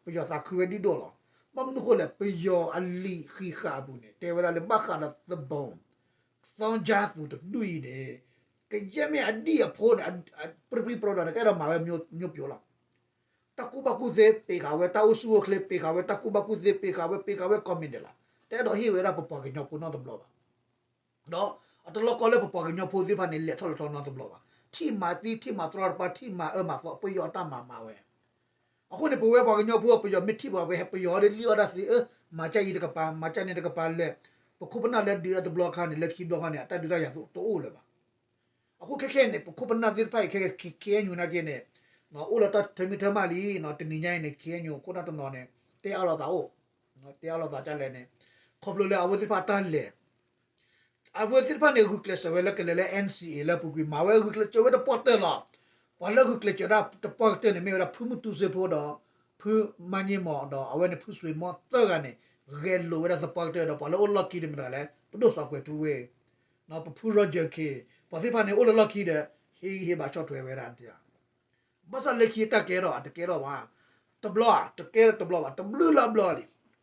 ပယီၤသးခုဝဲဒ်ဒိၣ်လီၤ. ဘၣ်မနုၤဃိလဲၣ် ပယီၤအလံာ်ဃံးဃာ်အပူၤန့ၣ် တဲဝဲဒၣ်လၢဘၣ်ဃးဒီးသဘိၣ် သီကၠါသူတဒူၣ်အံၤန့ၣ်, ကယဲၢ်မ့ၢ်အဒံၣ်အဖိန့ၣ်, ပြံပြံပြီဒီးန့ၣ် ကအဲၣ်ဒိးမၤဝဲမျိုးမျိုးပျိလီၤ. တၢ်ကူၣ်ဘၣ်ကူၣ်သ့ ပ့ၤဃာ်ဝဲတၢ်အိၣ်ဆူၣ်အိၣ်ချ့ ပ့ၤဃာ်ဝဲတၢ်ကူၣ်ဘၣ်ကူၣ်သ့ ပ့ၤဃာ်ဝဲ ပ့ၤဃာ်ဝဲကိးမံၤဒဲးလီၤ. တအဲၣ်ဒိးဟ့ၣ်ဝဲဒၣ်ပပှၤကညီဖိနီတဘျီဘၣ်. ဒီးအတလီၢ်ကီလၢပပှၤကညီဖိသ့ၣ်တဖၣ်န့ၣ် လဲၤထီၣ်လဲၤထီနီတဘျီဘၣ်. ထံၣ်မၤသံ ထံၣ်မၤတြီတပၤ ထံၣ်မၤအၢမၤသီ ပယီၤတၢ်မၤမၤဝဲ အဃိန့ၣ် ပဝဲပှၤကညီဖိ ပယီၤမ့ၢ်ထံၣ်ပှၤဝဲ ပယီၤလၢလံၣ်အီၣ်တၢ်သ့ အၢ မၤကၢ်အံၤတကပၤ မၤကၢ်န့ၣ်တကပၤလဲၣ်, ပခိၣ်ပနၢ်လၢဒုးတဘျီခါန့ၣ် လၢခံဘျီခါန့ၣ် အတၢ်ဒုးတၢ်ယၤတအိၣ်လၢၤဘၣ်. အဃိခဲခဲန့ၣ် ပခိၣ်ပနၢ်သ့ၣ်တဖၣ်အံၤ ခဲခဲ ခ့ၣ်အဲၣ်ယူၣ် နာ်က့န့ၣ်, အိၣ်လၢတၢ်ထၢမံထၢမးလံ, တနံၤညါအံၤန့ၣ် ခ့ၣ်အဲၣ်ယူၣ် ခိၣ်နၢ်တနီၤန့ၣ် တဲအါလိာ်သးအိၣ်, တဲအါလိာ်သးဒ်လဲၣ်န့ၣ်, ခီဖျိလၢအဝဲသ့ၣ်တဖၣ်တၢ်လဲၤ အဝဲသ့ၣ်တဖၣ်န့ၣ် ဂုာ်ကျဲးစၢးဝဲလၢကလဲၤလၢ N C A လၢအပူၤကွံာ် မၤဝဲဂုာ်ကျဲးစၢးဝဲတပှၢ်တၢၢ်လီၤ. ပှၤလၢဂုာ်ကျဲးစၢးတၢ်တပှၢ်ကတၢၢ်န့ၣ် မ့ၢ်ဝဲဒၣ်ဖုမုၢ်တူစ့ဖိဒီး ဖုမါည့မီၤဒီး အဝဲန့ၣ်ဖုစွ့ၤမီသၢဂၤန့ၣ် ဂဲၤလိာ်ဝဲဒၣ်သပှၢ်ကတၢၢ်ဒီး ပှၤလၢအိၣ်လီၢ်ခံဒ်မတၤလဲၣ် ပဒိၣ်စီၤကွဲၤထူဝ့ၣ်, ပဖု Roger Khin, ပှၤသ့ၣ်တဖၣ်န့ၣ် အိၣ်လၢလီၢ်ခံဒီး ဟ့ၣ်ဂံၢ်ဟ့ၣ်ဘါဆီၣ်ထွဲဝဲဒၣ် ဘၣ်ဆၣ်လၢခံတၢ်ကဲထီၣ်ဧါ တကဲထီၣ်ဘၣ်, တဘျီဧါ တကဲတဘျီဘၣ် တဘျုးလၢအဘျီလံ.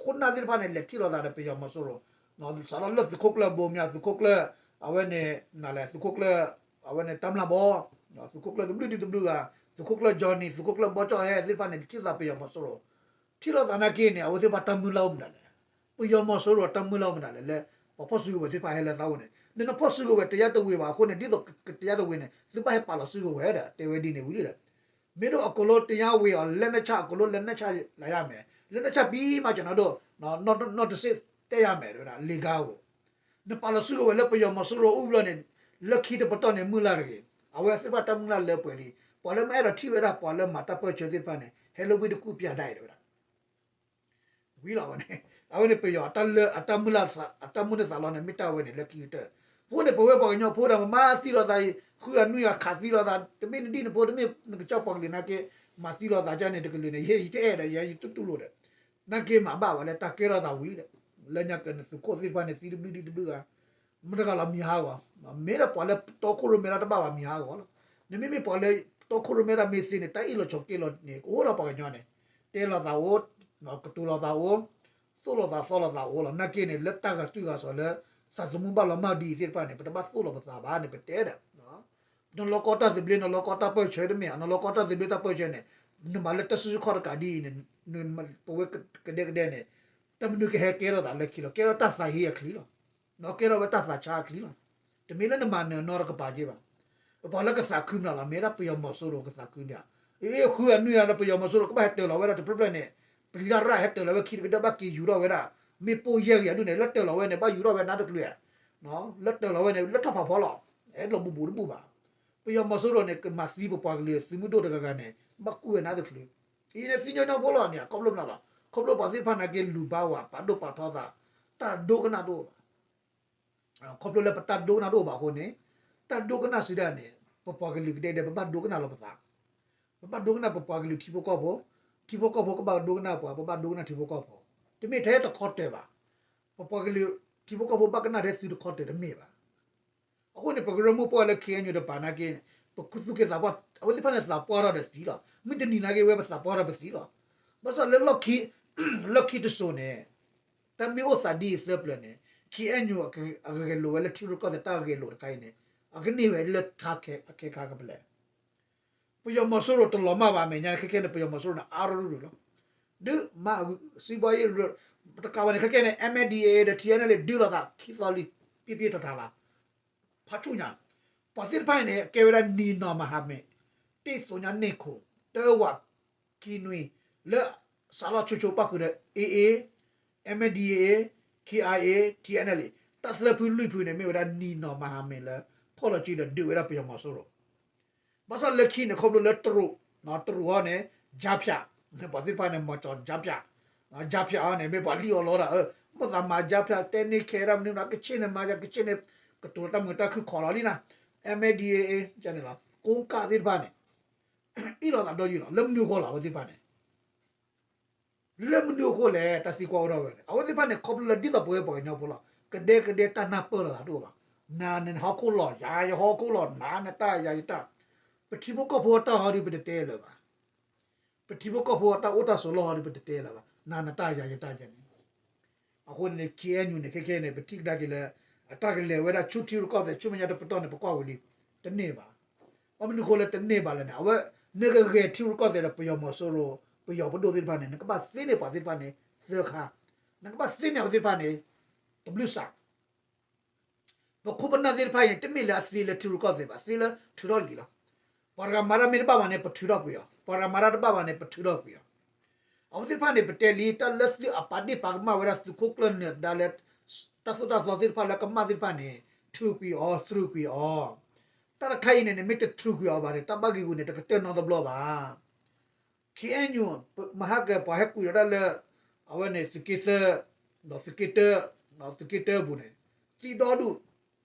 ခိၣ်နၢ်သ့ၣ်တဖၣ်န့ၣ် လဲၤထံၣ်လိာ်သးဒီးပယီၤမီၤစိရိၤ, စးထီၣ်လၢသုးခိၣ်ကျၢၢ်ဘိမၠါ သုးခိၣ်ကျၢၢ်, အဝဲန့ၣ် နလဲၣ် သုးခိၣ်ကျၢၢ်, အဝဲန့ၣ်တၢ်မျၢ်ဘီ, သုးခိၣ်ကျၢၢ်တဘျုးဒံးတဘျုးဂၤ, သုးခိၣ်ကျၢၢ် Johnny သုးခိၣ်ကျၢၢ်ဘီကၠီၣ်ဟဲသ့ၣ်တဖၣ်န့ၣ် ထံၣ်လိာ်သးပယီၤမီၤစိရိၤ, ထံၣ်လိာ်သးနာ်က့န့ၣ် အဝဲသ့ၣ်တဖၣ်တၢ်မုၢ်လၢ်အိၣ်မတၤလဲၣ်, ပယီၤမီၤစိရိၤတၢ်မုၢ်လၢ်အိၣ်မတၤလဲၣ် လၢ ပှၤဖီၣ်စုကဝဲၤသ့ၣ်တဖၣ်ဟဲလၢသးအိၣ်န့ၣ် နနဖီၣ်စုကဝဲၤတယါတဝ့ၤဘၣ်အဃိန့ၣ် ဒ်သိးကတယါတဝ့ၤန့ၣ် သုဘၣ်ဟဲပာ်လီၤစုကဝဲၤဒီး တဲဝဲဒ်န့ၣ်ဝံၤလံဒီး မ့ၢ်ဒ်အကလိတယါဝ့ၤအီၤ လက်နက်ချအကလိ လက်နက်ချလာရမယ်, လက်နက်ချပြီးမှ ကျွန်တော်တို့ နောက်တစ်ဆင့် တက်ရမယ် တဲဝဲဒၣ် လ့ကါဝဲ, နပာ်လီၤစုကဝဲၤလၢပယီၤမီၤစိရိၤအိၣ်ဘျီန့ၣ် လၢခံတပတီၢ်န့ၣ် မုၢ်လၢ်တဂ့ၤ, အဝဲသ့ၣ်တဖၣ်တၢ်မုၢ်လၢ်လၢပှဲၤလံ, ပှၤလၢမ့ၢ်အဲၣ်ဒိးထံၣ်ဝဲဒၣ်ပှၤလၢမၤတၢ်ပၢၢ်ဆၢသ့ၣ်တဖၣ်န့ၣ် ဟဲလၢဝ့ၢ်တကူၣ်ပျၢ်ဒၣ်အံၤ တဲဝဲဒၣ် ဝံၤလီၤဝဲန့ၣ်, အဝဲန့ၣ်ပယီၤ အတၢ်မုၢ်လၢ်သးလီန့ၣ် မ့ၢ်တၢ်ဝဲန့ၣ် လၢခံကတၢၢ်, အဃိန့ၣ် ပဝဲပှၤကညီဖိဒီး ပမၤသံလိာ်သးအံၤ ဃုအနွံအခးသံလိာ်သး တမ့ၢ်နဒံၣ်နဖိ တမ့ၢ်နကစၢ်ပှၤကလုာ်နာ်က့ မၤသံလိာ်သးကန့ၣ် တကလုာ်န့ၣ် ယဲယတအဲၣ်ဒီး ယဲယတူၢ်တူၢ်လိာ်ဒီး နာ်က့မၤဘၣ်ဝဲလၢတၢ်ကဲထီၣ်သးဝံၤဒီး လၢညါကန့ၣ် သုးခိၣ်သ့ၣ်တဖၣ်န့ၣ် သံတဘျုးဒံးတဘျုးဂၤ မတဂၤလီၤမံၤဟးဂီၤ, မ့ၢ်ဒၣ်ပှၤလၢတီခိၣ်ရိၣ်မဲတၢ်တဘၣ်ဘၣ်မံၤဟးဂီၤလီၤ, နမ့မ့ၢ်ပှၤလၢတီခိၣ်ရိၣ်မဲတၢ်မ့ၢ်သ့န့ၣ် တၢ်အ့ၣ်လိာ်ဆိးက့လိာ်န့ၣ် ကအိၣ်ဒီးပှၤကညီန့ၣ်, တဲလိာ်သးအိၣ်, ကတိၤလိာ်သးအိၣ်, သိၣ်လိာ်သးသီလိာ်သးအိၣ်လီၤ, နာ်က့န့ၣ် လၢတၢ်ဂၤတုၤဂၤစီၤလၢ သးသမူဘၣ်လီၤမၢ်ဒ်အံၤသ့ၣ်တဖၣ်န့ၣ် ပတဘၣ်သိၣ်လိာ်ပသးဘၣ်န့ၣ် ပတဲဒီး နလီၤကီတၢ်သဘျ့ နလီၤကီတၢ်ပၢၢ်ဆၢတမ့ၢ် နလီၤကီတၢ်သဘျ့တၢ်ပၢၢ်ဆၢန့ၣ်, နမၤလၢတၢ်စုဆူၣ်ခီၣ်တကးဒ်အံၤန့ၣ်, ပဝဲကဒဲကဒဲန့ၣ်, တၢ်မနုၤကဟဲကဲထီၣ်သးလၢခံလီၤ, ကဲထီၣ်တၢ်သးဟ့အချံလီၤ, ကဲထီၣ်ဝဲတၢ်သးဆါအချံလီၤ, တမ့ၢ်လၢနမၤနၢၤနီတကပၤက့ဘၣ်, ပှၤလၢကသးခုမနုၤလီၤ မ့ၢ်ဒၣ်ပယီၤမီၤစိရိၤကသးခုန့ၣ်, အ့ ဃုအနွံအဒီးပယီၤမီၤစိရိၤကဘၣ်ဟဲတၢၤလီၤဝဲဒၣ်တဖျၢၣ်ဖျၢၣ်န့ၣ်, ပျံၤတၢ်ရၣ်ဟဲတၢၤလီၤဝဲခံတကဒၢ ဘၣ်က့ၤယူၤထီၣ်ဝဲဒၣ်, မ့ၢ်ပိၢ်ယဲၢ်ဂံၢ်အဒူၣ်န့ၣ် လၢတၢၤလီၤဝဲန့ၣ် ဘၣ်ယူၤထီၣ်ဝဲနါတကျၢၤ လၢတၢၤလီၤဝဲန့ၣ် လၢတၢ်ဖးဖီလီၤ, အဲၣ်ဒိးဘူးဘူးတဘူးဘၣ်, ပယီၤမီၤစိရိၤန့ၣ် ကမၤသံပပှၤကလုာ် သုးမုၢ်ဒိၣ်တဂၤဂၤန့ၣ် ဘၣ်ကူၣ်ဝဲနါတကျၢၤ, အံၤန့ၣ်သံညီညီဖိလီၤန့ၣ် ခီဖျိမနုၤလီၤ, ခီဖျိပှၤသ့ၣ်တဖၣ်နာ်က့လူၤဘါဝဲ ပာ်ဒိၣ်ပာ်ထီသး, တၢ်ဒိကနၣ်တအိၣ်ဘၣ် ခီဖျိလၢပတၢ်ဒိကနၣ်တအိၣ်ဘၣ်အဃိန့ၣ်, တၢ်ဒိကနၣ်စုဒၣ်န့ၣ် ပပှၤကလုာ်ကဒဲကဒဲ ပဘၣ်ဒိကနၣ်လီၤပသး, ပဘၣ်ဒိကနၣ်ပပှၤကလုာ်ထံဖိကီၢ်ဖိ, ထံဖိကီၢ်ဖိကဘၣ်ဒိကနၣ်ပှၤ ပဘၣ်ဒိကနၣ်ထံဖိကီၢ်ဖိ, တမ့ၢ်ထဲတခီတၢၤဘၣ်, ပပှၤကလုာ်ထံဖိကီၢ်ဖိဘၣ်ကနၣ်ထဲသုတခီတၢၤတမ့ၢ်ဘၣ် အဃိန့ၣ် ပကရၢမိၢ်ပှၢ်လၢ ခ့ၣ်အဲၣ်ယူၣ် တပၤနာ်က့န့ၣ် ပခူသူၣ်က့သးပှၢ် အဝဲသ့ၣ်တဖၣ်န့ၣ်သးပှၢ်ထီၣ်ဒီးသံလီၤ. မုၢ်တနံၤနာ်က့ဝဲပသးပှၢ်ထီၣ်ပသံလီၤ. ဘၣ်ဆၣ်လၢလီၢ်ခံတစိၤန့ၣ် တၢ်မ့ၢ်အိၣ်သးဒ်အံၤသၢပျၢၤန့ၣ် ခ့ၣ်အဲၣ်ယူၣ် အဂဲၤလိာ်ဝဲလၢထံရူၢ်ကီၢ်သဲးတၢ်ဂဲၤလိာ်တခါအံၤန့ၣ် အကန့ၢ်ဝဲလၢထါခဲခါကပလဲၣ် ပယီၤမီၤစိရိၤတလီၤမၢ်ဘၣ် အမဲာ်ညါခဲခဲန့ၣ် ပယီၤမီၤစိရိၤန့ၣ် အါရူၢ်ရူၢ်လီၤ. ဒုးမၤစံးဘီယ့ၣ် တကးဘၣ်န့ၣ် ခဲခဲန့ၣ် MNDAA ဒီး ထံၣ်အဲၣ်ယူၣ် ဒုးလိာ်သးခံသီလံ ပံပံထးထးလီၤ. ဖးဆူၣ်ညါ ပှၤသ့ၣ်တဖၣ်အံၤန့ၣ် ကဲဝဲဒၣ်နံၤနီၢ်မၤဟးမဲာ် တ့ၢ်သိညါန့ၢ်ခိၣ် တၢဝးခံနွံ လၢစးလီၢ်ဆိဆိပၣ်ဃုာ်ဒီး AA, MNDAA, KIA, TNLA တၢ်သၢဖုလွံၢ်ဖုန့ၣ် မ့ၢ်ဝဲဒၣ်နံၤနီၢ်မၤဟးမဲာ်လၢ ဖီၣ်လီၤစုဒီးဒုးဝဲဒၣ်ပယီၤမီၤစိရိၤ ဘၣ်ဆၣ်လၢခံန့ၣ် ခီဖျိလၢတရူး, တရူးအံၤန့ၣ် ကြားဖြတ်, ပှၤသ့ၣ်တဖၣ်န့ၣ် မီၤကၠီၤ ကြားဖြတ်, ကြားဖြတ် အံၤန့ၣ် မ့ၢ်ပှၤလံၣ်အီၤလီၤဒၣ်, မိၢ်သးမၤ ကြားဖြတ် တဲန့ၢ်ခဲဒၣ်မနုၤမနုၤ ကချ့ၣ်န့ၣ်မၤ ကချ့ၣ်န့ၣ် ကတိၤတၢ်မုာ်တၢ်ခုၣ်ခီလီၤလံနၤ, MNDAA န့ၣ်လီၤ, ကိးကၣ်သ့ၣ်တဖၣ်န့ၣ် အ့ၣ်လိာ်သးဒီးယုၢ်လီၤ လၢမနုၤအဃိလီၤ အဝဲသ့ၣ်တဖၣ်န့ၣ် လၢမနုၤအဃိလဲၣ် တၢ်သံကွၢ်အိၣ်ထီၣ်ဝဲန့ၣ် အဝဲသ့ၣ်တဖၣ်န့ၣ် ခီဖျိလၢဒ်သိးပဝဲပှၤကညီဖိလီၤ ကဒဲကဒဲတၢ်နၢ်ပၢၢ်လိာ်သးတအိၣ်ဘၣ်, နၤနဟီၣ်ခိၣ်လီၤ ယၤယဟီၣ်ခိၣ်လီၤ နၤနတၢ်ယၤယတၢ်, ပထံဖိကီၢ်ဖိအတၢ်ဟီဒုးပတတဲလၢၤဘၣ်, ပထံဖိကီၢ်ဖိအတၢ်အိၣ်တၢ်ဆိးလီၢ်ဟီဒုးပတတဲလၢၤဘၣ် နၤနတၢ်ယၤယတၢ်ယဲန့ၣ် အဃိန့ၣ် KNU န့ၣ် ခဲခဲန့ၣ် ပထံၣ်ကဒါက့ၤလၢ အတၢ်ကလဲၤဝဲဒၣ်ဆူထံရူၢ်ကီၢ်သဲး ဆူမဲာ်ညါတပတီၢ်န့ၣ် ပကွၢ်ဝံၤလံ, တန့ၢ်ဘၣ်. ဘၣ်မနုၤအဃိလၢတန့ၢ်ဘၣ်လဲၣ်န့ၣ် အဝဲ နကဂဲၤထံရူၢ်ကီၢ်သဲးဒီးပယီၤမီၤစိရိၤ ပယီၤပဒိၣ်သ့ၣ်တဖၣ်န့ၣ် နကဘၣ်သ့န့ၢ်ပှၤသ့ၣ်တဖၣ်န့ၣ် သၢခါ, နကဘၣ်သ့န့ၢ်အဝဲသ့ၣ်တဖၣ်န့ၣ် တဘျုးစး ပခိၣ်ပနၢ်သ့ၣ်တဖၣ်အံၤန့ၣ် တမ့ၢ်လၢအသ့လၢထံရူၢ်ကီၢ်သဲးဘၣ်, သ့လၢထုးထီၣ်လံၤလီၤ. ပှၤတဂၤမၤတၢ်မ့ၢ်တဘၣ်ဘၣ်န့ၣ် ပထုးထီၣ်ကွံာ်အီၤ, ပှၤတဂၤမၤတၢ်တဘၣ်ဘၣ်န့ၣ် ပထုးထီၣ်ကွံာ်အီၤ. အဝဲသ့ၣ်တဖၣ်န့ၣ် ပတဲလံ တၢ်လၢသုးအပာ်ဒ့ၣ်ပာ်ကမၣ်ဝဲဒၣ်သုးခိၣ်ကျၢၢ်နၢၤဒါလၢ တၢ်သိၣ်တၢ်သီသ့ၣ်တဖၣ်လၢကမၣ်သ့ၣ်တဖၣ်န့ၣ် ထုးကွံာ်အီၤ သရူးကွံာ်အီၤ. တၢ်တခါအံၤန့ၣ်န့ၣ် မ့ၢ်တထုးကွံာ်အီၤဘၣ်န့ၣ် တၢ်ဘၣ်ဂ့ၢ်ဂူာ်န့ၣ် တကတၢၢ်နီတဘျီဘၣ်. ခ့ၣ်အဲၣ်ယူၣ် မဟါကၢၤ ပှၤဟဲကွံာ်လီၤတၢ်လၢ အဝဲန့ၣ် သုးက့သၢ, ဒီးသုးက့တၢ, သုးက့တၢအပူၤန့ၣ် သံဒီဒူၣ်,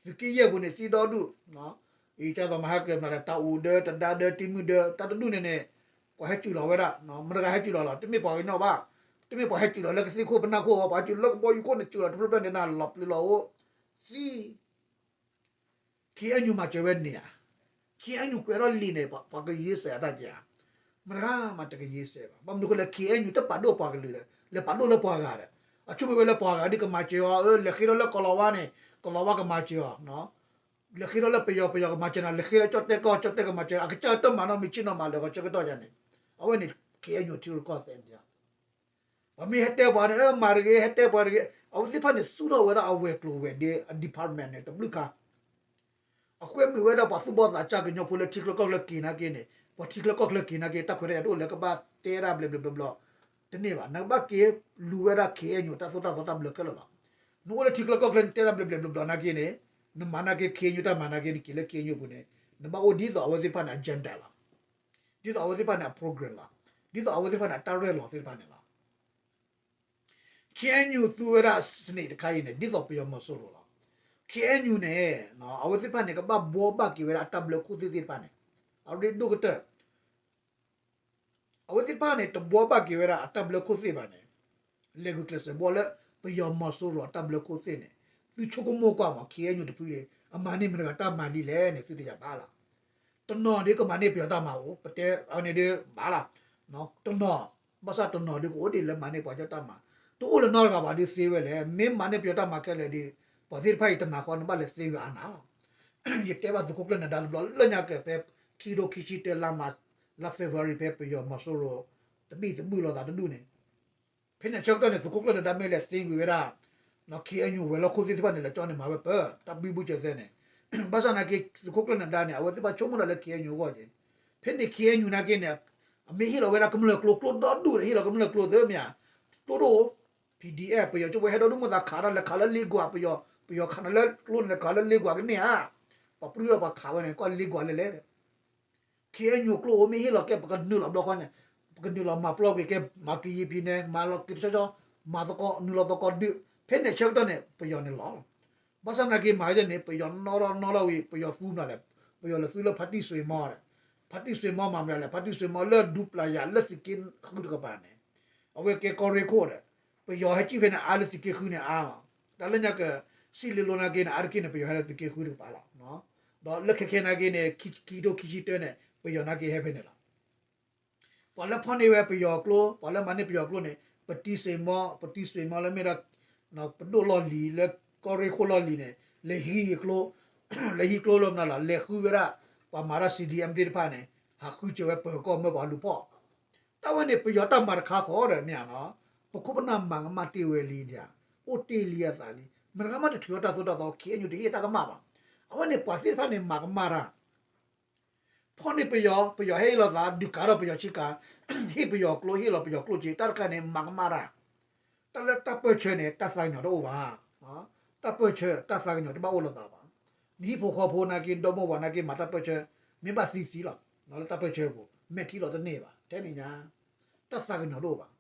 သုးက့ယဲၢ်ပူၤန့ၣ် သံဒီဒူၣ်, အံၤကသိးမဟါကၢၤမနုၤလဲၣ် တၢ်အူဒၢ တဒါဒၢ တံမုၢ်ဒၢ တၢ်တဒူၣ်န့ၣ်န့ၣ် ပှၤဟဲကွံာ်လီၤဝဲဒၣ်, မတၤဂၤဟဲကွံာ်လီၤလဲၣ်, တမ့ၢ်ပှၤကညီဘၣ်, တမ့ၢ်ပှၤဟဲကွံာ်လီၤလၢကသ့ၣ်ခိၣ်ပနၢ်ခိၣ်ဘၣ်, ပှၤကွံာ်လၢကဘီယူၤခိၣ်န့ၣ် ကွံာ်လီၤတဖျၢၣ်ဖျၢၣ်န့ၣ် နလီၤပျံၤလီၤအိၣ်, သံ ခ့ၣ်အဲၣ်ယူၣ် မၤစၢၤဝဲန့ၣ်ဧါ. ခ့ၣ်အဲၣ်ယူၣ် ကွဲးထီၣ်လံာ်န့ၣ် ပှၤကယ့စဲးအတၢ်က့ဧါ. မတၤဂၤမးတကယ့စဲးဘၣ်. ဘၣ်မနုၤအဃိလဲၣ် ခ့ၣ်အဲၣ်ယူၣ် တပာ်ဒိၣ်ပှၤကလုာ်ဒီး လဲၤပာ်ဒိၣ်လၢပှၤဂၤဒီး အဆိကမိၣ်ဝဲလၢပှၤဂၤဒ်ကမၤစၢၤအီၤ, အၢ လဲၤဃ့ထီၣ်လၢကီၤလၤဝါန့ၣ် ကီၤလၤဝါကမၤစၢၤအီၤ, လဲၤဃ့ထီၣ်လၢပယီၤ ပယီၤကမၤစၢၤနၤ, လဲၤဃ့လၢကၠီၣ်တဲၣ်ကီၢ် ကၠီၣ်တဲၣ်ကမၤစၢၤ, အကစၢ်တမၤနီတမံၤ ဆ့ၣ်နီၤမးလၢာ်ဂီၤဆၢကတီၢ်ယါန့ၣ်, အဝဲန့ၣ် ခ့ၣ်အဲၣ်ယူၣ် ထံရူၢ်ကီၢ်သဲးန့ၣ် ပှၤမ့ၢ်ဟဲတဲပှၤန့ၣ် အၢ မၤတဂ့ၤ ဟဲတဲပှၤတဂ့ၤ, အဝဲသ့ၣ်တဖၣ်န့ၣ် သူၣ်ထီၣ်ဝဲဒၣ်အဝဲၤကျိၤဝဲၤဒ့အ department န့ၣ် တဘျုးခါ, အဃိမ့ၢ်ဝဲဒၣ်ပှၤသူၣ်ဘီၣ်သးစၢ်ကညီဖိလၢထံချၢကီၢ်ချၢက့ၤနာ်က့န့ၣ်, ပှၤထံချၢကီၢ်ချၢက့ၤနာ်က့ တၢ်ခွဲးတၢ်ယာ်တအိၣ်လၢကဘၣ်တဲဒၣ်ဘျဲးဘျဲးဘျီဘျီ, တန့ၢ်ဘၣ်, နကဘၣ်က့ၤလူၤဝဲဒၣ် ခ့ၣ်အဲၣ်ယူၣ် တၢ်သိၣ်တၢ်သီတၢ်ဘျၢခဲလၢာ်လီၤ. နအိၣ်လၢထံချၢကီၢ်ချၢ နတဲဒၣ်ဘျဲးဘျဲးဘျီဘျီနာ်က့န့ၣ်, နမၤနာ်က့ ခ့ၣ်အဲၣ်ယူၣ် တၢ်မၤနာ်က့ နက့ၤလၢ ခ့ၣ်အဲၣ်ယူၣ် အပူၤန့ၣ်, နဘၣ်အိၣ်ဒ်သိးအဝဲသ့ၣ်တဖၣ်န့ၣ် agenda လီၤ. ဒ်သိးအဝဲသ့ၣ်တဖၣ်န့ၣ် အ program လီၤ. ဒ်သိးအဝဲသ့ၣ်တဖၣ်န့ၣ် အတၢ်ရဲၣ်လီၤသ့ၣ်တဖၣ်န့ၣ်လီၤ. ခ့ၣ်အဲၣ်ယူၣ် သူဝဲဒၣ် စနစ် တခါအံၤန့ၣ် ဒ်သိးပယီၤမီၤစိရိၤလီၤ. ခ့ၣ်အဲၣ်ယူၣ် န့ၣ် အဝဲသ့ၣ်တဖၣ်န့ၣ် ကဘၣ်ဘှီဘၣ်က့ၤဝဲဒၣ်အတၢ်ဘျၢခိၣ်သ့ၣ်သ့ၣ်တဖၣ်န့ၣ်, အရ့ဒိၣ်ကတၢၢ် အဝဲသ့ၣ်တဖၣ်န့ၣ် တဘှီဘၣ်က့ၤဝဲဒၣ်အတၢ်ဘျၢခိၣ်သ့ၣ်ဘၣ်န့ၣ်, လဲၤဂုာ်ကျဲးစၢးဘှီလၢ ပယီၤမီၤစိရိၤအတၢ်ဘျၢခိၣ်သ့ၣ်န့ၣ်, သုဆိကမိၣ်ကွၢ်မး ခ့ၣ်အဲၣ်ယူၣ် တဖုန့ၣ် အမၤန့ၢ်မတၤတဂၤတၢ်မၤလံလဲၣ်န့ၣ် သုတယၤဘၣ်လီၤ. တနီၤဒ်ကမၤန့ၢ်ပယီၤတၢ်မၤအိၣ် ပတဲအန့ၣ်ဒ်ဘၣ်လီၤ. တနီၤ, ဘၣ်ဆၣ်တနီၤဒ်ကအိၣ်ဒ်လၢမၤန့ၢ်ပှၤကညီတၢ်မၤ, တအိၣ်လၢၤနီတဂၤဘၣ်ဒ်သ့ဝဲလဲၣ်. မ့ၢ်မၤန့ၢ်ပယီၤတၢ်မၤခဲလၢာ်ဒီး ပှၤသ့ၣ်တဖၣ်အံၤတနာ်ဃီ နဘၣ်လဲၤသ့ဝဲအါနၤလီၤ. ယတဲဘၣ်သုးခိၣ်ကျၢၢ်နဒါတဘျီလၢညါက့ၤ ဖဲခံကထိခံဆံတၢ လါမး, လါ February ဖဲပယီၤမီၤစိရိၤ တဘံၣ်တဘုၣ်လိာ်သးတဒူၣ်န့ၣ်, ဖဲန့ၣ်ဆၢကတီၢ်န့ၣ် သုးခိၣ်ကျၢၢ်နဒါမ့ၢ်လဲၤသ့ဝံၤဝဲဒၣ် ခ့ၣ်အဲၣ်ယူၣ် ဝဲၤလီၢ်ခိၣ်သ့ၣ်တဖၣ်န့ၣ် လဲၤကၠီန့ၣ်မၤဝဲပၢၤ တၢ်ဘံဘူစၢၤသဲန့ၣ်, ဘၣ်ဆၣ်နာ်က့ သုးခိၣ်ကျၢၢ်နဒါန့ၣ် အဝဲသ့ၣ်တဖၣ်ဆိကမိၣ်ဒၣ်လၢ ခ့ၣ်အဲၣ်ယူၣ် အဂီၢ်က့ၤ, ဖဲန့ၣ် ခ့ၣ်အဲၣ်ယူၣ် နာ်က့န့ၣ် အမ့ၢ်ဟ့ၣ်လီၤဝဲဒၣ်ကမျၢၢ်ကျိ ကျိဒီဒူၣ်ဒီး ဟ့ၣ်လီၤကမျၢၢ်ကျိသ့မ့ၢ်ဧါ, ကျိတအိၣ်, PDF ပယီၤကၠိဖိဟဲဒီဒူၣ် မိၢ်သးခးတၢ်လဲၤခးလၢလ့ကွၢ်, ပယီၤ, ပယီၤခးနၤလၢကျိန့ၣ် လဲၤခးလၢလ့ကွၢ်ကန့ၢ်ဧါ, ပှၤပြံလီၤပှၤခးဝဲန့ၣ် ကွၢ်လ့ကွၢ်လဲၣ်လဲၣ် ခ့ၣ်အဲၣ်ယူၣ် ကျိအိၣ်မ့ၢ်ဟ့ၣ်လီၤကဲ ပကနုာ်လီၤဘျီဃီန့ၣ်, ပကနုာ်လီၤမၤပျီကွံာ်ကဲ မၤကယံၤဖံးန့ၣ် မၤလီၤက့ၤတဆီဆီ, မၤသကိး နုာ်လီၤသကိးဒုး, ဖဲန့ၣ်ဆၢကတီၢ်န့ၣ် ပယီၤန့ၣ်လီၤလီၤ. ဘၣ်ဆၣ်နာ်က့မၤဝဲန့ၣ် ပယီၤနီၣ်ထီၣ်နီၣ်ထီၣ်ဝံၤ ပယီၤသူမနုၤလဲၣ်, ပယီၤလဲၤသူလၢဖါတံၢ်စွ့ၤမီဒီး, ဖါတံၢ်စွ့ၤမီမၤမနုၤလဲၣ်, ဖါတံၢ်စွ့ၤမီလၢဒူပျၢ်ယၤ လၢသုးက့ဃုတကပၤန့ၣ်, အဝဲကဲကီၢ်ရ့ၣ်ခိၣ်ဒီး, ပယီၤဟဲကံၣ်ဖဲန့ၣ် အါလၢသုးက့ဃုန့ၣ်အါလီၤ. တၢ်လၢညါက စံးလ့လိနာ်က့န့ၣ် အါတက့ၢ်န့ၣ် ပယီၤဟဲလၢသုးက့ဃုတကပၤလီၤ. ဒီးလၢခဲခဲနာ်က့န့ၣ် ခံကထိခံဆံတၢန့ၣ် ပယီၤနာ်က့ဟဲဖဲန့ၣ်လီၤ. ပှၤလၢဖီၣ်န့ၢ်ဝဲပယီၤကျိ, ပှၤလၢမၤန့ၢ်ပယီၤကျိန့ၣ် ပတံၢ်စ့မီ, ပတံၢ်စ့မီလၢမ့ၢ်ဒၣ် ပဒိၣ်လီၢ်လံၤ လၢကီၢ်ရ့ၣ်ခိၣ်လီၢ်လံၤန့ၣ် လဲၤဟံးကျိ, လဲၤဟံးကျိလၢမနုၤလဲၣ်, လဲၤဃုဝဲဒၣ် ပှၤမၤတၢ် CDM သ့ၣ်တဖၣ်န့ၣ် ဟးဃုစၢၤဝဲပၢၤကီၢ်မၢပှၤလူၤဖီၣ်. တၢ်ဝဲန့ၣ် ပယီၤတၢ်မၤတခါဃီဒီးမ့ၢ်ဧါနီၤ, ပခိၣ်ပနၢ်မၤကမၣ်တ့ၢ်ဝဲလံဒၣ်, အိၣ်တ့ၢ်လံအသးလံ, မတၤဂၤမးတထုးထီၣ်တၢ်သိၣ်တၢ်သီ, ခ့ၣ်အဲၣ်ယူၣ် တဟ့ၣ်တၢ်ကမၣ်ဘၣ်. အဝဲန့ၣ် ပှၤသ့ၣ်တဖၣ်န့ၣ်မၤကမၣ်တၢ် ဖီၣ်န့ၢ်ပယီၤ, ပယီၤဟဲအ့ၣ်လိာ်သး, ဒုးကးထီၣ်ပယီၤဆ့ကၤ, ဟ့ၣ်ပယီၤကျိ, ဟ့ၣ်လီၤပယီၤကျိက့ၤ, တၢ်တခါန့ၣ် မၤကမၣ်တၢ်. တၢ်လၢတၢ်ပၢၢ်ဆၢန့ၣ် တၢ်သးကညီၤတအိၣ်ဘၣ်. တၢ်ပၢၢ်ဆၢ တၢ်သးကညီၤတဘၣ်အိၣ်လိာ်သးဘၣ်. နဟံၣ်ဖိဃီဖိနာ်က့ ဒီမါဝၤနာ်က့ မၤတၢ်ပၢၢ်ဆၢ, မ့ၢ်ဘၣ်သံသံလီၤ. လၢတၢ်ပၢၢ်ဆၢပူၤ မဲာ်ထံလီၤတန့ၢ်ဘၣ်, ထဲန့ၣ်ညါ တၢ်သးကညီၤတအိၣ်ဘၣ်.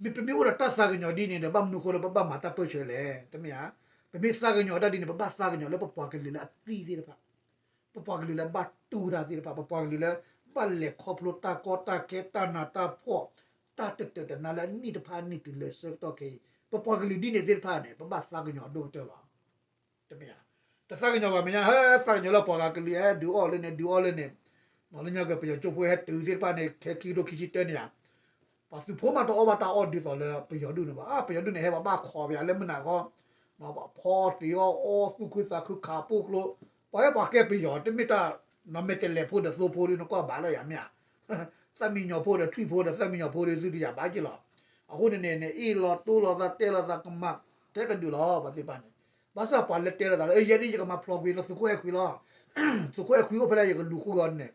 မ့ၢ်ပမ့ၢ်အိၣ်ဒီးတၢ်သးကညီၤဒ်န့ၣ်ဒီး ဘၣ်မနုၤဃိလၢပဘၣ်မၤတၢ်ပၢၢ်ဆၢလဲၣ်, တမ့ၢ်ဧါ. ပမ့ၢ်သးကညီၤတၢ်ဒ်န့ၣ် ပဘၣ်သးကညီၤလၢပပှၤကလုာ်လၢအသံသ့ၣ်တဖၣ်, ပပှၤကလုာ်လၢဘၣ်တူၢ်တၢ်သ့ၣ်တဖၣ်, ပပှၤကလုာ်လၢ ဘၣ်လဲၤခီဖျိတၢ်ကီတၢ်ခဲ တၢ်နးတၢ်ဖှီၣ်, တၢ်တတၢာ်တနါလၢအနံၣ်တဖၣ်အနံၣ်တုၤလၢဆၢကတီၢ်ခဲအံၤ, ပပှၤကလုာ်ဒ်န့ၣ်သ့ၣ်တဖၣ်န့ၣ် ပဘၣ်သးကညီၤအဒိၣ်ကတၢၢ်လီၤ. တမ့ၢ်ဧါ. တသးကညီၤဘၣ်မဲာ်ညါ ဟဲသးကညီၤလၢပှၤဂၤကလုာ် ဟဲဒုးအီၣ်လၢန့ၣ် ဒုးအီၣ်လၢန့ၣ်, လၢညါက့ၤ ပယီၤကၠိဖိဟဲတုၤသ့ၣ်တဖၣ်န့ၣ် ခဲခံကထိခံဆံတၢန့ၣ်ဧါ. ပှၤသုးဖိမးတအီၣ်ဘၣ်တၢ်အီၣ်ဒ်သိးလၢပယီၤဒူၣ်န့ၣ်ဘၣ်. ပယီၤဒူၣ်န့ၣ် ဟဲပှၤဘၣ်ခိးပယီၤလၢမုၢ်နၤခီ, ပှၤဖီတ့ၢ်အီၣ်အီသူၣ်ခုသးခုခးပိၢ်ကျိ, ပှၤဟဲပှၤကဲပယီၤ တမ့ၢ်တၢ် နီၢ်မဲာ်တဲးလဲးဖိဒီးသိဖိဒီး နကွၢ်ဘၣ်လၢယၤမ့ၢ်ဧါ. သၣ်မံညီၤဖိဒီးထွံၣ်ဖိဒီးသၣ်မံညီၤဖိဒီး သုတယၤဘၣ်က့ၤလီၤ. အဃိန့ၣ်န့ၣ် အ့ၣ်လိာ်တိလိာ်သး တဲလိာ်သးကမၣ် တဲကဒုးလီၤ ပှၤသ့ၣ်တဖၣ်န့ၣ်. ဘၣ်ဆၣ်ပှၤလၢတဲလိာ်သးလၢ ယဲဒ်ယကမၤဖျိးကွံာ်လၢသုးခိၣ်အဲၣ်ခွံလီၤ. သုးခိၣ်အဲၣ်ခွံအိၣ်ဖဲလဲၣ် ယကလူၤဃုာ်အီၤန့ၣ်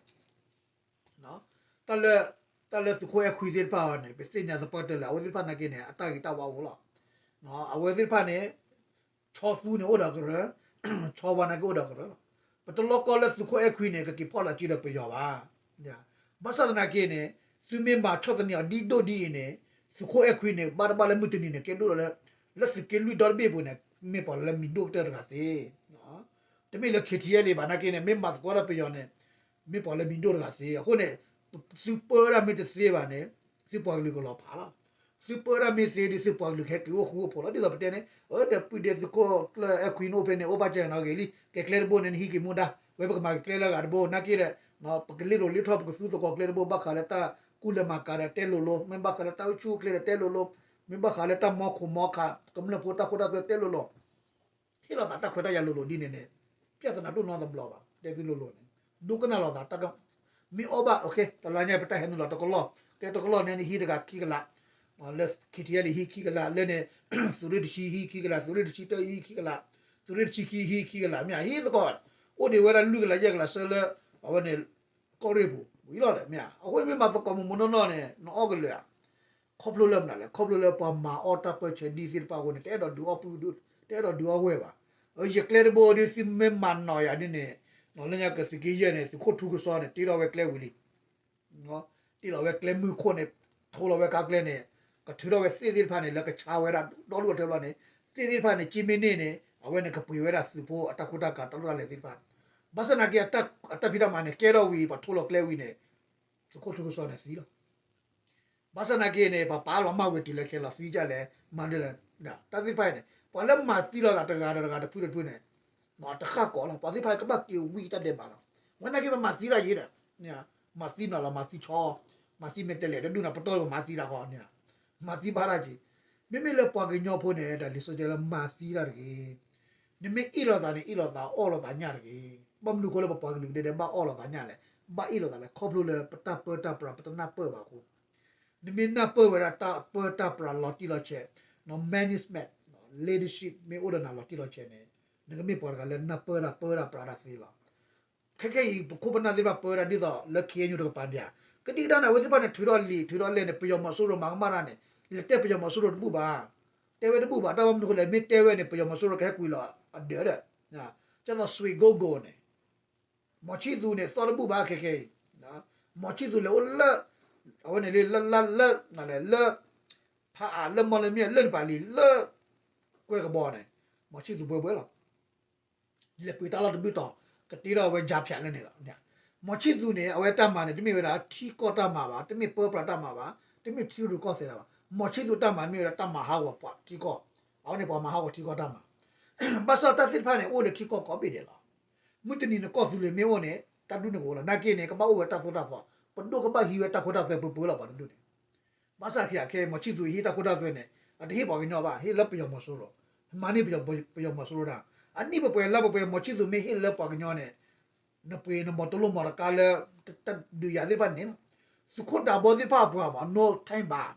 တၢ်လၢ တၢ်လၢသုးခိၣ်အဲၣ်ခွံသ့ၣ်တဖၣ်အံၤန့ၣ် ပသ့ၣ်ညါသပှၢ်တၢၢ်လၢ အဝဲသ့ၣ်တဖၣ်နာ်က့န့ၣ် အတၢ်ဂ့ၤတၢ်ဝါအိၣ်လီၤ. အဝဲသ့ၣ်တဖၣ်န့ၣ် ဆီသူန့ၣ်အိၣ်ဒီးကရၢ, ဆီဝါနာ်က့အိၣ်ဒီးကရၢလီၤ. ပတလီကီလၢသုးခိၣ်အဲၣ်ခွံန့ၣ် ကက့ၤဖီၣ်လီၤစုဒီးပယီၤဘၣ်. ဘၣ်ဆၣ်သနာ်က့န့ၣ် သုမ့ၢ်မၤဆီၣ်သနံးအီၤဒ်ဒိၣ်ဒ်အံၤန့ၣ် သုးခိၣ်အဲၣ်ခွံန့ၣ် ဘၣ်တဘၣ်လၢမုၢ်တနံၤန့ၣ် ကဲဒိၣ်လီၤလၢ လၢသုးက့လွံၢ်ဒီတဘ့ၣ်အပူၤန့ၣ် မ့ၢ်ပှၤလၢမံၤဒိၣ်ကတၢၢ်တဂၤသ့. တမ့ၢ်လၢ K T L ဘၣ်နာ်က့န့ၣ် မ့ၢ်မၤသကိးဒီးပယီၤန့ၣ် မ့ၢ်ပှၤလၢမံၤဒိၣ်တဂၤသ့. အဃိန့ၣ် သုပၢတၢ်မ့ၢ်တသ့ဘၣ်န့ၣ် သုပှၤကလုာ်ကလီၤဖးလီၤ. သုပၢတၢ်မ့ၢ်သ့ဒီး သုပှၤကလုာ်ကဟဲက့ၤအိၣ်ဃူအိၣ်ဖိးလီၤ. ဒ်သိးပတဲန့ၣ် အၢ ဒီးပုၢ်ဒ့သုးခိၣ်ကျၢၢ်အဲၣ်ခွံန့ၣ်အိၣ်ဖဲန့ၣ် အိၣ်ဘၣ်စၢၤနီၣ်ဂ့ၤလံ ကဲကျဲတဘိန့ၣ် နဟံးက့ၤမူဒါ ဝဲပကမၤက့ၤကျဲလၢအဂၤတဘိ နာ်က့ဒီး ပကလ့လိာ်လ့ထီၣ် ပကသူသကိးကျဲတဘိ ဘၣ်ဃးလၢတၢ်ကူၣ်လဲၤမၤကၤဒီးတဲလိၤလိၤ မ့ၢ်ဘၣ်ဃးလၢတၢ်အိၣ်ဆူၣ်အိၣ်ချ့ဒီးတဲလိၤလိၤ မ့ၢ်ဘၣ်ဃးလၢတၢ်မီခိၣ်မီခး ကမျၢၢ်ဖိတၢ်ခိတၢ်သွဲတဲလိၤလိၤ ဟ့ၣ်လီၤသးတၢ်ခွဲးတၢ်ယာ်လိၤလိၤဒ်န့ၣ်န့ၣ် ပြဿနာဒိၣ်နီတဘျီဘၣ် တဲသုလိၤလိၤန့ၣ် ဒိကနၣ်လိာ်သးတၢ်က မ့ၢ်အီၣ်ဘၣ် တလါညါပတၢ်ဟဲနုာ်လီၤတကလီၢ် ကဲတကလီၢ်န့ၣ် နဟံးတဂၤခံကလး လၢ K T L ဟံးခံကလး လၢန့ၣ် သုးရ့ၣ်တဆံဟံးခံကလး သုးရ့ၣ်တဆံတၢဟံးခံကလး သုးရ့ၣ်တဆံခံဟံးခံကလး မ့ၢ်ဟံးသကိး အိၣ်ဒံးဝဲဒၣ်လွံၢ်ကလးယဲၢ်ကလးဆၢလၢ အဝဲန့ၣ် ကီၢ်ရ့ၣ်ပူၤ ဝံၤလီၤဒီး မ့ၢ်ဧါ အဃိန့ၣ်မ့ၢ်မၤသကိးမုၢ်မုၢ်နီၢ်နီၢ်န့ၣ် နအီၣ်ကလၢာ်ဧါ ခီဖျိလၢမနုၤလဲၣ် ခီဖျိလၢပှၤမၤအီၣ်တၢ်ပၢၢ်ဆၢဒ်သ့ၣ်တဖၣ်အဃိန့ၣ် တအဲၣ်ဒိးဒုးအီၣ်ပုၢ် တအဲၣ်ဒိးဒုးအီၣ်ဝဲၢ်ဘၣ်. ယကျဲတဘိဒီးသုမ့ၢ်မၤနီၤယၤဒ်န့ၣ် လၢညါကသုးက့ယဲၢ်န့ၣ် သုးခိၣ်ထူကစီန့ၣ် တ့ထီၣ်ဝဲကျဲဝံၤလံ တ့လီၤဝဲကျဲမုၢ်ခိၣ်န့ၣ် ထိလီၤဝဲခါကျဲန့ၣ် ကထုးထီၣ်ဝဲသ့ၣ်သ့ၣ်တဖၣ်န့ၣ် လၢကဆါဝဲဒၣ်ဒီဒူၣ်အထၢဘျီန့ၣ် သ့ၣ်သ့ၣ်တဖၣ်န့ၣ် က့မ့ၢ်န့ၢ်န့ၣ် အဝဲန့ၣ်ကပှ့ၤဝဲဒၣ်သုးဖိအတၢ်ကူတၢ်ကၤတၢ်လိၣ်တၢ်လဲၤသ့ၣ်တဖၣ် ဘၣ်ဆၣ်သနာ်က့ အတၢ်ဖံးတၢ်မၤန့ၣ် ကဲထီၣ်ဝံၤ ပှၤထိလီၤကျဲဝံၤန့ၣ် သုးခိၣ်ထူကစီန့ၣ်သံလီၤ ဘၣ်ဆၣ်သနာ်က့န့ၣ် ပှၤပာ်လီၤမၢ်ဝဲတုၤလၢခဲလီၤသံဒ်လဲၣ် မၤဒ်လဲၣ် တၢ်သ့ၣ်တဖၣ်အံၤန့ၣ် ပှၤလၢမၤသံလိာ်သးတဂၤဒီးတဂၤတဖုဒီးတဖုန့ၣ် တဃၣ်ကီးလီၤ ပှၤသ့ၣ်တဖၣ်အံၤကဘၣ်က့ၤဝံတၢ်ဒဲးဘးလီၤ. ဝဲနာ်က့ပမၤသံတၢ်ယံၤဒီး မၤသံနီၤလီၤ မၤသံဆီ မၤသံမဲာ်တဲးလဲး တဒူၣ်န့ၣ် ပတီၢ်ပမၤသံတၢ်ဃီန့ၣ် မၤသံဘၣ်တၢ်က့ၤ မ့မ့ၢ်လၢပှၤကညီဖိန့ၣ် တၢ်လံာ်စီဆှံလၢမၤသံတၢ်တဂ့ၤ နမ့ၢ်အ့ၣ်လိာ်သးန့ၣ် အ့ၣ်လိာ်သး အီၣ်လိာ်သးညၣ်တဂ့ၤ. ဘၣ်မနုၤအဃိလၢပပှၤကလုာ်ကဒဲဒဲး ဘၣ်အီၣ်လိာ်သးညၣ်လဲၣ်, ဘၣ်အ့ၣ်လိာ်သးလဲၣ်, ခီဖျိလၢပတၢ်ပၢတၢ်ပြး ပတနၢ်ပၢၢ်ဘၣ်အဃိ, နမ့ၢ်နၢ်ပၢၢ်ဝဲဒၣ်တၢ်ပၢတၢ်ပြးလီၤတံၢ်လီၤဆဲး, မ့ၢ် management, leadership မ့ၢ်အိၣ်ဒီးနၤလီၤတံၢ်လီၤဆဲးန့ၣ်, နကမ့ၢ်ပှၤတဂၤလၢနၢ်ပၢၢ်တၢ်ပၢတၢ်ပြးတၢ်သ့လီၤ. ခဲကဲအံၤ ပခိၣ်ပနၢ်သ့ၣ်တဖၣ်ပၢဝဲဒၣ်ဒ်သိးလၢ ခ့ၣ်အဲၣ်ယူၣ် တကပၤဒံးဧါ, ကဒံကဒါန့ၣ် အဝဲသ့ၣ်တဖၣ်န့ၣ် ထုးထီၣ်လံာ်ထုးထီၣ်လဲၢ်န့ၣ် ပယီၤမီၤစိရိၤမၤကမၣ်တၢ်န့ၣ် လဲၤတဲပယီၤမီၤစိရိၤတဘူၣ်ဘၣ်, တဲဝဲတဘူၣ်ဘၣ်, တၢ်ဘၣ်မနုၤအဃိလဲၣ် မ့ၢ်တဲဝဲန့ၣ် ပယီၤမီၤစိရိၤကဟဲကွံာ်လီၤအဒၢးဒီး, ဒ်သိး စွ့ၣ်ကိၣ်ကိၣ်န့ၣ် မီၤဆံၣ်သူန့ၣ် သီၣ်တဘူၣ်ဘၣ်ခဲကဲအံၤ, မီၤဆံၣ်သူလဲၤအိၣ်လၢ အဝဲန့ၣ်လၢ လၢ လၢ ဖးအး လၢမီၢ်လၢမ့ၢ် လၢနပၤလံ လၢ ကွဲၢ်ကဘီန့ၣ်, မီၤဆံၣ်သူဘှဲဘှဲလီၤ. လဲၤပှ့ၤတၢ်လီၢ်တဘျုးတီၤ ကတ့ထီၣ်ဝဲ ကြားဖြတ် လၢန့ၣ်လီၤ. မီၤဆံၣ်သူန့ၣ် အဝဲတၢ်မၤန့ၣ် တမ့ၢ်ဝဲဒၣ်ထံကီၢ်တၢ်မၤဘၣ်, တမ့ၢ်ပၢပြးတၢ်မၤဘၣ်, တမ့ၢ်ထံရူၢ်ကီၢ်သဲးတၢ်မၤ, မီၤဆံၣ်သူတၢ်မၤမ့ၢ်ဝဲဒၣ်တၢ်မၤဟးဂီၤပှၤထံကီၢ်, အဝဲန့ၣ်ပှၤမၤဟးဂီၤထံကီၢ်တၢ်မၤ ဘၣ်ဆၣ်တၢ်သ့ၣ်တဖၣ်န့ၣ် အိၣ်လၢထံကီၢ်ကိးဘ့ၣ်ဒဲးလီၤ. မုၢ်တနံၤန့ၣ် ကီၢ်သူလ့ၤမ့ၢ်အိၣ်န့ၣ် တၢ်ဒူၣ်န့ၣ်ကအိၣ်လီၤ. နာ်က့န့ၣ် ကဘၣ်အိၣ်ဝဲတၢ်သိၣ်တၢ်သီ, ပဒိၣ်ကဘၣ်ဟံးဝဲတၢ်ခိတၢ်သွဲပှဲၤပှဲၤလီၤ ပှၤတဒူၣ်န့ၣ်. ဘၣ်ဆၣ်ခဲအံၤ ခဲအံၤ မီၤဆံၣ်သူဟံးတၢ်ခိတၢ်သွဲန့ၣ် အတဟ့ၣ်ပှၤကညီဘၣ်, ဟ့ၣ်လၢပယီၤမီၤစိရိၤ, မၤန့ၢ်ပယီၤမီၤစိရိၤတၢ်, အနံၣ်ပှဲၤပှဲၤလါပှဲၤပှဲၤ မီၤဆံၣ်သူမ့ၢ်ဟ့ၣ်လၢပှၤကညီန့ၣ် နပှ့ၤနမီၤတလိၣ်မီၤတကါလၢ တၢ်ဒုးယၤသ့ၣ်တဖၣ်န့ၣ်လီၤ. သုးခိၣ်ဒးဘီသ့ၣ်တဖၣ်အပှၤမး no time ဘၣ်,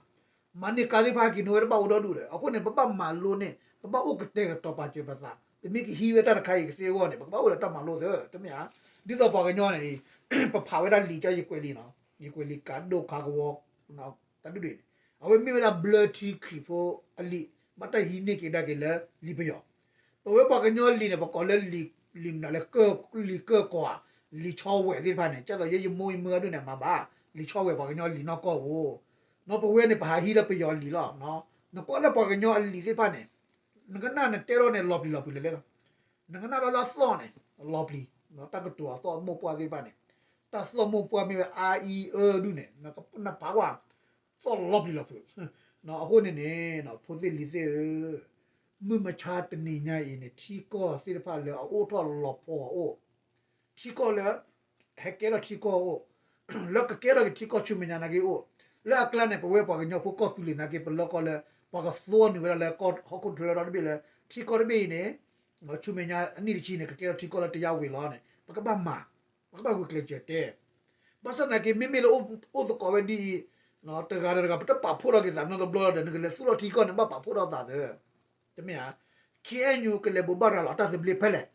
မၤန့ၢ်ကါသ့ၣ်တဖၣ်က့ၤန့ၢ်ဝဲတဘၣ်အိၣ်ဒီဒူၣ်ဒီး, အဃိန့ၣ် ပဘၣ်မၤလိန့ၢ်, ပဘၣ်အိၣ်ကတဲာ်ကတီၤပာ်စၢၤပသး, ပမ့ၢ်ကဟံးဝဲတၢ်တခါအံၤကသ့အဂီၢ်န့ၣ် ပကဘၣ်အိၣ်ဒီးတၢ်မၤလိသ့, တမ့ၢ်ဧါ. ဒ်သိးပှၤကညီန့ၣ် ပဖးဝဲဒၣ်လံာ်ကၠီယကွဲးလံာ်နီၤ, ယကွဲးလံာ်ကးဒိၣ်ခးကဝီၤ တၢ်ဒုးဒုးန့ၣ်, အဝဲမ့ၢ်ဝဲဒၣ်ဘျၢထံခရံာ်ဖိအလံာ်, ဘၣ်တၢ်ဟံးန့ၢ်က့ၤဒၣ်က့ၤလၢလံာ်ပယီၤ. ပဝဲပှၤကညီလံာ်န့ၣ် ပကိးလၢလံာ်မနုၤလဲၣ်, လံာ်ကၢၢ်ကီၢ်ဧါ, လံာ်ဆီဝဲၢ်သ့ၣ်တဖၣ်န့ၣ်, ကဲသိးယဲယမိၢ်ယမုၢ်အဒိၣ်န့ၣ် မၤဘၣ်, လံာ်ဆီဝဲၢ်ပှၤကညီလံာ်နီၢ်ကီၢ်ဧိၤ, နီၢ်ပဝဲန့ၣ် ပဟးဟံးလၢပယီၤလံာ်လီၤ. နကွၢ်လၢပှၤကညီအလံာ်သ့ၣ်တဖၣ်န့ၣ်, နကနၣ်နတဲထီၣ်န့ၣ် လီၤပျံၤလီၤပျံၤလၢလဲၣ်လီၤ. နကနၣ်ဒီးလၢအသီၣ်န့ၣ် လီၤပျံၤ, တၢ်ကတိၤအသီၣ်မိၢ်ပှၢ်သ့ၣ်တဖၣ်န့ၣ်, တၢ်သီၣ်မိၢ်ပှၢ်မ့ၢ်ဝဲအါအံၤအၢဒုးန့ၣ်, နပာ်ဝဲ သီၣ်လီၤပျံၤလီၤပျံၤ. အဃိန့ၣ်န့ၣ် ဖိသ့ၣ်လံၤသ့ၣ်ဧၢ, မုၢ်မဆါတနံၤညါအံၤန့ၣ် ထံကီၢ်သ့ၣ်တဖၣ်လၢအအိၣ်ထီၣ်လီၤဖိအအိၣ်, ထံကီၢ်လၢ ဟဲကဲထီၣ်ထံကီၢ်အအိၣ်, လၢကကဲထီၣ်က့ၤထံကီၢ်ဆူမဲာ်ညါနာ်က့အိၣ်, လၢအကျါန့ၣ် ပဝဲပှၤကညီဖိကီၢ်သူလ့ၤနာ်က့ ပလီၢ်ကီၢ်လၢ ပှၤကသိနုာ်ဝဲဒၣ်လၢဟီၣ်ခိၣ်ချၢလီၤတဘ့ၣ်လၢ ထံကီၢ်တဘ့ၣ်အံၤန့ၣ် ဆူမဲာ်ညါအနံၣ်တဆံန့ၣ် ကကဲထီၣ်ထံကီၢ်လၢတယါဝံၤလီၤန့ၣ် ပကဘၣ်မၤ, ပကဘၣ်ဂုာ်ကျဲးစၢးတဲ ဘၣ်ဆၣ်သနာ်က့ မ့မ့ၢ်လၢအိၣ်သကိးဝဲဒ်အံၤ, တဂၤဒီးတဂၤ ပတပာ်ဖှိၣ်ထီၣ်က့ၤသးနီတဘျီဒီး နကလဲၤသူၣ်ထီၣ်ထံကီၢ်န့ၣ် ဘၣ်ပာ်ဖှိၣ်ထီၣ်သးသၢ, တမ့ၢ်ဧါ. ခ့ၣ်အဲၣ်ယူၣ် ကလဲၤဘိးဘၣ်ရၤလီၤတၢ်သဘျ့ဖဲလဲၣ်,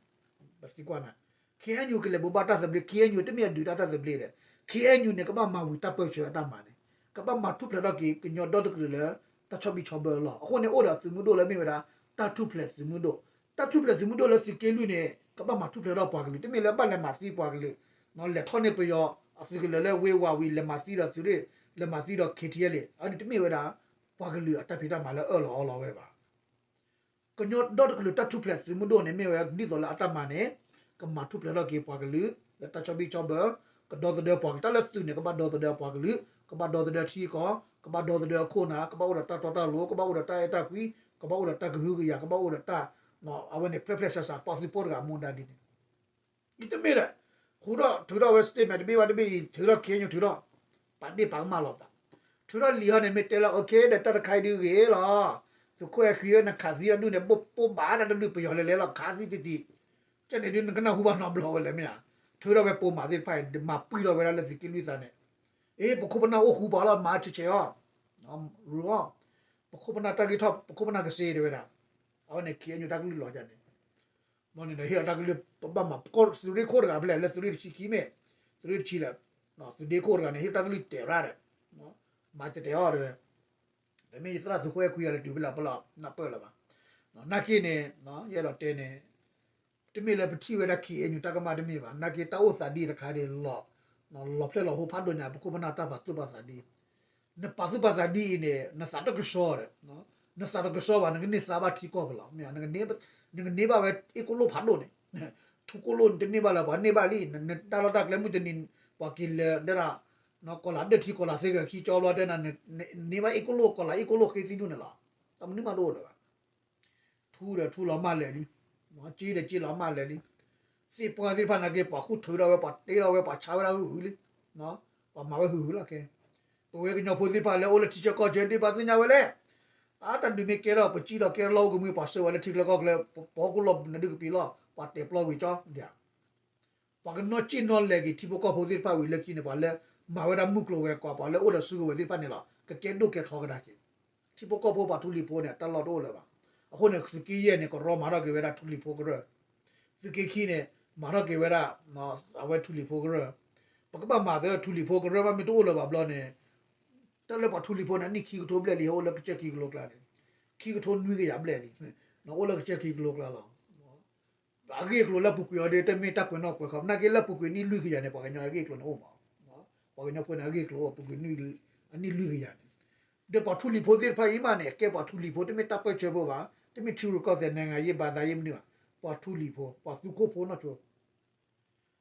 ပသံကွၢ်နၤ, ခ့ၣ်အဲၣ်ယူၣ် ကလဲၤဘိးဘၣ်တၢ်သဘျ့, ခ့ၣ်အဲၣ်ယူၣ် တမ့ၢ်အဒုးတၢ်သဘျ့ဒီး, ခ့ၣ်အဲၣ်ယူၣ်န့ၣ် ကဘၣ်မၤဝံၤတၢ်ပၢဆှၢအတၢ်မၤန့ၣ်, ကဘၣ်မၤထူၣ်ဖျဲးထီၣ်က့ၤ ကညီဒီတကလုာ်လၢ တၢ်ဆီၣ်ဘံၣ်ဆီၣ်ဘၢလီၤ. အဃိန့ၣ် အိၣ်ဒီးသုးမုၢ်ဒိၣ်လၢမ့ၢ်ဝဲဒၣ် တၢ်ထူၣ်ဖျဲးသုးမုၢ်ဒိၣ်, တၢ်ထူၣ်ဖျဲးသုးမုၢ်ဒိၣ်လၢသုးက့လွံၢ်န့ၣ် ကဘၣ်မၤထူၣ်ဖျဲးထီၣ်ပှၤကလုာ်, တမ့ၢ်လၢဘၣ်လဲၤမၤသံပှၤကလုာ်, လဲၤထီၣ်န့ၢ်ပယီၤအသုးကလၢၤလၢဝ့ၢ်ဝးဝံၤ လဲၤမၤသံဒီးသုးရ့ၣ်, လဲၤမၤသံဒီး ခ့ထံအဲလ့ၣ်, အန့ၣ်တမ့ၢ်ဝဲဒၣ် ပှၤကလုာ်အတၢ်ဖံးတၢ်မၤလၢအၢၣ်လီၤအီလီၤဝဲဘၣ်. ကညီဒီတကလုာ်တၢ်ထူၣ်ဖျဲးသုးမုၢ်ဒိၣ်န့ၣ် မ့ၢ်ဝဲဒ်သိးလၢအတၢ်မၤန့ၣ် ကမၤထူၣ်ဖျဲးထီၣ်က့ၤပှၤကလုာ် လၢတၢ်ဆီဘံၣ်ဆီဘၢ, ကဒီသဒၢပှၤကလုာ်, တၢ်လၢသုးန့ၣ် ကဘၣ်ဒီသဒၢပှၤကလုာ်, ကဘၣ်ဒီသဒၢထံကီၢ်, ကဘၣ်ဒီသဒၢအခိၣ်နၢ်, ကဘၣ်အိၣ်ဒီးတၢ်တီတၢ်လိၤ, ကဘၣ်အိၣ်ဒီးတၢ်အဲၣ်တၢ်ကွံ, ကဘၣ်အိၣ်ဒီးတၢ်ကဟုကယာ်, ကဘၣ်အိၣ်ဒီးတၢ်, အဝဲန့ၣ် ဖျဲၣ်ဖျဲၣ်ဆးဆး ပှၤသုးဖိတဂၤမူဒါဒ်န့ၣ် ယတမ့ၢ်ဒီး, ဃုာ်ဒီးထုးထီၣ်ဝဲ statement တဘ့ၣ်ဘၣ်တဘ့ၣ်အံၤ ထုးထီၣ် ခ့ၣ်အဲၣ်ယူၣ် ထုးထီၣ်, ပာ်ဒ့ၣ်ပာ်ကမၣ်လီၤသး, ထုးထီၣ်လံာ်ဟီန့ၣ် မ့ၢ်တဲလၢ okay ဒီးတၢ်တခါအံၤဒုးဂ့ၤလီၤ, သုးခိၣ်အဲၣ်ခွံဧၢ နခးသံတၢ်ဒုးန့ၣ် ဘိၣ်ပိၢ်ဘၣ်တၢ်တဒုးပယီၤလဲၤလဲၤလီၤ ခးသံတံၢ်တံၢ်, ကဲန့ၣ်ဒုးနကနၢ်ဟူဘၣ်နီတဘျီဝဲလဲၣ်မ့ၢ်ဧါ, ထုးထီၣ်ဝဲပိာ်မၤသ့ၣ်တဖၣ်အံၤ မၤပှံၢ်ထီၣ်ဝဲဒၣ်လၢသုးက့လွံၢ်သးန့ၣ်, အ့ ပခိၣ်ပနၢ်အိၣ်ဃူပှၤလီၤ မၤဆဲးဆဲးအီၤ, ရူအီၤ, ပခိၣ်ပနၢ်တၢ်ဂ့ၢ်ထီၣ် ပခိၣ်ပနၢ်ကစ့တဲဝဲဒၣ်, အဝဲန့ၣ် ခ့ၣ်အဲၣ်ယူၣ် တၢ်ကလုၢ်လီၤယၤန့ၣ် ဘျီန့ၣ်ဒီး ဟ့ၣ်လီၤတၢ်ကလုၢ် ပဘၣ်မၤ သုးရ့ၣ်ခိၣ်တဂၤဖဲလဲၣ် လၢသုးရ့ၣ်တဆံခံမ့ၢ်, သုးရ့ၣ်တဆံလဲၣ်, သုးဒ့ခိၣ်တဂၤန့ၣ် ဟ့ၣ်တၢ်ကလုၢ်တဲာ်ရၣ်ဒီး, မၤတဲာ်တဲာ်အီၤဒီး, ဒီးမ့ၢ်ယသရၣ်သုးခိၣ်အဲၣ်ခွံအံၤလဲၤတုၤဖဲလဲၣ် ပလီၤနၢ်ပၢၢ်လၢၤဘၣ်, နာ်က့န့ၣ်, ယအဲၣ်ဒိးတဲန့ၣ်, တမ့ၢ်လၢပထံၣ်ဝဲဒၣ် ခ့ၣ်အဲၣ်ယူၣ် တၢ်ကမၣ်တမ့ၢ်ဘၣ်, နာ်က့တၢ်အိၣ်သးဒ်တခါဒ်လီၤ, လီၤဖျဲၣ်လီၤဟိဖးဒိၣ်ညါ ပခိၣ်ပနၢ်တၢ်ပာ်သူၣ်ပာ်သးဒ် နပာ်သူၣ်ပာ်သးဒ်အံၤန့ၣ် နသးတကဆှီဒီး, နသးတကဆှီဘၣ် နကန့ၢ်သါဘၣ်ထံကီၢ်ပူၤလီၤ, နကန့ၢ်ဘၣ်ဝဲအ့ၣ်ကိၣ်လိၣ်ဖးဒိၣ်န့ၣ်, ထူကိၣ်လိၣ်နတန့ၢ်ဘၣ်လၢၤ ပှၤန့ၢ်ဘၣ်လံ, နတၢ်လီၢ်တၢ်ကျဲမုၢ်တနံၤ, ပှၤက့ၤလဲၤဒၣ်, ကီၤလၤဒၢၣ်ထံကီၤလၤသ့ဂဲၤခံကၠီဘျီတဲနၤ, နန့ၢ်ဘၣ်အ့ၣ်ကိၣ်လိၣ် ကီၤလၤအ့ၣ်ကိၣ်လိၣ်ဃ့သံဒူၣ်န့ၣ်လီၤ, တၢ်မနုၤမးတအိၣ်လၢၤဘၣ် ထူဒီးထူလီၤမၢ်လဲၤလံ, က့ဒီးက့လီၤမၢ်လဲၤလံ, သ့ၣ်ပှၢ်သ့ၣ်တဖၣ်နာ်က့ ပှၤဃုထၢထီၣ်ဝဲ ပှၤတ့ထီၣ်ဝဲ ပှၤဆါဝဲဒၣ်ဟုၣ်ဟုၣ်လံ, ပှၤမၤဝဲဟုၣ်ဟုၣ်လီၤခဲ, ပဝဲကညီဖိသ့ၣ်တဖၣ်လၢအိၣ်လၢထံဆၢကီၢ်ဆၢဒ်ဘၣ်သ့ၣ်ညါဝဲလဲၣ်, အတၢ်ဒုးမ့ၢ်ကဲထီၣ် ပစံၣ်ထီၣ်ကဲထီၣ်လီၢ်အိၣ်ကမှံ ပှၤဆှၢဝဲလၢထံချၢကီၢ်ချၢ, ပဟီၣ်ခိၣ်လီၢ်နဒုးကပံာ်လီၢ် ပှၤတဲာ်ပျီဝံၤကၠီဒၣ် ပှၤကနီၢ်က့ၣ်နီၢ်လဲၤက့ၤထံဖိကီၢ်ဖိသ့ၣ်တဖၣ်ဝံၤလၢခံန့ၣ် ပှၤလၢမၤဝဲဒၣ်မုၢ်ကျိၤဝဲၤကွာ် ပှၤလၢအိၣ်ဒီးစုကဝဲၤသ့ၣ်တဖၣ်န့ၣ်လီၤ ကကဲဒိၣ်ကဲထီကဒါက့ၤ, ထံဖိကီၢ်ဖိပှၤထူလံၤဖိန့ၣ် တၢ်လီၢ်တအိၣ်လၢၤဘၣ်. အဃိန့ၣ် သုးက့ယဲၢ်န့ၣ် ကရီမၤထီၣ်က့ၤဝဲဒၣ်ထူလံၤဖိကရၢ, သုးက့ခံန့ၣ် မၤထီၣ်က့ၤဝဲဒၣ် အဝဲထူလံၤဖိကရၢ, ပကဘၣ်မၤသၢထူလံၤဖိကရၢ ဘၣ်မ့ၢ်တအိၣ်လၢၤဘၣ်ဘျီန့ၣ် တၢ်လၢပှၤထူလံၤဖိန့ၣ် အနံၣ်ခံကထိဘျဲၣ်လံ ဟဲအိၣ်လၢကစၢၢ်ခံကလိကျါန့ၣ်, ခံကထိနွံကယၤဘျဲၣ်လံ, အိၣ်လၢကစၢၢ်ခံကလိကျါလီၤ. အဂ့ၢ်အကျိၤလၢပူၤကွံာ်အီၤဒီး တမ့ၢ်တၢ်ကွဲးနီၣ်ကွဲးခီ နာ်က့လၢပူၤကွံာ်နံၣ်လွံၢ်ကယၤန့ၣ် ပှၤကညီအဂ့ၢ်အကျိၤန့ၣ်အိၣ်မး, ပှၤကညီဖိန့ၣ် အဂ့ၢ်အကျိၤအိၣ်ပူၤကွံာ် အနံၣ်လွံၢ်ကယၤန့ၣ်, ဒီးပှၤထူလံၤဖိသ့ၣ်တဖၣ်အံၤမးန့ၣ် အကဲပှၤထူလံၤဖိ တမ့ၢ်တၢ်ပၢၢ်ဆၢဖိဘၣ်, တမ့ၢ်ထံရူၢ်ကီၢ်သဲး နိုင်ငံရေးဘာသာရေးမနုၤဘၣ်, ပှၤထူလံၤဖိ ပှၤသူခိၣ်ဖိနီၢ်ဆိ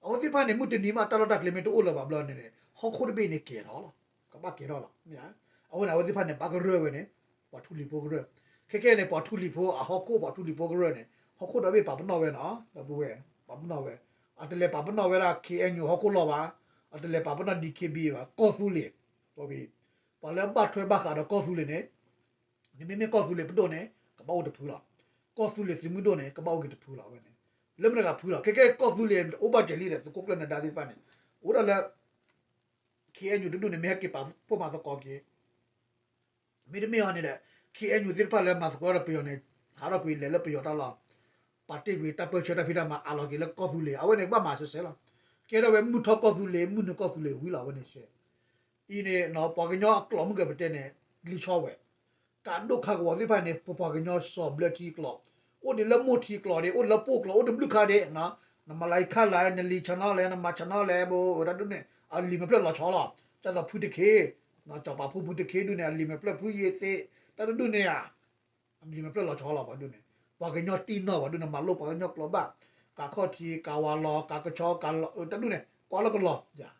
အဝဲသ့ၣ်တဖၣ်န့ၣ် မုၢ်တနံၤမး တၢ်လီၢ်တၢ်ကျဲမ့ၢ်တအိၣ်လၢၤဘၣ်ဘျီန့ၣ် ဟီၣ်ခိၣ်တဘ့ၣ်န့ၣ်ကဲၤထီၣ်လီၤ, ကဘၣ်ကဲၤထီၣ်လီၤ. အဃိန့ၣ် အဝဲသ့ၣ်တဖၣ်န့ၣ် ဘၣ်ကရၢဝဲန့ၣ် ပှၤထူလံၤဖိကရၢ, ခဲကဲန့ၣ် ပှၤထူလံၤဖိအဟီၣ်ခိၣ် ပှၤထူလံၤဖိကရၢန့ၣ် ဟီၣ်ခိၣ်ဒီဘ့ၣ်ပာ်ပနီၣ်ဝဲနီၤ, ဒီပုၢ်ဝဲၢ် ပာ်ပနီၣ်ဝဲ, အတလဲၤပာ်ပနီၣ်ဝဲဒၣ် ခ့ၣ်အဲၣ်ယူၣ် ဟီၣ်ခိၣ်လီၢ်ဘၣ်, အတလဲၤပာ်ပနီၣ် ဒံၣ်ခ့ၣ်ဘံၣ် ဘၣ်, ကီၢ်သူလ့ၤ, ပှၤလၢဘၣ်ထွဲဘၣ်ဃးဒီးကီၢ်သူလ့ၤန့ၣ် နမ့မ့ၢ်ကီၢ်သူလ့ၤပဒိၣ်န့ၣ် ကဘၣ်အိၣ်တဖုလီၤ. ကီၢ်သူလ့ၤသုးမုၢ်ဒိၣ်န့ၣ် ကဘၣ်အိၣ်က့ၤတဖုလီၤဝဲန့ၣ်, လၢမတဂၤဖုလီၤ. ခဲကဲကီၢ်သူလ့ၤအိၣ်ဘၣ်စၢၤလံဒီး သုးခိၣ်ကျၢၢ်နဒါသ့ၣ်တဖၣ်န့ၣ် အိၣ်ဒၣ်လၢ ခ့ၣ်အဲၣ်ယူၣ် တဒူၣ်န့ၣ် မ့ၢ်ဟဲက့ၤပာ်ဖှိၣ်မၤသကိးက့ၤ မ့တမ့ၢ်အီၤန့ၣ်ဒီး ခ့ၣ်အဲၣ်ယူၣ် သ့ၣ်တဖၣ်လၢမၤသကိးဒီးပယီၤန့ၣ် ဟးထီၣ်ကွံာ်လဲၤလၢပယီၤတၢ်လီၢ်, ပာ်တ့ၢ်ကွံာ်တၢ်ပၢၢ်ဆၢတၢ်ဖံးတၢ်မၤအးလီၤက့ၤလၢကီၢ်သူလ့ၤ, အဝဲန့ၣ်ကဘၣ်မၤစဲးစဲးလီၤ. ကဲထီၣ်ဝဲမုၢ်ထီၣ်ကီၢ်သူလ့ၤ မုၢ်နုာ်ကီၢ်သူလ့ၤဝံၤလီၤ အဝဲန့ၣ်စဲး အံၤန့ၣ် ပှၤကညီအကျိာ်မုၢ်ကပတဲန့ၣ် လံာ်ဆီဝဲ ကးဒိၣ်ခးကဝီၤသ့ၣ်တဖၣ်န့ၣ် ပပှၤကညီစီၤဘျၢထံကျိာ်, အိၣ်ဒံးလၢမိၢ်ထံကျိာ်ဒံး အိၣ်လၢပိၢ်ကျိာ် အိၣ်တဘျုးခါဒံး, နမၤလၢယခါလၢ နလံာ်ဆၢနီၤလဲၣ် နမၤဆၢနီၤလဲၣ် ဘိတၢ်ဒ်န့ၣ် အလံာ်မဲာ်ဖျၢၣ်လီၤဆီလီၤ. ကၢ်သိးဖုတခ့, စီၤပၤဖိဖုတခ့ဒ်န့ၣ် အလံာ်မဲာ်ဖျၢၣ်ဖုယ့သ့, တၢ်တဒူၣ်န့ၣ်ဧါ အလံာ်မဲာ်ဖျၢၣ်လီၤဆီလီၤ ပှၤဒ်န့ၣ်, ပှၤကညီတံၢ်နီၢ်ပှၤဒ်န့ၣ် မၤလိပှၤကညီကျိာ်ဘၣ်, ကးခီၣ်ထံး ကးဝးလီၤ ကးကဆီ ကးလီၤ တၢ်ဒ်န့ၣ် ကွၢ်လၢကလီၤယၤ.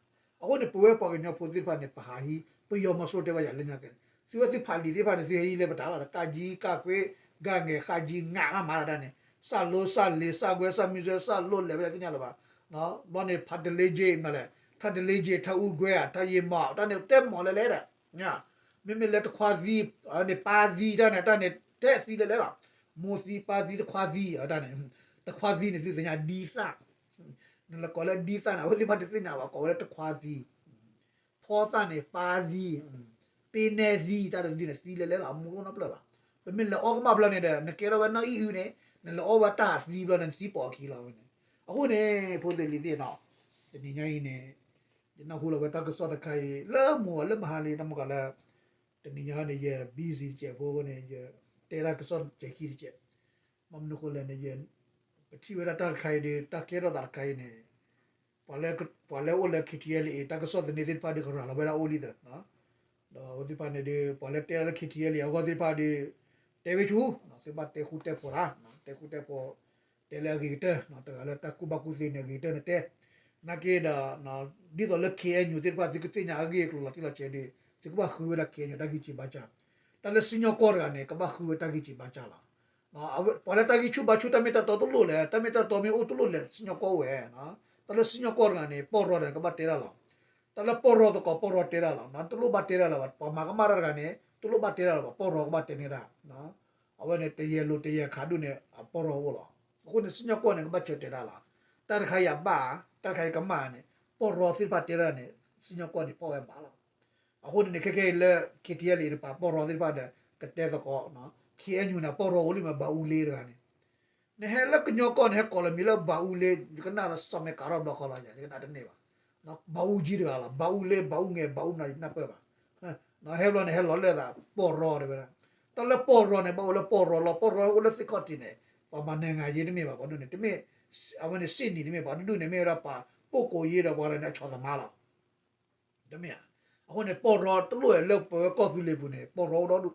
အဃိန့ၣ် ပဝဲပှၤကညီဖိသ့ၣ်တဖၣ်န့ၣ် ပဟးဟံး ပယီၤမီၤစိရိၤတဲဘၣ်ယၤလၢညါကဲန့ၣ် သုဝဲသုဖးလံာ်သ့ၣ်တဖၣ်န့ၣ် သုဟဲဟံးလၢပတၢ်လီၤ ကးကၠံ ကးကွ့ ကးငဲၤ ဃးကၠံ ငးမးမးတၢ်န့ၣ် စၣ်လိ စၣ်လ့ စၣ်ကွဲ စၣ်မံစဲ စၣ်လိလဲၤဝဲဒၣ်သ့ၣ်ညါလၢၤဘၣ်. ဘျီန့ၣ် ဖးတလ့ကၠ့ မနုၤလဲၣ် ထးတလ့ကၠ့ ထးအူကွဲ ထးယံာ်မး တၢ်န့ၣ်တဲမးလဲၤလဲၤဒီး မ့မ့ၢ်လၢတခွါသံ န့ၣ် ပၢ်သံတၢ်န့ၣ် တၢ်န့ၣ်တဲသံလဲၤလဲၤလီၤ. မိၢ်သံ ပၢ်သံ တခွါသံ တၢ်န့ၣ် တခွါသံန့ၣ် သုသ့ၣ်ညါဒ်သၣ် နလဲၤကိးလၢဒ်သၣ်န့ၣ် အဝဲသ့ၣ်တဖၣ်တသ့ၣ်ညါဘၣ် ကိးဝဲလၢတခွါသံ ဖီသၣ်န့ၣ် ပၢ်သံ ပ့နဲသံ တၢ်တသံန့ၣ် သံလဲၤလဲၤလီၤ အမူအိၣ်နီတဖျၢၣ်ဘၣ်. ပမ့ၢ်လဲၤအီကမၣ်ဖျၢၣ်န့ၣ်ဒီး နကဲထီၣ်ဝဲနီၢ်အံၣ်အုန့ၣ် နလဲၤအီဝဲတၢ်သံဖျၢၣ်န့ၣ် နသံပိာ်အခံလီၤဝဲန့ၣ်. အဃိန့ၣ် ဖိသ့ၣ်လံၤသ့ၣ်နီၤ တနံၤညါအံၤန့ၣ် ယနၢ်ဟူလီၤဝဲတၢ်ကစီၣ်တခါအံၤ လၢမိၢ်အီၤလၢမဟါလံ တမ့ၢ်ကီးလၢ တနံၤညါန့ၣ် ယ busy တစဲးဖိအဃိန့ၣ် ယတဲတၢ်ကစီၣ်တစဲးခံတစဲး ဘၣ်မနုၤဃိလဲၣ်န့ၣ် ယ ပ ပထံၣ်ဝဲဒၣ်တၢ်တခါအံၤဒီး တၢ်ကဲထီၣ်သးတခါအံၤန့ၣ် ပှၤလၢအိၣ်လၢ ခ့ထံအဲလ်အ့ တၢ်ကစီၣ်သန့သ့ၣ်တဖၣ်ဒီး ကရၤလီၤဝဲဒၣ်အိၣ်လံသၢ ဒီးအဝဲသ့ၣ်တဖၣ်န့ၣ်ဒီး ပှၤလၢတဲဒၣ်လၢ ခ့ထံအဲလ်အ့ အဂီၢ်သ့ၣ်တဖၣ်ဒီး တဲဝဲဆူ သ့ၣ်တဖၣ်တဲဃူတဲဖိးတၢ်, တဲဃူတဲဖိး, တဲလၢအဂ့ၤကတၢၢ်, တဂၤလၢတၢ်ကူၣ်ဘၣ်ကူၣ်သ့န့ၣ် အဂ့ၤကတၢၢ်န့ၣ်တဲ, နာ်က့ဒီး ဒ်သိးလၢ ခ့အဲၣ်ယူၣ် သ့ၣ်တဖၣ် သုကသ့ၣ်ညါအဂ့ၢ်အကျိၤလီၤတံၢ်လီၤဆဲးဒီး သုကဘၣ်ဃုဝဲဒၣ် ခ့အဲၣ်ယူၣ် တၢ်ဂံၢ်စၢ်ဘါစၢ်, တၢ်လၢစံၣ်ညီၣ်ကွီၢ်တဂၤန့ၣ် ကဘၣ်ဃုဝဲတၢ်ဂံၢ်စၢ်ဘါစၢ်လီၤ. ပှၤလၢတၢ်ဂံၢ်ဆူၣ်ဘါဆူၣ်တၢ်မ့ၢ်တၢ်တီတလိၣ်လဲၣ်, တၢ်မ့ၢ်တၢ်တီမ့ၢ်အိၣ်တလိၣ်လဲၣ် စံၣ်ညီၣ်ကွီၢ်အိၣ်ဝဲ, တၢ်လၢစံၣ်ညီၣ်ကွီၢ်တဂၤန့ၣ် ပီၢ်ရီတဂၤန့ၣ် ကဘၣ်တဲတၢ်လီၤ. တၢ်လၢပီၢ်ရီသကိး ပီၢ်ရီတဲတၢ်လီၤ, တလိၣ်ဘၣ်တဲတၢ်လၢၤဘၣ်, ပှၤမၤကမၣ်တၢ်တဂၤန့ၣ် တလိၣ်ဘၣ်တဲတၢ်လၢၤဘၣ်, ပီၢ်ရီကဘၣ်တဲန့ၢ်တၢ်, အဝဲန့ၣ် တယဲၢ်လိၤတယဲၢ်ခးဒူၣ်န့ၣ် အပီၢ်ရီအိၣ်လီၤ. အဃိန့ၣ် စံၣ်ညီၣ်ကွီၢ်န့ၣ် ကဘၣ်ဆၢတဲာ်တၢ်လီၤ. တၢ်တခါအံၤအဘၣ်, တၢ်တခါအံၤကမၣ်န့ၣ် ပီၢ်ရီသ့ၣ်တဖၣ်တဲတၢ်န့ၣ် စံၣ်ညီၣ်ကွီၢ်န့ၣ် ပီၢ်ဝဲဘၣ်လီၤ. အဃိန့ၣ်န့ၣ် ခဲခဲအံၤလၢ ခ့ထံအဲလ်အ့ တပၤ ပီၢ်ရီသ့ၣ်တဖၣ်ဒီး ကတဲသကိး, ခ့အဲၣ်ယူၣ်န့ၣ် ပီၢ်ရီအိၣ်လံမး ဘၣ်အူလ့တဂၤန့ၣ်, နဟဲလၢကညီကီၢ်န့ၣ် ဟဲကိးလီၤမံၤလၢဘၣ်အူလ့, ယကနၣ်ဒီး စးမဲာ်ကးထီၣ်ဘျီဃီလီၤ, ယကနၣ်တန့ၢ်ဘၣ်. ဘၣ်အူကၠံတဂၤလီၤ, ဘၣ်အူလ့ ဘၣ်အူငဲၤ ဘၣ်အူနၤ ယနၢ်ပၢၢ်ဘၣ်. ဟဲဘျီန့ၣ် ဟဲလီၤလၢသး ပီၢ်ရီတဲဝဲဒၣ်, တၢ်လၢပီၢ်ရီန့ၣ် ဘၣ်အိၣ်လၢပီၢ်ရီလီၤ, ပီၢ်ရီအိၣ်လၢသ့ၣ်ခီၣ်ထံးန့ၣ် ပှၤမၤနၢၤဂၤယ့တမ့ၢ်ဘၣ်, ပှၤဒူၣ်န့ၣ် တမ့ၢ်, အဝဲန့ၣ် စ့ၣ်နံၤတမ့ၢ်, ပှၤတဒူၣ်န့ၣ် မ့ၢ်ဝဲဒၣ်ပှၤပိာ်ကိးယ့ဒီး ပှၤတဂၤန့ၣ်အဆီၣ်သးမၤလီၤ. တမ့ၢ်ဧါ. အဃိန့ၣ် ပီၢ်ရီတလိၣ်လၢပဝဲကီၢ်သူလ့ၤပူၤန့ၣ် ပီၢ်ရီအိၣ်ဒီဒူ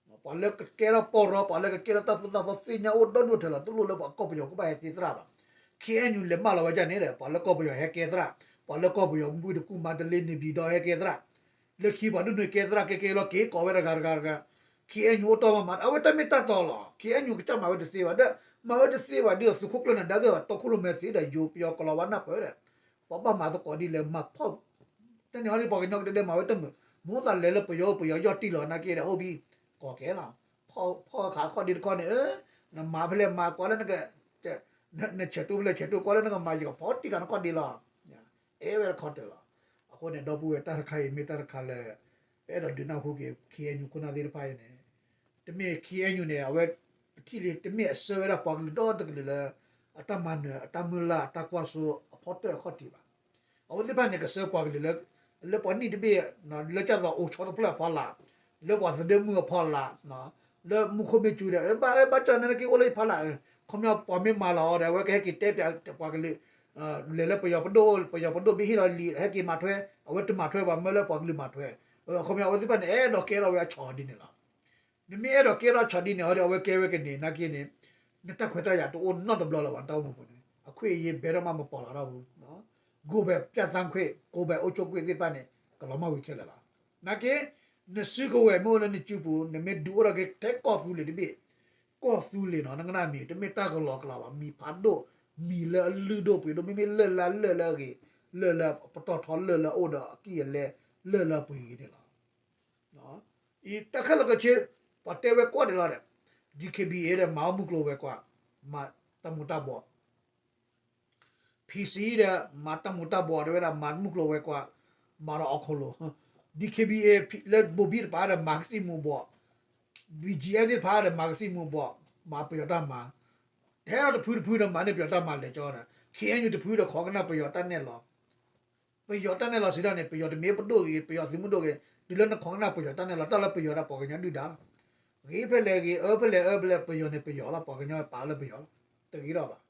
ၣ်, ပှၤလၢကကဲထီၣ်ပီၢ်ရီ ပှၤလၢကကဲထီၣ်တၢ်သိၣ်တၢ်သီသ့ၣ်ညါအိၣ်ဒီဒူၣ်ထဲလီၤ, တလိၣ်လၢပှၤကီၢ်ပယီၤကဘၣ်ဟဲသ့သရၣ်ဘၣ်. ခ့အဲၣ်ယူၣ် လဲၤမၢလီၤဝဲဒ်န့ၣ်ဒီး ပှၤလၢကီၢ်ပယီၤဟဲကဲသရၣ်, ပှၤလၢကီၢ်ပယီၤမုၢ်တကူၣ်မၤတလ့ န့ၣ်ပျံၤဒီးဟဲကဲသရၣ်, လၢခံပှၤဒူၣ်န့ၣ်ကဲသရၣ်ကဲကဲလီၤ က့ၤကိးဝဲတဂၤတဂၤတဂၤ, ခ့အဲၣ်ယူၣ်အိၣ်တီၢ်မၤမၤ အဝဲတၢ်မ့ၢ်တၢ်တီလီၤ. ခ့အဲၣ်ယူၣ် ကစၢ်မၤဝဲတသ့ဘၣ်ဒီး မၤဝဲတသ့ဘၣ်ဒီး သုးခိၣ်ကျၢၢ်နဒါသ့ၣ်ဘၣ် တီခိၣ်ရိၣ်မဲသ့ဒီး ယိၤပယီၤကလီၤဝါနၢ်ပၢၢ်ဒီး ပှၤဘၣ်မၤသကိးဒ်လဲၣ် မၤဖီၣ် တၢ်န့ၣ်ဟီဒ်ပှၤကညီကဒဲဒဲမၤဝဲတမုာ်, မ့ၢ်သးလဲၤလၢပယီၤအိၣ် ပယီၤယီၢ်တံၢ်လီၤ နာ်က့ဒီး အိၣ်ဘံ ကိးကဲလီၤ. ဖီၣ်အခါခီၣ်ဒ့တခီန့ၣ် နမၤဖဲလဲၣ်မၤကွၢ်လၢနက, နဆဲးတိၢ်ဖဲလဲၣ်ဆဲးတိၢ်ကွၢ်လၢနကမၤယီၤ ဖီၣ်တံၢ်ဃာ်နခီၣ်ဒ့လီၤ. အဲၣ်ဝဲတခီတၢၢ်လီၤ. အဃိန့ၣ် ဒီပုၢ်ဝဲၢ် တၢ်တခါအံၤမ့ၢ်တၢ်တခါလၢ ပအဲၣ်ဒိးဒုးနၢ်ဟူက့ၤ ခ့အဲၣ်ယူၣ် ခိၣ်နၢ်သ့ၣ်တဖၣ်အံၤန့ၣ်, တမ့ၢ် ခ့အဲၣ်ယူၣ် န့ၣ် အဝဲ ပထံၣ်လံ တမ့ၢ်အဆှၢဝဲဒၣ်ပှၤကလုာ်ဒီတကလုာ်လၢ အတၢ်မၤနၢၤ အတၢ်မုၢ်လၢ် အတၢ်ကွၢ်စိအဖီတၢၣ်အခီၣ်ထံးဘၣ်. အဝဲသ့ၣ်တဖၣ်န့ၣ် ကဆှၢပှၤကလုာ်လၢ လၢပှၤနံၣ်တဘ့ၣ် လၢကၢ်သိးအိၣ်ဆီတဖျၢၣ်အဖီလာ်, လၢပှၤသဒၢမုၢ်အဖီလာ်, လၢမူခိၣ်မ့ၢ်စူၤဒီး ဘၣ်ဘၣ်ကၢ်န့ၣ်က့ၤအိၣ်လၢယဖီလာ်, ခီပညီပှၤမ့ၢ်မၤလီၤအီၤဒီး အဝဲကဟဲက့ၤတဲပၠးပှၤကလုာ် လဲၤလၢပယီၤပဒိၣ် ပယီၤပဒိၣ်မ့ၢ်ဟ့ၣ်လီၤလံာ် ဟဲက့ၤမၤထွဲ, အဝဲတမၤထွဲဘၣ် မၢလၢပှၤကလုာ်မၤထွဲ. ခီပညီအဝဲသ့ၣ်တဖၣ်န့ၣ် အဲၣ်ဒိးကဲထီၣ်ဝဲအဆီၣ်ဒ်န့ၣ်လီၤ. နမ့ၢ်အဲၣ်ဒိးကဲထီၣ်ဆီၣ်ဒ်န့ၣ်အီၤဒီး အဝဲကဲဝဲကန့ၣ် နာ်က့န့ၣ် နတၢ်ခွဲးတၢ်ယာ်တအိၣ်နီတဘျီလၢၤဘၣ် နတၢ်အိၣ်မူပူၤန့ၣ် အခွင့်အရေး ဘဲထီၣ်မး မပီၢ်လီၤထီၣ်ဘူး. ကိုယ်ပိုင်ပြဌာန်းခွင့် ကိုယ်ပိုင်အုပ်ချုပ်ခွင့် သ့ၣ်တဖၣ်န့ၣ် ကလီၤမၢ်ဝံၤခဲလၢာ်လီၤ. နာ်က့ နစုကဝဲၤမ့ၢ်အိၣ်လၢနစုပူၤ နမ့ၢ်ဒုးအိၣ်ထီၣ်က့ၤထဲကီၢ်သူလ့ၤတဘ့ၣ်, ကီၢ်သူလ့ၤနီၤ နကနၣ်မံၤ တမ့ၢ်တၢ်ကလီကလီဘၣ် မံၤဖးဒိၣ်, မံၤလၢအလုၢ်ဒိၣ်ပှ့ၤဒိၣ် မ့မ့ၢ်လၢၢ်လၢလၢၢ်လၢအဂ့ၤ, လၢၢ်လၢပတီၢ်ထီ လၢၢ်လၢအအိၣ်ဒီးအကံၢ်အလဲ လၢၢ်လၢအပှ့ၤဂ့ၤန့ၣ်လီၤ. အံၤတၢ်ခဲလၢာ်ခဲဆ့ ပှၤတဲဝဲကွၢ်ဒံးလီၤဒီး DKBA ဒီး မၤအီၣ်မုၢ်ကျိၤဝဲၤကွာ်, မၤတၢ်မူၤတၢ်ဘှီး, PC ဒီး မၤတၢ်မူၤတၢ်ဘှီး တဲဝဲဒၣ် မၤမုၢ်ကျိၤဝဲၤကွာ်, မၤဒီးအီၣ်ခိၣ်လိၤ, DKBA လၢဘိၤဘံၣ်တပၤဒီး မၤကသံၣ်မူၤဘှီး, BGF သ့ၣ်တဖၣ်ဒီး မၤကသံၣ်မူၤဘှီး, မၤပယီၤတၢ်မၤ, ထဲဒီးတဖုတဖုဒီး မၤန့ၢ်ပယီၤတၢ်မၤလဲၤကၠီဒီး ခ့အဲၣ်ယူၣ် တဖုဒီး ခိးကနၣ်ပယီၤတၢ်နဲၣ်လီၤ ပယီၤတၢ်နဲၣ်လီၤစံးဒၣ်န့ၣ် ပယီၤတမ့ၢ်ပဒိၣ်ဂ့ၤ ပယီၤသုးမုၢ်ဒိၣ်ဂ့ၤ တုၤလၢနခိးကနၣ်ပယီၤတၢ်နဲၣ်လီၤ တၢ်လၢပယီၤဒၣ်ပှၤကညီဒုၣ်ဒါလီၤ. ဂ့ၤဖဲလဲၣ်ဂ့ၤ အၢဖဲလဲၣ်အၢဖဲလဲၣ် ပယီၤန့ၣ်ပယီၤလီၤ ပှၤကညီပာ်လၢပယီၤလီၤ တဂ့ၤထီၣ်ဘၣ်.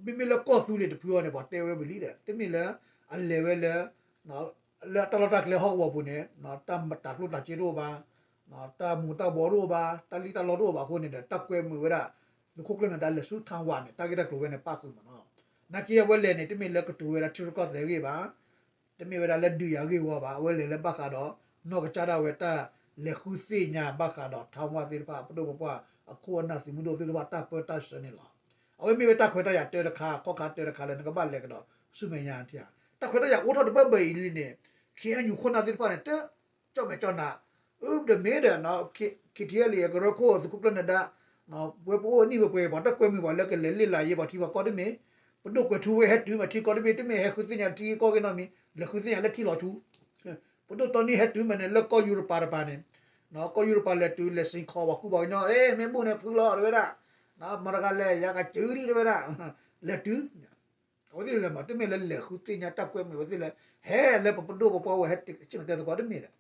မ့မ့ၢ်လၢကီၢ်သူလ့ၤတဖုအံၤန့ၣ် ပှၤတဲဝဲဝံၤလံဒီး တမ့ၢ်လၢ အလဲၤဝဲလၢ လၢတၢ်လီၢ်တၢ်ကျဲဟီၣ်ကဝီၤပူၤန့ၣ် တၢ်မတၤကျိၣ်တၤစ့တအိၣ်ဘၣ်, တၢ်မူၤတၢ်ဘှီးတအိၣ်ဘၣ်, တၢ်လံၣ်တၢ်လီတအိၣ်ဘၣ်အဃိန့ၣ်ဒီး တၢ်ကွဲမုာ်ဝဲဒၣ် သုးခိၣ်ကျၢၢ်နဒါလဲၤဆူ ထၣ်ဝၣ် န့ၣ် တၢ်ဂ့ၢ်တၢ်ကျိၤဝဲန့ၣ် ပၣ်ဃုာ်မးနီၤ. နာ်က့အဝဲလဲၤန့ၣ် တမ့ၢ်လၢကတိၤဝဲဒၣ်ထံရူၢ်ကီၢ်သဲးအဂ့ၢ်ဘၣ်, တမ့ၢ်ဝဲဒၣ်လၢဒုးယၤအဂ့ၢ်ဝီဘၣ်, အဝဲလဲၤလၢဘၣ်ဃးဒီး နီၢ်ကစၢ်ဒၣ်ဝဲတၢ်လဲၤဃုသ့ၣ်ညါဘၣ်ဃးဒီး ထၣ်ဝၣ် သ့ၣ်တဖၣ် ပဒိၣ်ပပှၢ် အခိၣ်အနၢ်သုးမုၢ်ဒိၣ်သ့ၣ်တဖၣ် တၢ်ပၢတၢ်ဆှၢန့ၣ်လီၤ. အဝဲမ့ၢ်ဝဲတၢ်ခွဲးတၢ်ယာ်တၢတခါ ခီၣ်ခါတၢတခါလၢနကဘၣ်လဲၤကဒီးဆူမဲာ်ညါထံဧါ. တၢ်ခွဲးတၢ်ယာ်အိၣ်ထီၣ်တဘၢဘၢအံၤလံန့ၣ် ခ့အဲၣ်ယူၣ် ခိၣ်နၢ်သ့ၣ်တဖၣ်န့ၣ် တ ကၠီၣ်မဲာ်ကၠီၣ်နး, အု ဒီးမ့ၢ်ဒီး ခ့ထံအဲလံ ကရၢခိၣ် သုးခိၣ်ကျၢၢ်နဒါ, ဝဲပအိၣ်အနံၣ်ပှဲၤပှဲၤ ပှၤတၢ်ကွဲမုာ်ပှၤလၢကလဲၤလ့ၣ်လၤယ့ ပှၤထံပှၤကီၢ်တမ့ၢ်, ပဒိၣ်ကွဲၤထူဝ့ဟဲတုၤမးထံကီၢ်တမ့ၢ်, တမ့ၢ်ဟဲဃုသ့ၣ်ညါထံကီၢ်ဂ့ၢ်နီတမံၤ, လဲၤဃုသ့ၣ်ညါလၢထံလီၤဆူ ပဒိၣ်တီနံဟဲတုၤမးန့ၣ် လၢကီၢ်ယူရပၤတပၤန့ၣ်, ကီၢ်ယူရပၤလဲၤတုၤ လဲၤစ့ၢ်ကီးပှၤကူပှၤကညီ, မ့ၢ်ဘူၣ်န့ၣ်ဖုလီၤ တဲဝဲဒၣ်, မတၤတဂၤလဲၣ် ယကစၢ်ဒံး တဲဝဲဒၣ်, လဲၤတုၤ အဝဲသ့ၣ်လဲၤမး တမ့ၢ်လၢလဲၤဃုသ့ၣ်ညါတၢ်ကွဲမုာ်ဝဲသ့ၣ်လၢ ဟဲလၢပပဒိၣ်ပပှၢ်ဝဲဟဲဆ့ၣ်နီၤတဲသကိးတမ့ၢ်ဒီး,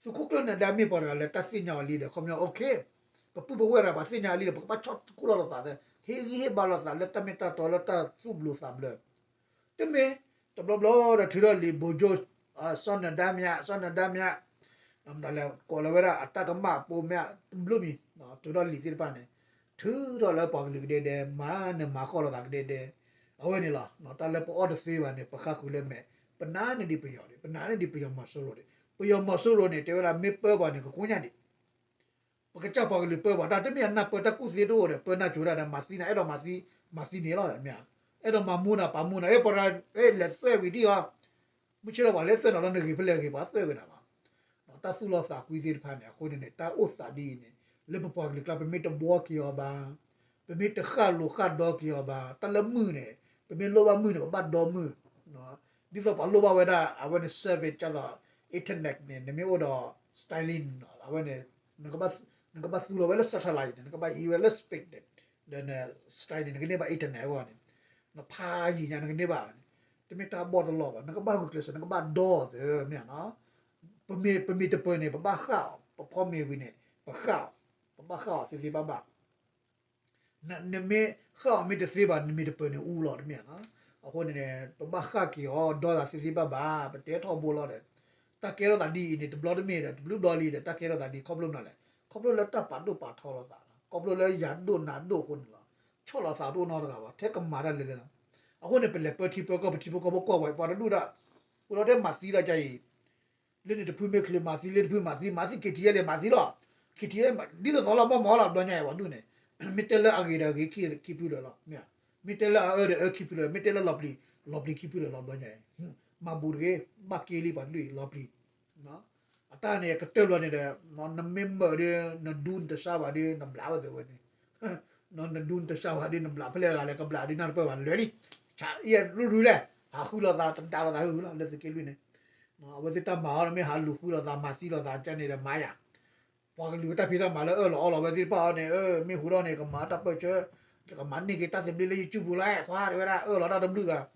သုးခိၣ်ကျၢၢ်နဒါမ့ၢ်ပှၤတဂၤလၢတၢ်သ့ၣ်ညါအီၤလံဒီး ခီပညီ okay, ပပုၢ်ပဝဲၢ်တဂၤပှၤသ့ၣ်ညါအီၤလံဒီး ပကဘၣ်ဆီၣ်သခူၣ်လီၤသးသဲ, ဟ့ၣ်ဂံၢ်ဟ့ၣ်ဘါလိာ်သးလၢတၢ်မ့ၢ်တၢ်တီလၢတၢ်သူၣ်ဘျုးသးဘျၢ တမ့ၢ် တဘျီဘျီဒီးထုးထီၣ်လံာ် ဗိုလ်ချုပ် စီၤနၢၤဒါ မ့ၢ် စီၤနၢၤဒါ မ့ၢ် ကိးလီၤဝဲဒၣ်အတၢ်ကမၣ်အပိ မ့ၢ် တဘျုးမံၤ ထုးထီၣ်လံာ်သ့ၣ်တဖၣ်န့ၣ် ထုးထီၣ်လၢပှၤကလုာ်ကဒဲဒဲ မၤနၢၤမၤဃီလိာ်သးကဒဲဒဲ အဝဲန့ၣ်လီၤ. တၢ်လၢပအီၣ်တသ့ဘၣ်န့ၣ် ပဃၣ်ဃုာ်လၢမဲာ် ပနာ်န့ၢ်ဒံးပယီၤဒံး ပနာ်န့ၢ်ဒံးပယီၤမီၤစိရိၤဒံး ပယီၤမီၤစိရိၤန့ၣ် တဲဝဲဒၣ်မ့ၢ်ပၢပှၤန့ၣ် ကကိညၣ်ဒံး ပကစၢ်ပှၤကလုာ်ပၢပှၤတၢ် တမ့ၢ်အနၢ်ပၢတၢ်ကူၣ်သ့တအိၣ်ဒီး ပၢနၢ်ကၠိတၢ်ဒီး မၤသံနၤ အဲၣ်ဒိးမၤသံ မၤသံန့ၣ်လီၤ မ့ၢ်ဧါ. အဲၣ်ဒိးမၤမူနၤ ပာ်မူနၤ အဲၣ်ပရၤ အဲၣ်လဲၤသွဲၣ်ဝံၤဒံၣ်အီၤ မုၢ်ဆ့ၣ်ထီၣ်ပှၤလဲၤသွဲၣ်နီၤလီၤ နဂ့ၤဖဲလဲၣ်ဂ့ၤ ပှၤသွဲၣ်ဝဲနၤလီၤ. တၢ်သူၣ်လီသးကွံသ့ၣ်တဖၣ်န့ၣ် အဃိန့ၣ်န့ၣ် တၢ်အိၣ်သးဒ်အံၤန့ၣ် လၢပပှၤကလုာ်ကျါ ပမ့ၢ်တဘှီက့ၤအီၤဘၣ် ပမ့ၢ်တဃၣ်လိာ်ဃၣ်ဒီက့ၤအီၤဘၣ် တၢ်လၢမုၢ်န့ၣ် ပမ့ၢ်လိၣ်ဘၣ်မုၢ်န့ၣ် ပဘၣ်ဒီမုၢ် ဒ်သိးပှၤလိၣ်ဘၣ်ဝဲဒၣ် အဝဲန့ၣ် service ဒ်သိး internet န့ၣ် နမ့ၢ်အိၣ်ဒီး Starlink အဝဲန့ၣ် နကဘၣ်သူလီၤဝဲလၢ satellite န့ၣ် နကဘၣ်အံၤဝဲလၢ space န့ၣ် ဒီး Starlink န့ၣ် နကန့ၢ်ဘၣ် internet အဂီၢ်န့ၣ် နဖးယံာ်ညါ နကန့ၢ်ဘၣ် တမ့ၢ်တၢ်ဘီၣ်တလီၢ်ဘၣ် နကဘၣ်ဂုာ်ကျဲးစၢး နကဘၣ်ဒီသ့ မ့ၢ်ဧါနီၤ ပမ့ၢ် ပမ့ၢ်တပၢၢ်န့ၣ် ပဘၣ်ဃၣ်အီၤ ပဖီမ့ၤဝံၤန့ၣ် ပဃၣ်အီၤ ပဘၣ်ဃၣ်အီၤသ့သ့ဘၣ်ဘၣ် နမ့ၢ်ဃၣ်အီၤမ့ၢ်တသ့ဘၣ် နမ့ၢ်တပၢၢ်န့ၣ်အူလီၤ တမ့ၢ်ဧါနီၤ. အဃိန့ၣ် ပဘၣ်ဃၣ်က့ၤအီၤ ဒီသးသ့သ့ဘၣ်ဘၣ် ပတဲထီဘိလီၤဒီး တၢ်ကဲထီၣ်သးဒ်အံၤန့ၣ် တဘျီတမ့ၢ်ဒီး တဘျုးဘျီလံဒီး တၢ်ကဲထီၣ်သးဒ် ခီဖျိမနုၤလဲၣ် ခီဖျိလၢတၢ်ပာ်ဒိၣ်ပာ်ထီလီၤသးလီၤ ခီဖျိလၢယၤဒိၣ်နၤဒိၣ်အဃိန့ၣ်လီၤ. ဆီၣ်လီၤသးတအိၣ်နီတဂၤဘၣ် ထဲကမၤတၢ်လဲၤလဲၤလီၤ. အဃိန့ၣ် ပလဲၤပၢထံပၢကီၢ် ပထံဖိကီၢ်ဖိကွၢ်ဝဲ ပှၤတဒူၣ်ဒၣ် အိၣ်ဒီးထဲမၤသံဒၣ်ကါအံၤ လၢန့ၣ်တဖုမ့ၢ်ချုးမၤသံ လၢတဖုမၤသံ မၤသံ KTLA လဲၤမၤသံလီၤ. KTLA ဒ်သိးသိးလီၤ မီၢ်မီၢ်လီၤ ဘျီညါအံၤ ပှၤဒူၣ်န့ၣ် မ့ၢ်တဲလၢအဂ့ၤဒီးအဂ့ၤ ခံဖုလၢာ်လီၤ မ့ၢ်ဧါ. မ့ၢ်တဲလၢအအၢဒီးအၢ ခံဖုလၢာ် မ့ၢ်တဲလၢလီၤပျံၤ လီၤပျံၤခံဖုလၢာ်လီၤ ဘျီညါအံၤ မၤဘူးတဂ့ၤ ဘၣ်က့လံ ပှၤတဒူၣ်အံၤ လီၤပျံၤ အတၢ်န့ၣ် ကတၢၢ်ဘျီန့ၣ်ဒီး နမ့ၢ်မၢးဒီး နဒူနတစၢ်ဘၣ်ဒီး နဘျးဝဲသ့ဝဲန့ၣ် နဒူနတစၢ်ဘၣ်ဒီး နဘျးဖဲလဲၣ်ဂၤလဲၣ် ကဘျးဒုးနၢ်တပၢၢ်ဘၣ် လဲၤလံ ဆးအံၤ ရုၢ်ရုၢ်လဲၣ် ဟးဃုလိာ်သး တဒါလိာ်သးဟုလီၤ လၢသုးက့လွံၢ်န့ၣ် အဝဲသ့ၣ်တၢ်မၤအီၤ မ့ၢ်ဟးလူၤဃုလိာ်သး မၤသံလိာ်သး ကန့ၣ်ဒီး မၤယၤ ပှၤကလုာ်တၢ်ဖံးတၢ်မၤလၢအၢၣ်လီၤအီလီၤဝဲသ့ၣ်တဖၣ်အီၤန့ၣ် မ့ၢ်ဟူထီၣ်န့ၣ် ကမၤတၢ်ပၢၢ်ဆၢ ကမၤန့ၢ်က့ၤတၢ်သဘျ့လၢ YouTube လီၤ ခွါတဝဲဒၣ် အၢၣ်လီၤတၢ်တဘျုးဂၤ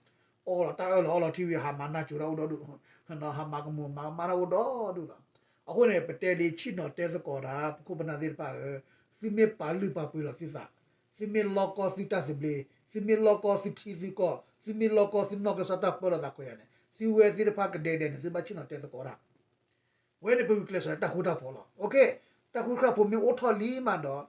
အီလီၤတၢ်အၢၣ်လီၤအီလီၤထံဝံၤ ဟးမၤနၢ်ကၠိတၢ်အိၣ်ဒီဒူၣ် ဟးမၤကမူၤမၤကမၣ်တၢ်အိၣ်ဒီဒူၣ်လီၤ. အဃိန့ၣ် ပတဲလံ ဆ့ၣ်နီၤတဲသကိးတၢ် ပခိၣ်ပနၢ်သ့ၣ်တဖၣ်ဧၢ, သုမ့ၢ်ပာ်လုၢ်ပာ်ပှ့ၤလီၤသုသး, သုမ့ၢ်လီကီသုတၢ်သဘျ့, သုမ့ၢ်လီကီသုထံသုကီၢ်, သုမ့ၢ်လီကီသုနီၢ်ကစၢ်တၢ်ပၢလီၤသးခွဲးယာ်န့ၣ် သုဝဲသ့ၣ်တဖၣ်ကဒဲကဒဲန့ၣ် သုဘၣ်ဆ့ၣ်နီၤတဲသကိးတၢ် ဝဲန့ၣ်ပဂုာ်ကျဲးစၢးတၢ်ဃူတၢ်ဖိးလီၤ. တၢ်ဃူတၢ်ဖိးမ့ၢ်အိၣ်ထီၣ်လံမးဒီး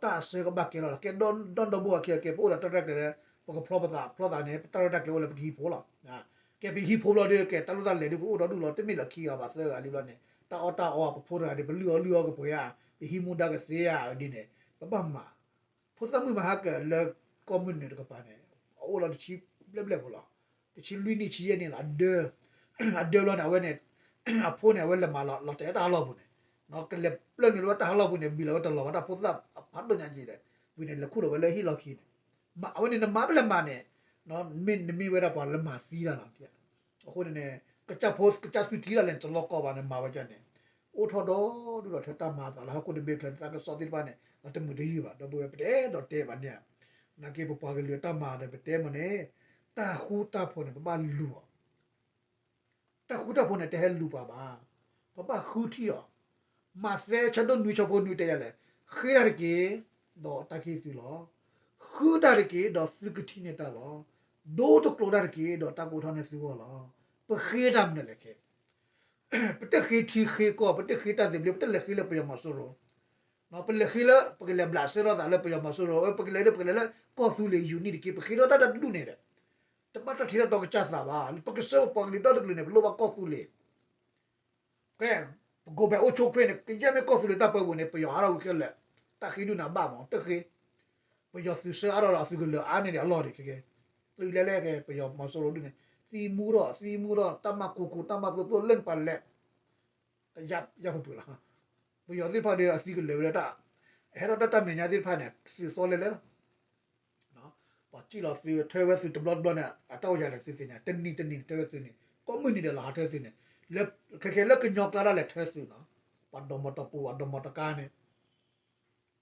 တၢ်အစၢကဘၣ်ကဲလီၤ. ကဲဒီဒီဘိအခံကဲ ပအိၣ်ဒီးတၢ်ရဲၣ်တၢ်ကျဲၤလၢ ပကဖျီပသး ဖျီသးန့ၣ် ပတၢ်ရဲၣ်တၢ်ကျဲၤအိၣ်လၢပကဟံးဖိလီၤ. ကဲပဟံးဖိဘျီဒီး ကဲတၢ်လိၣ်တၢ်လဲၤဒုးကအိၣ်ဒီဒူၣ်လီၤ. တမ့ၢ်လၢခံဂၤဘၣ်သၢဂၤလံဘျီန့ၣ် တၢ်အီၣ်တၢ်အီပဖိတဂၤဒီး ပလုၢ်အီၣ်လုၢ်အီကပှဲၤဧါ, ပဟံးမူဒါကသ့ဧါဒ်န့ၣ် ပဘၣ်မၤ ဖိသၣ်မုၣ်မဟါကၢၢ်လၢကီၢ်မုၢ်နုာ်တကပၤန့ၣ် အအိၣ်လီၤတဆံဘျဲၣ်ဘျဲၣ်ဖိလီၤ. တဆံလွံၢ်နံၣ်ဆံယဲၢ်နံၣ်လီၤ. အဒၢ အဒၢဘျီန့ၣ် အဝဲန့ၣ် အဖိန့ၣ် အဝဲလဲၤမၤလီၤတဲာ်တၢ်ဟးလီၢ်ပူၤန့ၣ် ကလဲၤပျၢၢ်န့ၣ်လၢတၢ်ဟးလီၢ်ပူၤန့ၣ် ဘံၣ်လီၤဝဲတလီၤဘၣ်တၢ်ဖိသၣ်အဖးဒိၣ်ညါက့ဒီး ဝံၤန့ၣ် လဲၤခူၣ်လီၤဝဲလၢဟံၣ်လီၢ်ခံန့ၣ် မ့ၢ်အဝဲန့ၣ် နမၤပလဲၤမၤန့ၣ် မ့ၢ်နမ့ၢ်ဝဲဒၣ်ပှၤလၢမၤသံတၢ်လီၤ. အဃိန့ၣ်န့ၣ် ကစၢ်ဖိကစၢ်သုထံတၢ်လဲၣ်န့ၣ် တလီၤကီဘၣ်န့ၣ် မၤဝဲဒ်န့ၣ် အိၣ်ထီၣ်ဒီဒူၣ်ဒီးထဲတၢ်မၤအသးလၢဟီၣ်ခိၣ်တဘ့ၣ်ချၢန့ၣ် တၢ်ကစီၣ်သ့ၣ်တဖၣ်န့ၣ် လီၤတမုာ်တယုၢ်ဘၣ် ဒီပုၢ်ဝဲၢ် ပတအဲၣ်ဒိးတဲဘၣ်န့ၣ်ဧါ. နာ်က့ပပှၤကလုာ်အတၢ်မၤဒီး ပတဲမ့ၢ်န့ၣ် တၢ်ဃူတၢ်ဖိးန့ၣ် ပဘၣ်လူၤအီၤ တၢ်ဃူတၢ်ဖိးန့ၣ် တဟဲလူၤပှၤဘၣ်. ပဘၣ်ဃုထံၣ်အီၤ, မးသဲဆၢဒိၣ်နွံဆၢဖိနွံတဲယၤလဲၣ်, ဃ့တၢ်တက့ၢ်, ဒီးတၢ်ကဟ့ၣ်သုလီၤ. ဃုတၢ်တက့ၢ်, ဒီးသုကထံၣ်န့ၢ်တၢ်လီၤ. ဒိတကျိၤတၢ်တက့ၢ်, ဒီးတၢ်ကအိၣ်ထီၣ်န့ၢ်သုဂီၢ်လီၤ. ပဃ့တၢ်မနုၤလဲၣ်ခဲ ပတဃ့ထံဃ့ကီၢ်, ပတဃ့တၢ်သဘျ့, ပတလဲၤဃ့လၢပယီၤမီၤစိရိၤ, ပလဲၤဃ့လၢ ပကလဲၤဘျးစဲထီၣ်သးလၢပယီၤမီၤစိရိၤ, ပကလဲၤလၢ ပကလဲၤလၢကီၢ်သူလ့ၤယူၤနံၣ်တက့ၢ်, ပဃ့ထီၣ်တၢ်တဒူၣ်န့ၣ်ဒီး တဘၣ်တၢ်ထံၣ်တၢ်တီကစၢ်သးဘၣ်. ပကစၢ်ပပှၤကလုာ်ဒီတကလုာ်န့ၣ် ပလိၣ်ဘၣ်ကီၢ်သူလ့ၤ ကဲ ပကိးဖဲအိၣ်ဆိးဖဲန့ၣ် ကယဲၢ်မ့ၢ်ကီၢ်သူလ့ၤတၢ်ပၢပူၤန့ၣ် ပယီၤအါထီၣ်ဝံၤခဲလၢာ်, တၢ်ဃ့ဒုးနၤဘၣ်မး တဃ့, ပယီၤသုးဆၢအါထီၣ်ဒီးသုးကလၢၤအါန့ၢ်ဒံးအလီၢ်ဒံးခဲကဲ, သုးလဲၤလဲၤကဲ ပယီၤမီၤစိရိၤဒုးန့ၣ် သံမူထီၣ် သံမူထီၣ် တၢ်မၤကူၣ်ကူၣ် တၢ်မၤသိးသိးလၢနပှၤလဲၤ ကယါယါပူၤပူၤလီၤ. ပယီၤသ့ၣ်တဖၣ်ဒီးအသံကလၢာ်ဝဲလၢတၢ် ဟဲထီၣ်တၢ်တၢ်မဲာ်ညါသ့ၣ်တဖၣ်န့ၣ် သုးသီလဲၤလဲၤလီၤ. ပှၤစံၣ်လီၤသုး ထၢဝဲသုးတဘျီတဘျီန့ၣ် အတၢ်အိၣ်ယၤလဲၣ်သုသ့ၣ်ညါ, တနံၤတနံၤန့ၣ် ထၢဝဲသုးန့ၣ် ကိးမုၢ်နံၤဒဲးလီၤ ဟးထၢသုးန့ၣ်, လၢ ခဲခဲလၢကညီကျါဒၣ်လဲာ်ထၢသုးနီၤ, ပှၤဒိးမၤတပူၤ ပှၤဒိးမၤတကါန့ၣ်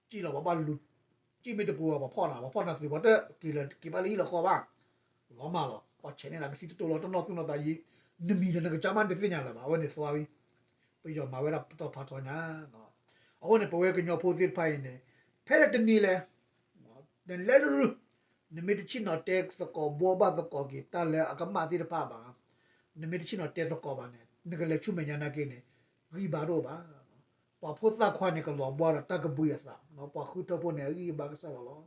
စံၣ်လီၤပှၤဘၣ်လူၤ, စံၣ်မ့ၢ်တပူၤဘၣ် ပှၤဖီၣ်နၤ ပှၤဖီၣ်နၤသုး ပှၤတက့ၤလၢက့ၤဘၣ်လၢဟံၣ်လၢဃီဘၣ်, လီၤမၢ်လီၤ ပှၤဆဲးန့ၢ်နၤကသံၣ်တတိၢ်လီၤ တနီၢ်သူၣ်နီၢ်သးယံၤ, နမံၤဒီးနကစၢ်မးတသ့ၣ်ညါလၢၤဘၣ် အဝဲန့ၣ်သွါဝံၤ, ပယီၤမၤဝဲဒၣ်ပတီၢ်ဖးထီညါ အဃိန့ၣ် ပဝဲကညီဖိသ့ၣ်တဖၣ်အံၤန့ၣ် ဖဲလၢတနံၤလဲၣ် နလဲၤတရူး, နမ့ၢ်တဆ့ၣ်နီၤတဲသကိးဘှီဘၣ်သကိးက့ၤ တၢ်လၢအကမၣ်သ့ၣ်တဖၣ်ဘၣ်, နမ့ၢ်တဆ့ၣ်နီၤတဲသကိးဘၣ်န့ၣ် နကလဲၤဆူမဲာ်ညါနာ်က့န့ၣ် ဂံၢ်ဘါတအိၣ်ဘၣ်. ပှၤဖိသၣ်ခွါန့ၣ် ကလီၤဘှီဒီးတၢ်ကဘှံးအသး, ပှၤဃုထၢဖိန့ၣ် အဂံၢ်အဘါကစၢ်လီၤလီၤ.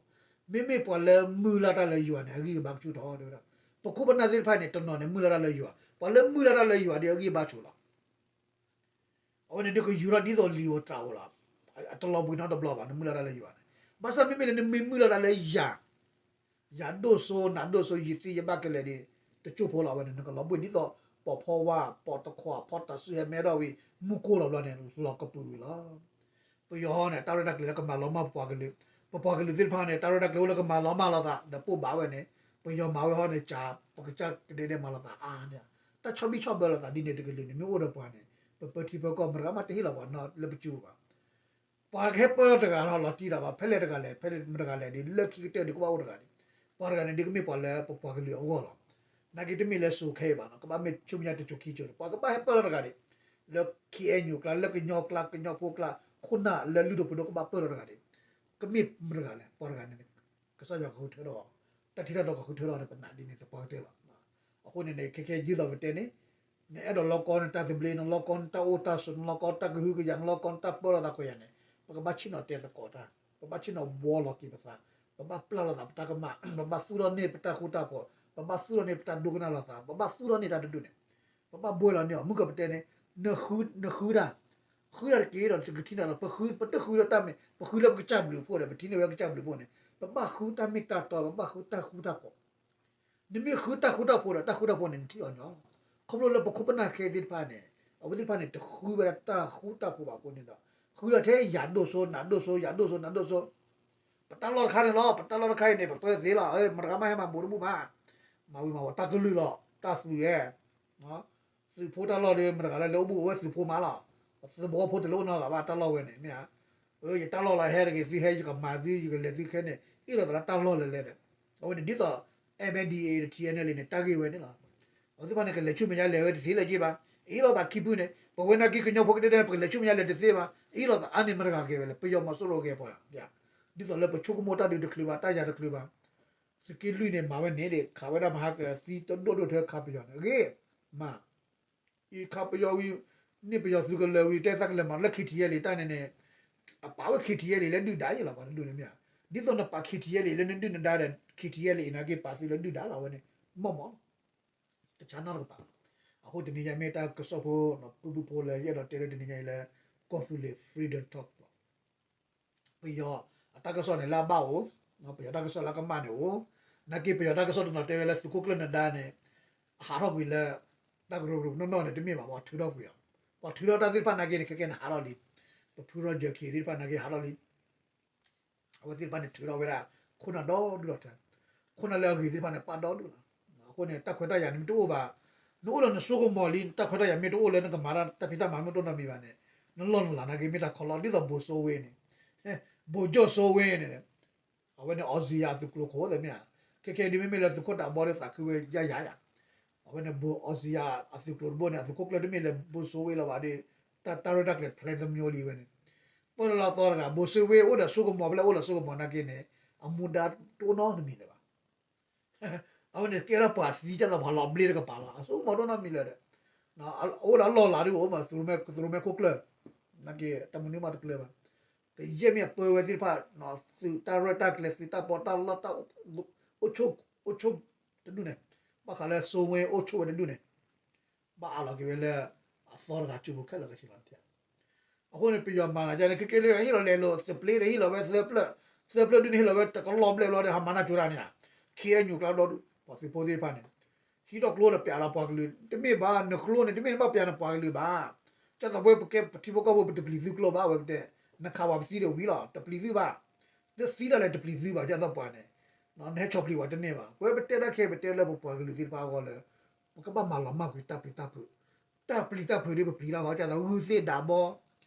မ့မ့ၢ်ပှၤလၢမုၢ်လၢ်တၢ်လၢယွၤန့ၣ် အဂံၢ်အဘါကဆူၣ်ထီၣ်တဲဝဲဒၣ်. ပခိၣ်ပနၢ်သ့ၣ်တဖၣ်န့ၣ် တနီၤန့ၣ် မုၢ်လၢ်တၢ်လၢယွၤ, ပှၤလၢမုၢ်လၢ်တၢ်လၢယွၤဒီး အဂံၢ်အဘါဆူၣ်လီၤ. အဝဲန့ၣ်ဒုးကယူၤထီၣ်ဒ်သိးလံာ်ဧိၤတြၤဧိၤလီၤ. အတလီၤဘှံးနီတဘျီဘၣ် နမုၢ်လၢ်တၢ်လၢယွၤန့ၣ်. ဘၣ်ဆၣ်မ့မ့ၢ်လၢ နမ့ၢ်မုၢ်လၢ်တၢ်လၢယၤ, ယၤဒိၣ်စိနၤဒိၣ်စိ ယသံယဘၣ်ကလဲာ်ဒီး တကၠိၢ်ဖိလီၤ. အဝဲန့ၣ် နကလီၤဘှံးဒ်သိး ပိာ်ဖီဝါ ပိာ်တခွး ဖီတၤဆူဟဲမဲထီၣ်ဝံၤ မူကိၢ်လီၤဘျီန့ၣ် လီၤကပုာ်ဝံၤလီၤ. ပယီၤဟီန့ၣ် တၢ်ရဲၣ်တၢ်ကျဲၤလၢကမၤလီၤမၢ်ပပှၤကလုာ်, ပပှၤကလုာ်သ့ၣ်တဖၣ်န့ၣ် တၢ်ရဲၣ်တၢ်ကျဲၤအိၣ်လၢကမၤလီၤမၢ်လိာ်သး ဒီးပိၢ်ဘၣ်ဝဲန့ၣ်, ပယီၤမၤဝဲဟီန့ၣ် ကၢ် ပကစၢ်ကဒဲဒဲမၤလိာ်သးအါန့ၣ်, တၢ်ဆီဘံၣ်ဆီဘၢလိာ်သးဒ်န့ၣ်တကလုာ်န့ၣ် မ့ၢ်အိၣ်ဒီးပှၤန့ၣ် ပပၢထံပၢကီၢ် မတၤဂၤမးတဟ့ၣ်လီၤပှၤနီတဂၤလၢပစုပူၤဘၣ်. ပှၤကဟဲပၢလီၤတဂၤလီၤ လီၤတံၢ်လီၤဘၣ် ဖဲလဲၣ်တဂၤလဲၣ် ဖဲလဲၣ်မတၤဂၤလဲၣ်ဒီး လၢခံကတၢၢ်ဒီးကဘၣ်အိၣ်တဂၤန့ၣ်, ပှၤတဂၤန့ၣ်ဒုးကမ့ၢ်ပှၤလၢပပှၤကလုာ်အဂီၢ်လီၤ. နာ်က့တမ့ၢ်လၢစိၤခဲအံၤဘၣ်နီၤ ကဘၣ်မ့ၢ်ဆူမဲာ်ညါတစိၤခံစိၤန့ၣ် ပှၤကဘၣ်ဟဲပၢလီၤတဂၤန့ၣ်, လၢ ခ့ၣ်အဲၣ်ယူၣ် ကျါ လၢကညီကျါ ကညီဖိကျါ ခိၣ်နၢ်လၢလုၢ်ဒိၣ်ပှ့ၤဒိၣ်ကဘၣ်ပၢလီၤတဂၤန့ၣ်, ကမ့ၢ်မတၤဂၤလဲၣ် ပှၤတဂၤန့ၣ် ကစၢ်ယွၤကဃုထၢထီၣ်, တၢ်ထံၣ်တၢ်တီကဃုထၢထီၣ်န့ၣ် ပနာ်ဒ်န့ၣ်သပှၢ်ကတၢၢ်လီၤ. အဃိန့ၣ်န့ၣ် ခဲခဲဒ်သိးပတဲန့ၣ်, နအဲၣ်ဒိးလီၤကီနတၢ်သဘျ့ နလီၤကီနတၢ်အိၣ်တၢ်ဆိး နလီၤကီနတၢ်ကဟုကယာ် နလီၤကီနတၢ်ပၢလီၤသးခွဲးယာ်န့ၣ်, ပကဘၣ်ဆ့ၣ်နီၤတဲသကိးတၢ်, ပဘၣ်ဆ့ၣ်နီၤဘှီလီၤက့ၤပသး, ပဘၣ်ပျၢ်လိာ်သးပတၢ်ကမၣ်, ပဘၣ်သူၣ်ထီၣ်န့ၢ်ပတၢ်ဃူတၢ်ဖိး, ပဘၣ်သူၣ်ထီၣ်န့ၢ်ပတၢ်ဒိကနၣ်လိာ်သး, ပဘၣ်သူၣ်ထီၣ်န့ၢ်တၢ်တဒူၣ်န့ၣ်, ပဘၣ်ဘှီလီၤန့ၢ်အီၤ မုၢ်ကပတဲန့ၣ်, နဃုတၢ် ဃုတၢ်တက့ၢ်ဒီး ကထံၣ်နၤဒီး ပဃု ပတဃုလၢတၢ်မ့ၢ် ပဃုလၢပကစၢ်ဘျုးအဖှိၣ်ဒီး ပထံၣ်န့ၢ်ဝဲကစၢ်ဘျုးအဖှိၣ်န့ၣ် ပဘၣ်ဃုတၢ်မ့ၢ်တၢ်တီ ပဘၣ်ဃုတၢ်ဃူတၢ်ဖိး, နမ့ၢ်ဃုတၢ်ဃူတၢ်ဖိးဒီး တၢ်ဃူတၢ်ဖိးန့ၣ် နထံၣ်အီၤန့ၣ်လီၤ. ခီဖျိလၢပခိၣ်ပနၢ်ခဲအံၤသ့ၣ်တဖၣ်န့ၣ် အဝဲသ့ၣ်တဖၣ်န့ၣ် တဃုဝဲဒၣ်တၢ်ဃူတၢ်ဖိးဘၣ်အဃိန့ၣ်ဒီး ဃုလီၤထဲယၤဒိၣ်စိ နၤဒိၣ်စိ ယၤဒိၣ်စိ နၤဒိၣ်စိ ပတၢ်လီၢ်တခါန့ၣ်လီၤ ပတၢ်လီၢ်တခါအံၤန့ၣ် ပပၢသ့လီၤ မတၤဂၤမးဟဲမၤဘူးတဘူၣ်မး, မၤဝံၤမၤဝဲတၢ်ကလုၢ်လီၤ တၢ်သုးဧါ သုးဖိတၢ်လီၢ်ဒီး မတၤဂၤလၢလၢအိၣ်ဘူးအိၣ်ဝဲသုးဖိမးလီၤ, သုးဘီဖိတလဲၤအိၣ်နီတဂၤဘၣ်တၢ်လီၢ်ဝဲန့ၣ် မ့ၢ်ဧါ, ယတၢ်လီၢ်လီၤဟဲတဂ့ၤ သုဟဲယကမၤသု ယကလဲၤသုခဲန့ၣ် အ့ၣ်လိာ်သးလၢတၢ်လီၢ်လဲၤလဲၤဒီး အဝဲန့ၣ်ဒ်သိး MNDAA ဒီး TNLA န့ၣ် တၢ်ဂ့ၢ်ဝဲန့ၣ်လီၤ. အဝဲသ့ၣ်တဖၣ်န့ၣ် ကလဲၤဆူမဲာ်ညါလဲၤဝဲတသ့လၢၤက့ဘၣ်, အ့ၣ်လိာ်သးခံဖုန့ၣ် ပဝဲနာ်က့ကညီဖိကဒဲဒဲ ပကလဲၤဆူမဲာ်ညါလဲၤတသ့ဘၣ်, အ့ၣ်လိာ်သးအါန့ၢ်မတၤဂၤက့ၤဝဲလဲၣ် ပယီၤမီၤစိရိၤက့ၤပှၤ ဒ်သိးလၢပဆိကမိၣ်တၢ်ဒုးတချုးဘၣ် တၢ်ယၤတချုးဘၣ်, သုးက့လွံၢ်န့ၣ် မၤဝဲန့ၣ်ဒီး ခးဝဲဒၣ်မဟါကသံတဒိၣ်ဒိၣ်ထဲခးပယီၤန့ၣ် အဂ့ၢ်, မၤ, အံၤခးပယီၤဝံၤ, န့ၢ်ပယီၤသုးကလၢၤဝံၤ တဲသးကလဲၤမၤလၢ KTLA တၢ်န့ၣ်န့ၣ်, အပာ်ဝဲ KTLA လၢဒုၣ်ဒါယဲလီၤ ပှၤတဒူၣ်န့ၣ်မ့ၢ်ဧါ, ဒ်သိးနပာ် KTLA လၢနဒုၣ်နဒါဒီး KTLA အံၤနာ်က့ပာ်သုလၢဒုၣ်ဒါလီၤ အဝဲန့ၣ်, မီၢ်မီၢ်လီၤ တဆါနီတကပၤ, အဃိတနံၤညါမ့ၢ်တၢ်ကစီၣ်ဖိ ပုၢ်ပုၢ်ဖိလၢယအဲၣ်ဒိးတဲလၢတနံၤညါအံၤလၢ ကီၢ်သူလ့ၤ Freedom Talk လီၤ. ပယီၤအတၢ်ကစီၣ်န့ၣ်လၢအဘၣ်အိၣ်, ပယီၤတၢ်ကစီၣ်လၢအကမၣ်န့ၣ်အိၣ်, နာ်က့ပယီၤတၢ်ကစီၣ်တနီၤတဲဝဲလၢသုးခိၣ်ကျၢၢ်နဒါန့ၣ်, အဟးထီၣ်ကွံာ်လၢ တၢ်ကရၢကရိနီၢ်နီၢ်န့ၣ် တမ့ၢ်ဘၣ် ပှၤထုးထီၣ်ကွံာ်အီၤ, ပှၤထုးထီၣ်တၢ်သ့ၣ်တဖၣ်နာ်က့န့ၣ် ခဲကဲန့ၣ်ဟးထီၣ်လံ, ပဖုရီယၢၢ်ခံသ့ၣ်တဖၣ်နာ်က့ဟးထီၣ်လံ အဝဲသ့ၣ်တဖၣ်န့ၣ်ထုးထီၣ်ဝဲဒၣ် ခိၣ်နၢ်ဒီဒူၣ်လီၤထဲ, ခိၣ်နၢ်လၢအဂ့ၤသ့ၣ်တဖၣ်န့ၣ် ပာ်ဒီဒူၣ်လီၤ. အဃိန့ၣ် တၢ်ခွဲးတၢ်ယာ်န့ၣ်မ့ၢ်တအိၣ်ဘၣ်, နအိၣ်ဒီးနစိကမီၤလံ နတၢ်ခွဲးတၢ်ယာ်မ့ၢ်တအိၣ်လၢနကမၤတၢ်ဖံးတၢ်မၤမ့ၢ်တအိၣ်နီတမံၤဘၣ်န့ၣ်, နလီၢ်နလၤနာ်က့မ့ၢ်တၢ်ခီလီၤ ဒ်သိးဘိၣ်စိဝ့န့ၣ်, ဘိၣ်ကၠိၣ်စိဝ့န့ၣ် အဝဲန့ၣ် အီစံယၤအသုးကျိၤခိၣ်သ့ၣ်မ့ၢ်ဧါ, ခဲခဲဒ်မ့မ့ၢ်လၢသုးခိၣ်ဒးဘီဒီးသးခုဝဲယါယါယါ, အဝဲန့ၣ် ဘိၣ်အီစံယၤအသုးကျိၤတဘိန့ၣ် အသုးခိၣ်ကျၢၢ်တမ့ၢ်လၢဘိၣ်စိဝ့လၢၤဘၣ်ဒီး တၢ်ရဲၣ်တၢ်ကျဲၤဖျဲးတမံၤလံဝဲန့ၣ်, ပၢၢ်လီၤလီၤသီတဂၤ ဘိၣ်စိဝ့အိၣ်ဒီးစိကမီၤဖဲလဲၣ်အိၣ်လၢစိကမီၤနာ်က့န့ၣ်, အမူဒါတအိၣ်နီတမံၤလၢၤဘၣ် အဝဲန့ၣ်ကဲထီၣ်ပှၤသံ ကဲထီၣ်ပှၤလီၤဘျ့တကပၤလီၤ အစိကမီၤဒိၣ်နီတမံၤလၢၤဒီး, အအိၣ်ဒီးအလီၢ်လၤဒ်အိၣ်မး သုးရိၣ်မဲခိၣ်ကျၢၢ်, နာ်က့ တၢ်မနုၤမးတကျၢၤဘၣ်, ကယဲၢ်မ့ၢ်အပၢဝဲသ့ၣ်တဖၣ်, သုးတၢ်ရဲၣ်တၢ်ကျဲၤ သုးတၢ်ပီးတၢ်လီတၢ်အိၣ်ဆိၣ်, အိၣ်ဆိၣ်တဒူၣ်န့ၣ်, ဘၣ်ဃးလၢစိဝ့အိၣ်ဆိၣ်ဝဲတဒူၣ်န့ၣ် ဘၣ်အးလီၤက့ၤဝဲလၢ အသီတဂၤစုပူၤခဲလၢာ်ခဲဆ့လီၤ. အဃိန့ၣ် ပယီၤမၤနၤဒ်န့ၣ် ခဲကဲလၢဟ့ၣ်လီၤလဲၤလိာ်သပျ့ဒီး ဟ့ၣ်လီၤဝဲသၢဖျၢၣ်, သၢဖျၢၣ်ဒုန့ၣ် ဟ့ၣ်လီၤဝဲတကလီၢ်ဘျဲၣ်ဘျီဒီး ဟးမၤနၢ်ကၠိတၢ်န့ၣ်ဧါ, ခ့ၣ်အဲၣ်ယူၣ်ကျါဒီဒူၣ် ပှၤသုးဖိသ့ၣ်တဖၣ်န့ၣ် ဟံးထီၣ်ကျိဒီးပျးလီၤပှၤကလုာ် တမ့ၢ်ဘၣ် နကျိန့ၣ် တမ့ၢ်နဘၣ်ပျးနပှၤကလုာ်ဘၣ်. ကၢ်သးပှဲပကဲပထံဖိကီၢ်ဖိ ပတပျံၤသုကျိဘၣ်ဝဲပတဲ, နခးပှၤပသံဒီးဝံၤလီၤ တပျံၤသုဘၣ်. တသံဒၣ်လဲာ်တပျံၤသုဘၣ် ကၢ်သးပှၢ်န့ၣ်, နဟဲဆီၣ်ပျံၤပှၤတန့ၢ်ဘၣ်. ပဝဲပတဲတၢ်ခဲ ပတဲလၢပပှၤကလုာ်သ့ၣ်တဖၣ်အဂီၢ်လၢ ပကဘၣ်မၤလီၤမၢ်ကွံာ်တၢ်ပျံၤတၢ်ဖုး, တၢ်ပျံၤတၢ်ဖုးဒီးပပျံၤလၢအဂီၢ် ကၢ်သးဂုၢ်သ့ၣ်ဒးဘီ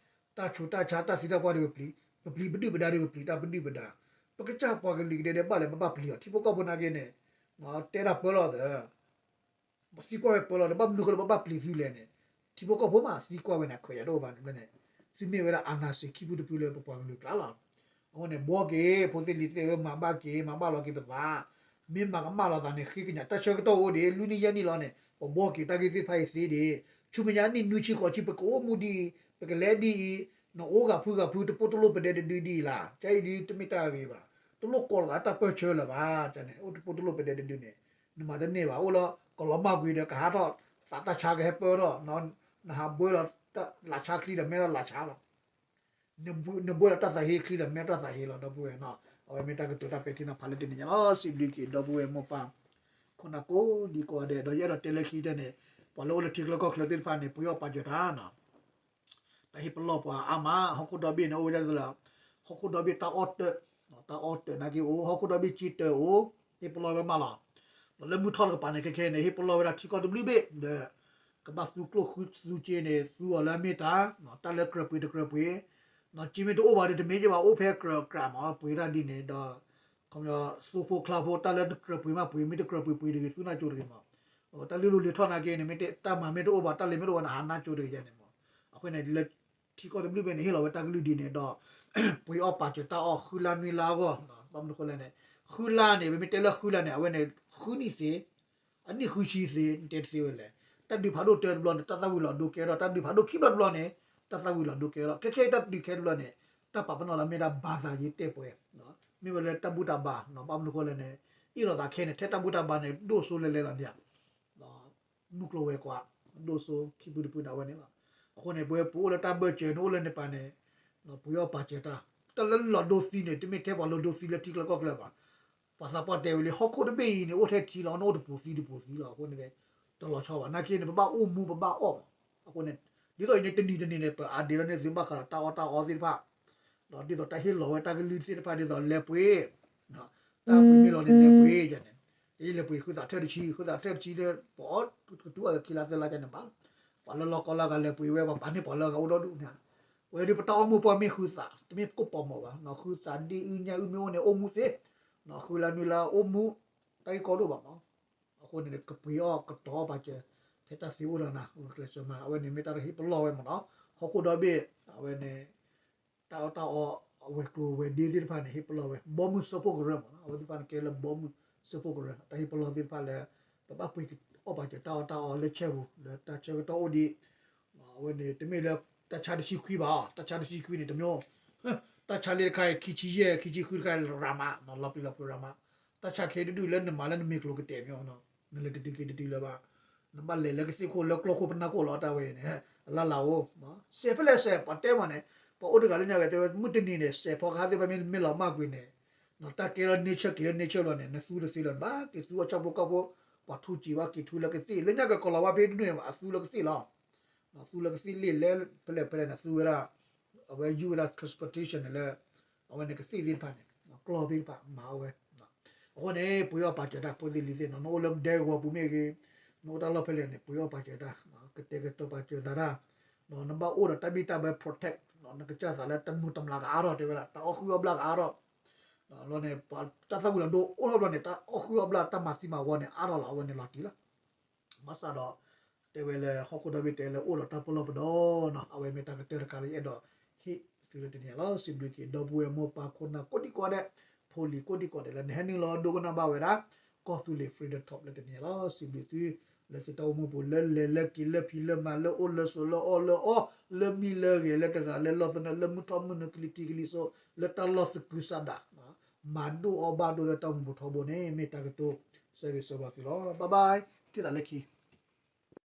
တၢ်ဆူးတၢ်ဆါ တၢ်သံတၢ်ပှၢ်ဒီးပပျံၤ, ပပျံၤပဒုၣ်ပဒါဒီးပပျံၤတၢ်ပဒုၣ်ပဒါ, ပကစၢ်ပှၤကလုာ်ကဒဲဒဲးဘၣ်လဲၣ် ပဘၣ်ပျံၤအီၤ ထံဖိကီၢ်ဖိနာ်က့န့ၣ်, တဲဒၣ်ပၢလီၤသၢ, ပသံကွၢ်ဝဲပၢလီၤဒီး ဘၣ်မနုၤဃိလၢပဘၣ်ပျံၤသုလဲၣ်န့ၣ်, ထံဖိကီၢ်ဖိမးသံကွၢ်ဝဲန့ၣ် ခွဲးယာ်တအိၣ်ဘၣ်န့ၣ်န့ၣ်, သုမ့ၢ်ဝဲဒၣ် အာဏာရှင် ခံဖုတဖုလၢပပှၤကလုာ်ကျါလီၤ. အဃိန့ၣ် ဘှီက့ၤ ဖိသ့ၣ်လံၤသ့ၣ်ဧၢ မၤဘၣ်က့ၤ မၤဘၣ်လီၤက့ၤပသး, မ့ၢ်မၤကမၣ်လီၤသးန့ၣ် ဃ့ကညး တၢ်ဆၢကတီၢ်အိၣ်ဒံး လွံၢ်နံၣ်ယဲၢ်နံၣ်လီၤန့ၣ် ပဘှီက့ၤတၢ်ဂ့ၢ်သ့ၣ်တဖၣ်အံၤသ့ဒံး, ဆူမဲာ်ညါနံၣ်နွံဆံဃိးဆံ ပကအိၣ်မူဒ်အံၤ ပကလဲဒ်အံၤ, နအိၣ်ဂၤဖုဂၤဖု တပိၢ်တလိၣ်ပဒဲတဒုဒ်အံၤလီၤ. ကဲအံၤဒ်တမ့ၢ်တၢ်ဂ့ၤဘၣ်, တလိၣ်ကိးလီၤသးတၢ်ပၢၢ်ဆၢလၢၤဘၣ်န့ၣ် အိၣ်တပိၢ်တလိၣ်ပဒဲတဒုန့ၣ် နမၤတန့ၢ်ဘၣ်, အိၣ်လၢကလီၤမၢ်ကွံာ်ဒီး ကဟးထီၣ်သးတၢ်ဆါကဟဲပၢထီၣ်, နဟးဘှီလီၤလၢ်ဆါချံဒီး မဲထီၣ်လၢ်ဆါလီၤ နဘှီလီၤတၢ်သးဟ့ချံဒီး မဲထီၣ်သးဟ့လီၤ ဒီပုၢ်ဝဲၢ်နီၤ. အဝဲမ့ၢ်တၢ်ကတိၤတၢ်ပဲာ်ထံနီၤဖးလၢတနံၤညါလီၤ. စံးဘျုးက့ၤ ဒီပုၢ်ဝဲၢ်မိၢ်ပၢ် ခိၣ်နၢ်ကိးဒံကိးဂၤဒဲး ဒီးယအဲၣ်ဒိးတဲလၢခံကတၢၢ်န့ၣ် ပှၤလၢအိၣ်လၢထံချၢကီၢ်ချၢသ့ၣ်တဖၣ်န့ၣ် ပှ့ၤအီၣ်ပာ်စၢၤတၢ်နီၤ တၢ်ဟ့ၣ်ပလီၢ်ပှၤအါမး ဟီၣ်ခိၣ်ဒီဘ့ၣ်န့ၣ် အိၣ်ဝဲဒၣ်လၢ ဟီၣ်ခိၣ်ဒီဘ့ၣ်တၢ်အီၣ်တၢၢ်, တၢ်အီၣ်တၢၢ်နာ်က့အိၣ် ဟီၣ်ခိၣ်ဒီဘ့ၣ်ကၠံတၢၢ်အိၣ်, ဟ့ၣ်ပလီၢ်ဝဲမးလီၤ. ဒီးလၢမုၢ်ထီၣ်တကပၤန့ၣ် ခဲခဲန့ၣ် ဟ့ၣ်ပလီၢ်ဝဲဒၣ်ထံကီၢ်တဘျုးဘ့ၣ်ဒီး ကဘၣ်သူကျိၣ်ဃုသူစ့န့ၣ် သူအီၤလၢအမ့ၢ်တၢ်, တၢ်လၢကြၢးပှ့ၤတကြၢးပှ့ၤ, စ့မ့ၢ်တအိၣ်ဘၣ်ဒီး တမ့ၢ်က့ဘၣ် အိၣ်ဖဲကြၢးကြၢးမး ပှ့ၤတၢ်ဒ်န့ၣ်ဒီး ခီပညီ သိဖိချါဖိ တၢ်လၢတကြၢးပှ့ၤမးပှ့ၤ မ့ၢ်တကြၢးပှ့ၤပှ့ၤတဂ့ၤ သူနၢ်ကၠိတဂ့ၤမး. တၢ်လုၢ်လီၢ်လံၤထီၣ်နာ်က့န့ၣ် မ့ၢ်တၢ်မၤမ့ၢ်တအိၣ်ဘၣ် တၢ်လဲၤမ့ၢ်တအိၣ်ဘၣ်န့ၣ် ဟးနၢ်ကၠိတဂ့ၤယဲန့ၣ်မး. အဃိန့ၣ် လၢထံကီၢ်တဘျုးဘ့ၣ်န့ၣ် ဟ့ၣ်လီၤဝဲတၢ်ကလုၢ်ဒ်န့ၣ်ဒီး ပှ့ၤအီၣ်ပာ်စၢၤတၢ်အီၣ် ဃုလါနွံလါအဂီၢ်, ဘၣ်မနုၤဃိလဲၣ်န့ၣ် ဃုလါန့ၣ် ပမ့ၢ်တဲလၢဃုလါန့ၣ် အဝဲန့ၣ် ဃုနံၣ်သ့ အနံၣ်ဃုဆံသ့ တဲတသ့ဝဲလဲၣ်. တၢ်ဒုးဖးဒိၣ်တၢတဘျီန့ၣ် တၢ်သၣ်ဝံၤလီၤဒိကဲထီၣ်, တၢ်ဒုးဖးဒိၣ်ခံဘျီတဘျီန့ၣ် တၢ်သၣ်ဝံၤလီၤဒိကဲထီၣ်, ခဲခဲအံၤတၢ်ဒုးခဲတဘျီန့ၣ် တၢ်ပာ်ပနီၣ်လၢမ့ၢ်ဒၣ် ဘာသာရေး တိုက်ပွဲ, မ့ၢ်ဝဲလၢတၢ်ဘူၣ်တၢ်ဘါ, ဘၣ်မနုၤဃိလဲၣ်န့ၣ် အ့ၣ်လိာ်သးခဲန့ၣ် ထဲတၢ်ဘူၣ်တၢ်ဘါန့ၣ် ဒိၣ်စိလဲၤလဲၤလီၤန့ၣ် မုၢ်ကျိၤဝဲၤကွာ် ဒိၣ်စိခံပူၤတပူၤန့ၣ် အဝဲန့ၣ်လီၤ. အဃိန့ၣ် ပဝဲပအိၣ်လၢတၢ်ဘၢၣ်စၢၤန့ၣ် အိၣ်လၢန့ၣ်ပၤန့ၣ် ပှ့ၤအီၣ်ပာ်စၢၤတၢ်, တၢ်လၢလီၤဒိသံန့ၣ် တမ့ၢ်ထဲပှၤလီၤဒိသံလၢထံချၢကီၢ်ချၢဘၣ်. ပှၤသးပှၢ်တဲဝဲလံ ဟီၣ်ခိၣ်တဘ့ၣ်အံၤန့ၣ် အိၣ်ထဲထံလီၤ နအိၣ်တပူၤသံတပူၤသံလီၤ. အဃိန့ၣ် တလီၤဆီဘၣ် နာ်က့န့ၣ် ပဘၣ်အိၣ်မူပဘၣ်အီၣ်မး. အဃိန့ၣ် ဒ်သိးအံၤန့ၣ် တနံၤတနံၤန့ၣ် ပအဒ့လီၤန့ၢ်သုဘၣ်ဃးဒီးတၢ်အီၣ်တၢ်အီသ့ၣ်တဖၣ် ဒီးဒ်သိးတၢ်ဟ့ၣ်လီၤဝဲတၢ်ကလုၢ်သ့ၣ်တဖၣ် ဒ်သိးလဲၤပှ့ၤ တၢ်ပှ့ၤမ့ၢ်လီၤန့ၣ် လဲၤပှ့ၤယဲန့ၣ်, ယလဲၤပှ့ၤဃုသးထၢၣ်တဆံ ဃုသးထၢၣ်တဆံလၢ ပအီၣ်ကတူၢ်အီၤခံလါသၢလါယဲန့ၣ်ဘၣ်. ပှၤလၢလီၢ်ကီၢ်လၢအဂၤလဲၤပှ့ၤဝဲ ပှၤပာ်န့ၢ်ပှၤလၢအဂၤအိၣ်ဒီဒူၣ်န့ၣ်, ဝဲဒၣ်ပတၢ်အီၣ်မူပှၢ်မ့ၢ်ဃုသး တမ့ၢ်ကိၣ်ပီၤမီၤဘၣ်, ဃုသးဒ့အုၣ်ညၣ်အုၣ်မ့ၢ်အိၣ်န့ၣ် အိၣ်မူသ့, ဃုလါနွံလါအိၣ်မူ တၢ်ဂ့ၢ်ကီဒိၣ်ဘၣ်မး. အဃိန့ၣ် ကပှ့ၤအီၣ်ကတီၤအီၣ်ပာ်စၢၤ ဖဲတၢ်သ့အိၣ်ဒီးနၤ ဂုာ်ကျဲးစၢးမၤ အဝဲန့ၣ်မ့ၢ်တၢ်ဟ့ၣ်ပလီၢ်ဝဲမးနီၤ. ဟီၣ်ခိၣ်ဒီဘ့ၣ် အဝဲန့ၣ် တၢ်အီၣ်တၢ်အီ အဝဲၤကျိၤဝဲၤဒ့သ့ၣ်တဖၣ်န့ၣ် ဟ့ၣ်ပလီၢ်ဝဲ ဘီမုၢ်စၢဖှိၣ်ကရၢမးနီၤ. အဝဲသ့ၣ်တဖၣ်န့ၣ် ကဲလၢဘီမုၢ်စၢဖှိၣ်ကရၢ တၢ်ဟ့ၣ်ပလီၢ်သ့ၣ်တဖၣ်လၢ ပဘၣ်ပှ့ၤအီၣ်ပာ်စၢၤတၢ်အီၣ်တၢ်အီလၢဆဲပူၤ လၢတၢ်ဆၢကတီၢ်အိၣ်ဒံး အဝဲန့ၣ် တမ့ၢ်လၢတၢ်ဆါတဆံခွံဘၣ်, တၢ်ဆါတဆံခွံန့ၣ် တမ့ၢ် တၢ်ဆါလၢတခါအံၤ ခံဆံယဲၢ် ခံဆံဃုတခါ ရၤမး လီၤပျံၤလီၤဖုးရၤမး. တၢ်ဆါခဲဒူၣ်ဒူၣ်လၢနမၤလၢနမ့ၤကျိၤကတဲာ် မ့ၢ်နီၤ, နလဲၤတတုၤက့ၤတတုၤလၢၤဘၣ်. နဘၣ်လဲၤလၢကသ့ၣ်ခိၣ်လၢကျီခိၣ်ပနၢ်ခိၣ်လီၤ တၢ်ဝဲအံၤန့ၣ် အလၢ်လၢ်အိၣ် စဲးဖဲလဲၣ်စဲး ပှၤတဲမးန့ၣ် ပှၤအိၣ်တဂၤလၢညါကတဲဝဲ မုၢ်တနံၤန့ၣ် စဲးဖီကဟၣ်သ့ၣ်တဖၣ်မ့ၢ်လီၤမၢ်ကွံာ်န့ၣ် တၢ်ကဲလီၤ nature က့ၤလၢ nature လီၤန့ၣ် နသူတသ့လၢၤဘၣ် က့ၤသူအီၣ်ဆၣ်ဖိကီၢ်ဖိ ပှၤထူစံးဘၣ်က့ၤထူလၢကသ့ၣ် လၢညါကကီၤလီၤဝါဖဲဒူၣ်န့ၣ် အသူလၢကသ့ၣ်လီၤ. သူလၢကသ့ၣ်လ့ၣ်လဲၣ် ဖဲလဲၣ်ဖဲလဲၣ်န့ၣ် သူဝဲဒၣ် အဝဲယူၢ်ဝဲဒၣ် transportation န့ၣ်လၢ အဝဲန့ၣ်ကသ့ၣ်သ့ၣ်တဖၣ်န့ၣ် ကျီသ့ၣ်တဖၣ်မၤအီၣ်ဝဲ. အဃိန့ၣ် ပှ့ၤအီၣ်ပာ်စၢၤတၢ်ဖိသ့ၣ်လံၤသ့ၣ်နီၤ နအိၣ်လၢဒဲကဝီၤပူၤမ့ၢ်ဂ့ၤ နအိၣ်တၢ်လီၢ်ဖဲလဲၣ်န့ၣ် ပှ့ၤအီၣ်ပာ်စၢၤတၢ် ကတဲာ်ကတီၤပာ်စၢၤသးတၢ် နဘၣ်အိၣ်ဒီးတၢ်ဘံၣ်တၢ်ဘၢ protect နကစၢ်သးလၢတၢ်မုာ်တၢ်မျးကအါထီၣ်တဲဝဲဒၣ် တၢ်အီၣ်ဃုအီၣ်ဘျၣ်ကအါထီၣ် လီၤန့ၣ် တၢ်သၣ်ဝံၤလီၤဒိအိၣ်ထီၣ်ဘျီန့ၣ် တၢ်အီၣ်ဃုအီၣ်ဘျၣ်တၢ်မၤသံမၤဝီန့ၣ် အါထီၣ်လီၤ အဝဲန့ၣ်လီၤတံၢ်လီၤ. ဘၣ်ဆၣ်ဒီး တဲဝဲလၢဟီၣ်ခိၣ်ဒီဘ့ၣ်တဲလၢအိၣ်ဒီးတၢ်ပလီၢ်ပဒီနီၤ အဝဲမ့ၢ်တၢ်ကတၢၢ်တခါလၢယအဲၣ်ဒိးဟ့ၣ်သုလၢတနံၤလီၤ. စံးဘျုးက့ၤ ဒီပုၢ်ဝဲၢ်မိၢ်ပၢ်ခိၣ်နၢ်ကိးဒံကိးဂၤဒဲး ဖိလံၤကိးဒံကိးဂၤဒဲးလၢနဟဲနုာ်လီၤဒိကနၣ်ဘၣ်ဝဲဒၣ် ကီၢ်သူလ့ၤ Freedom Talk လၢတနံၤလီၤ. စံးဘျုးသု လၢသုတၢ်အိၣ်မူပူၤ လၢလဲၤလၢက့ၤလၢဖံးလၢမၤ လၢအိၣ်လၢဆိးလၢအီၣ်လၢအီ လၢမံလၢဂဲၤ လၢတဂၤလၢလီၢ်သနၢၣ် လၢမုၢ်ထီၣ်မုၢ်နုာ်ကလံၤထံးကလံၤစိး လၢတၢ်လီၢ်သကုၤဆးဒး မၤဒိၣ်အီၣ်ဘၣ်ဒိၣ်လၢတၢ်အိၣ်မူပူၤထီဘိန့ၣ် မ့ၢ်တၢ်ကတိၤဆၢဂ့ၤဆၢဝါသုလီၤ. Bye bye ထံၣ်သးလၢခံ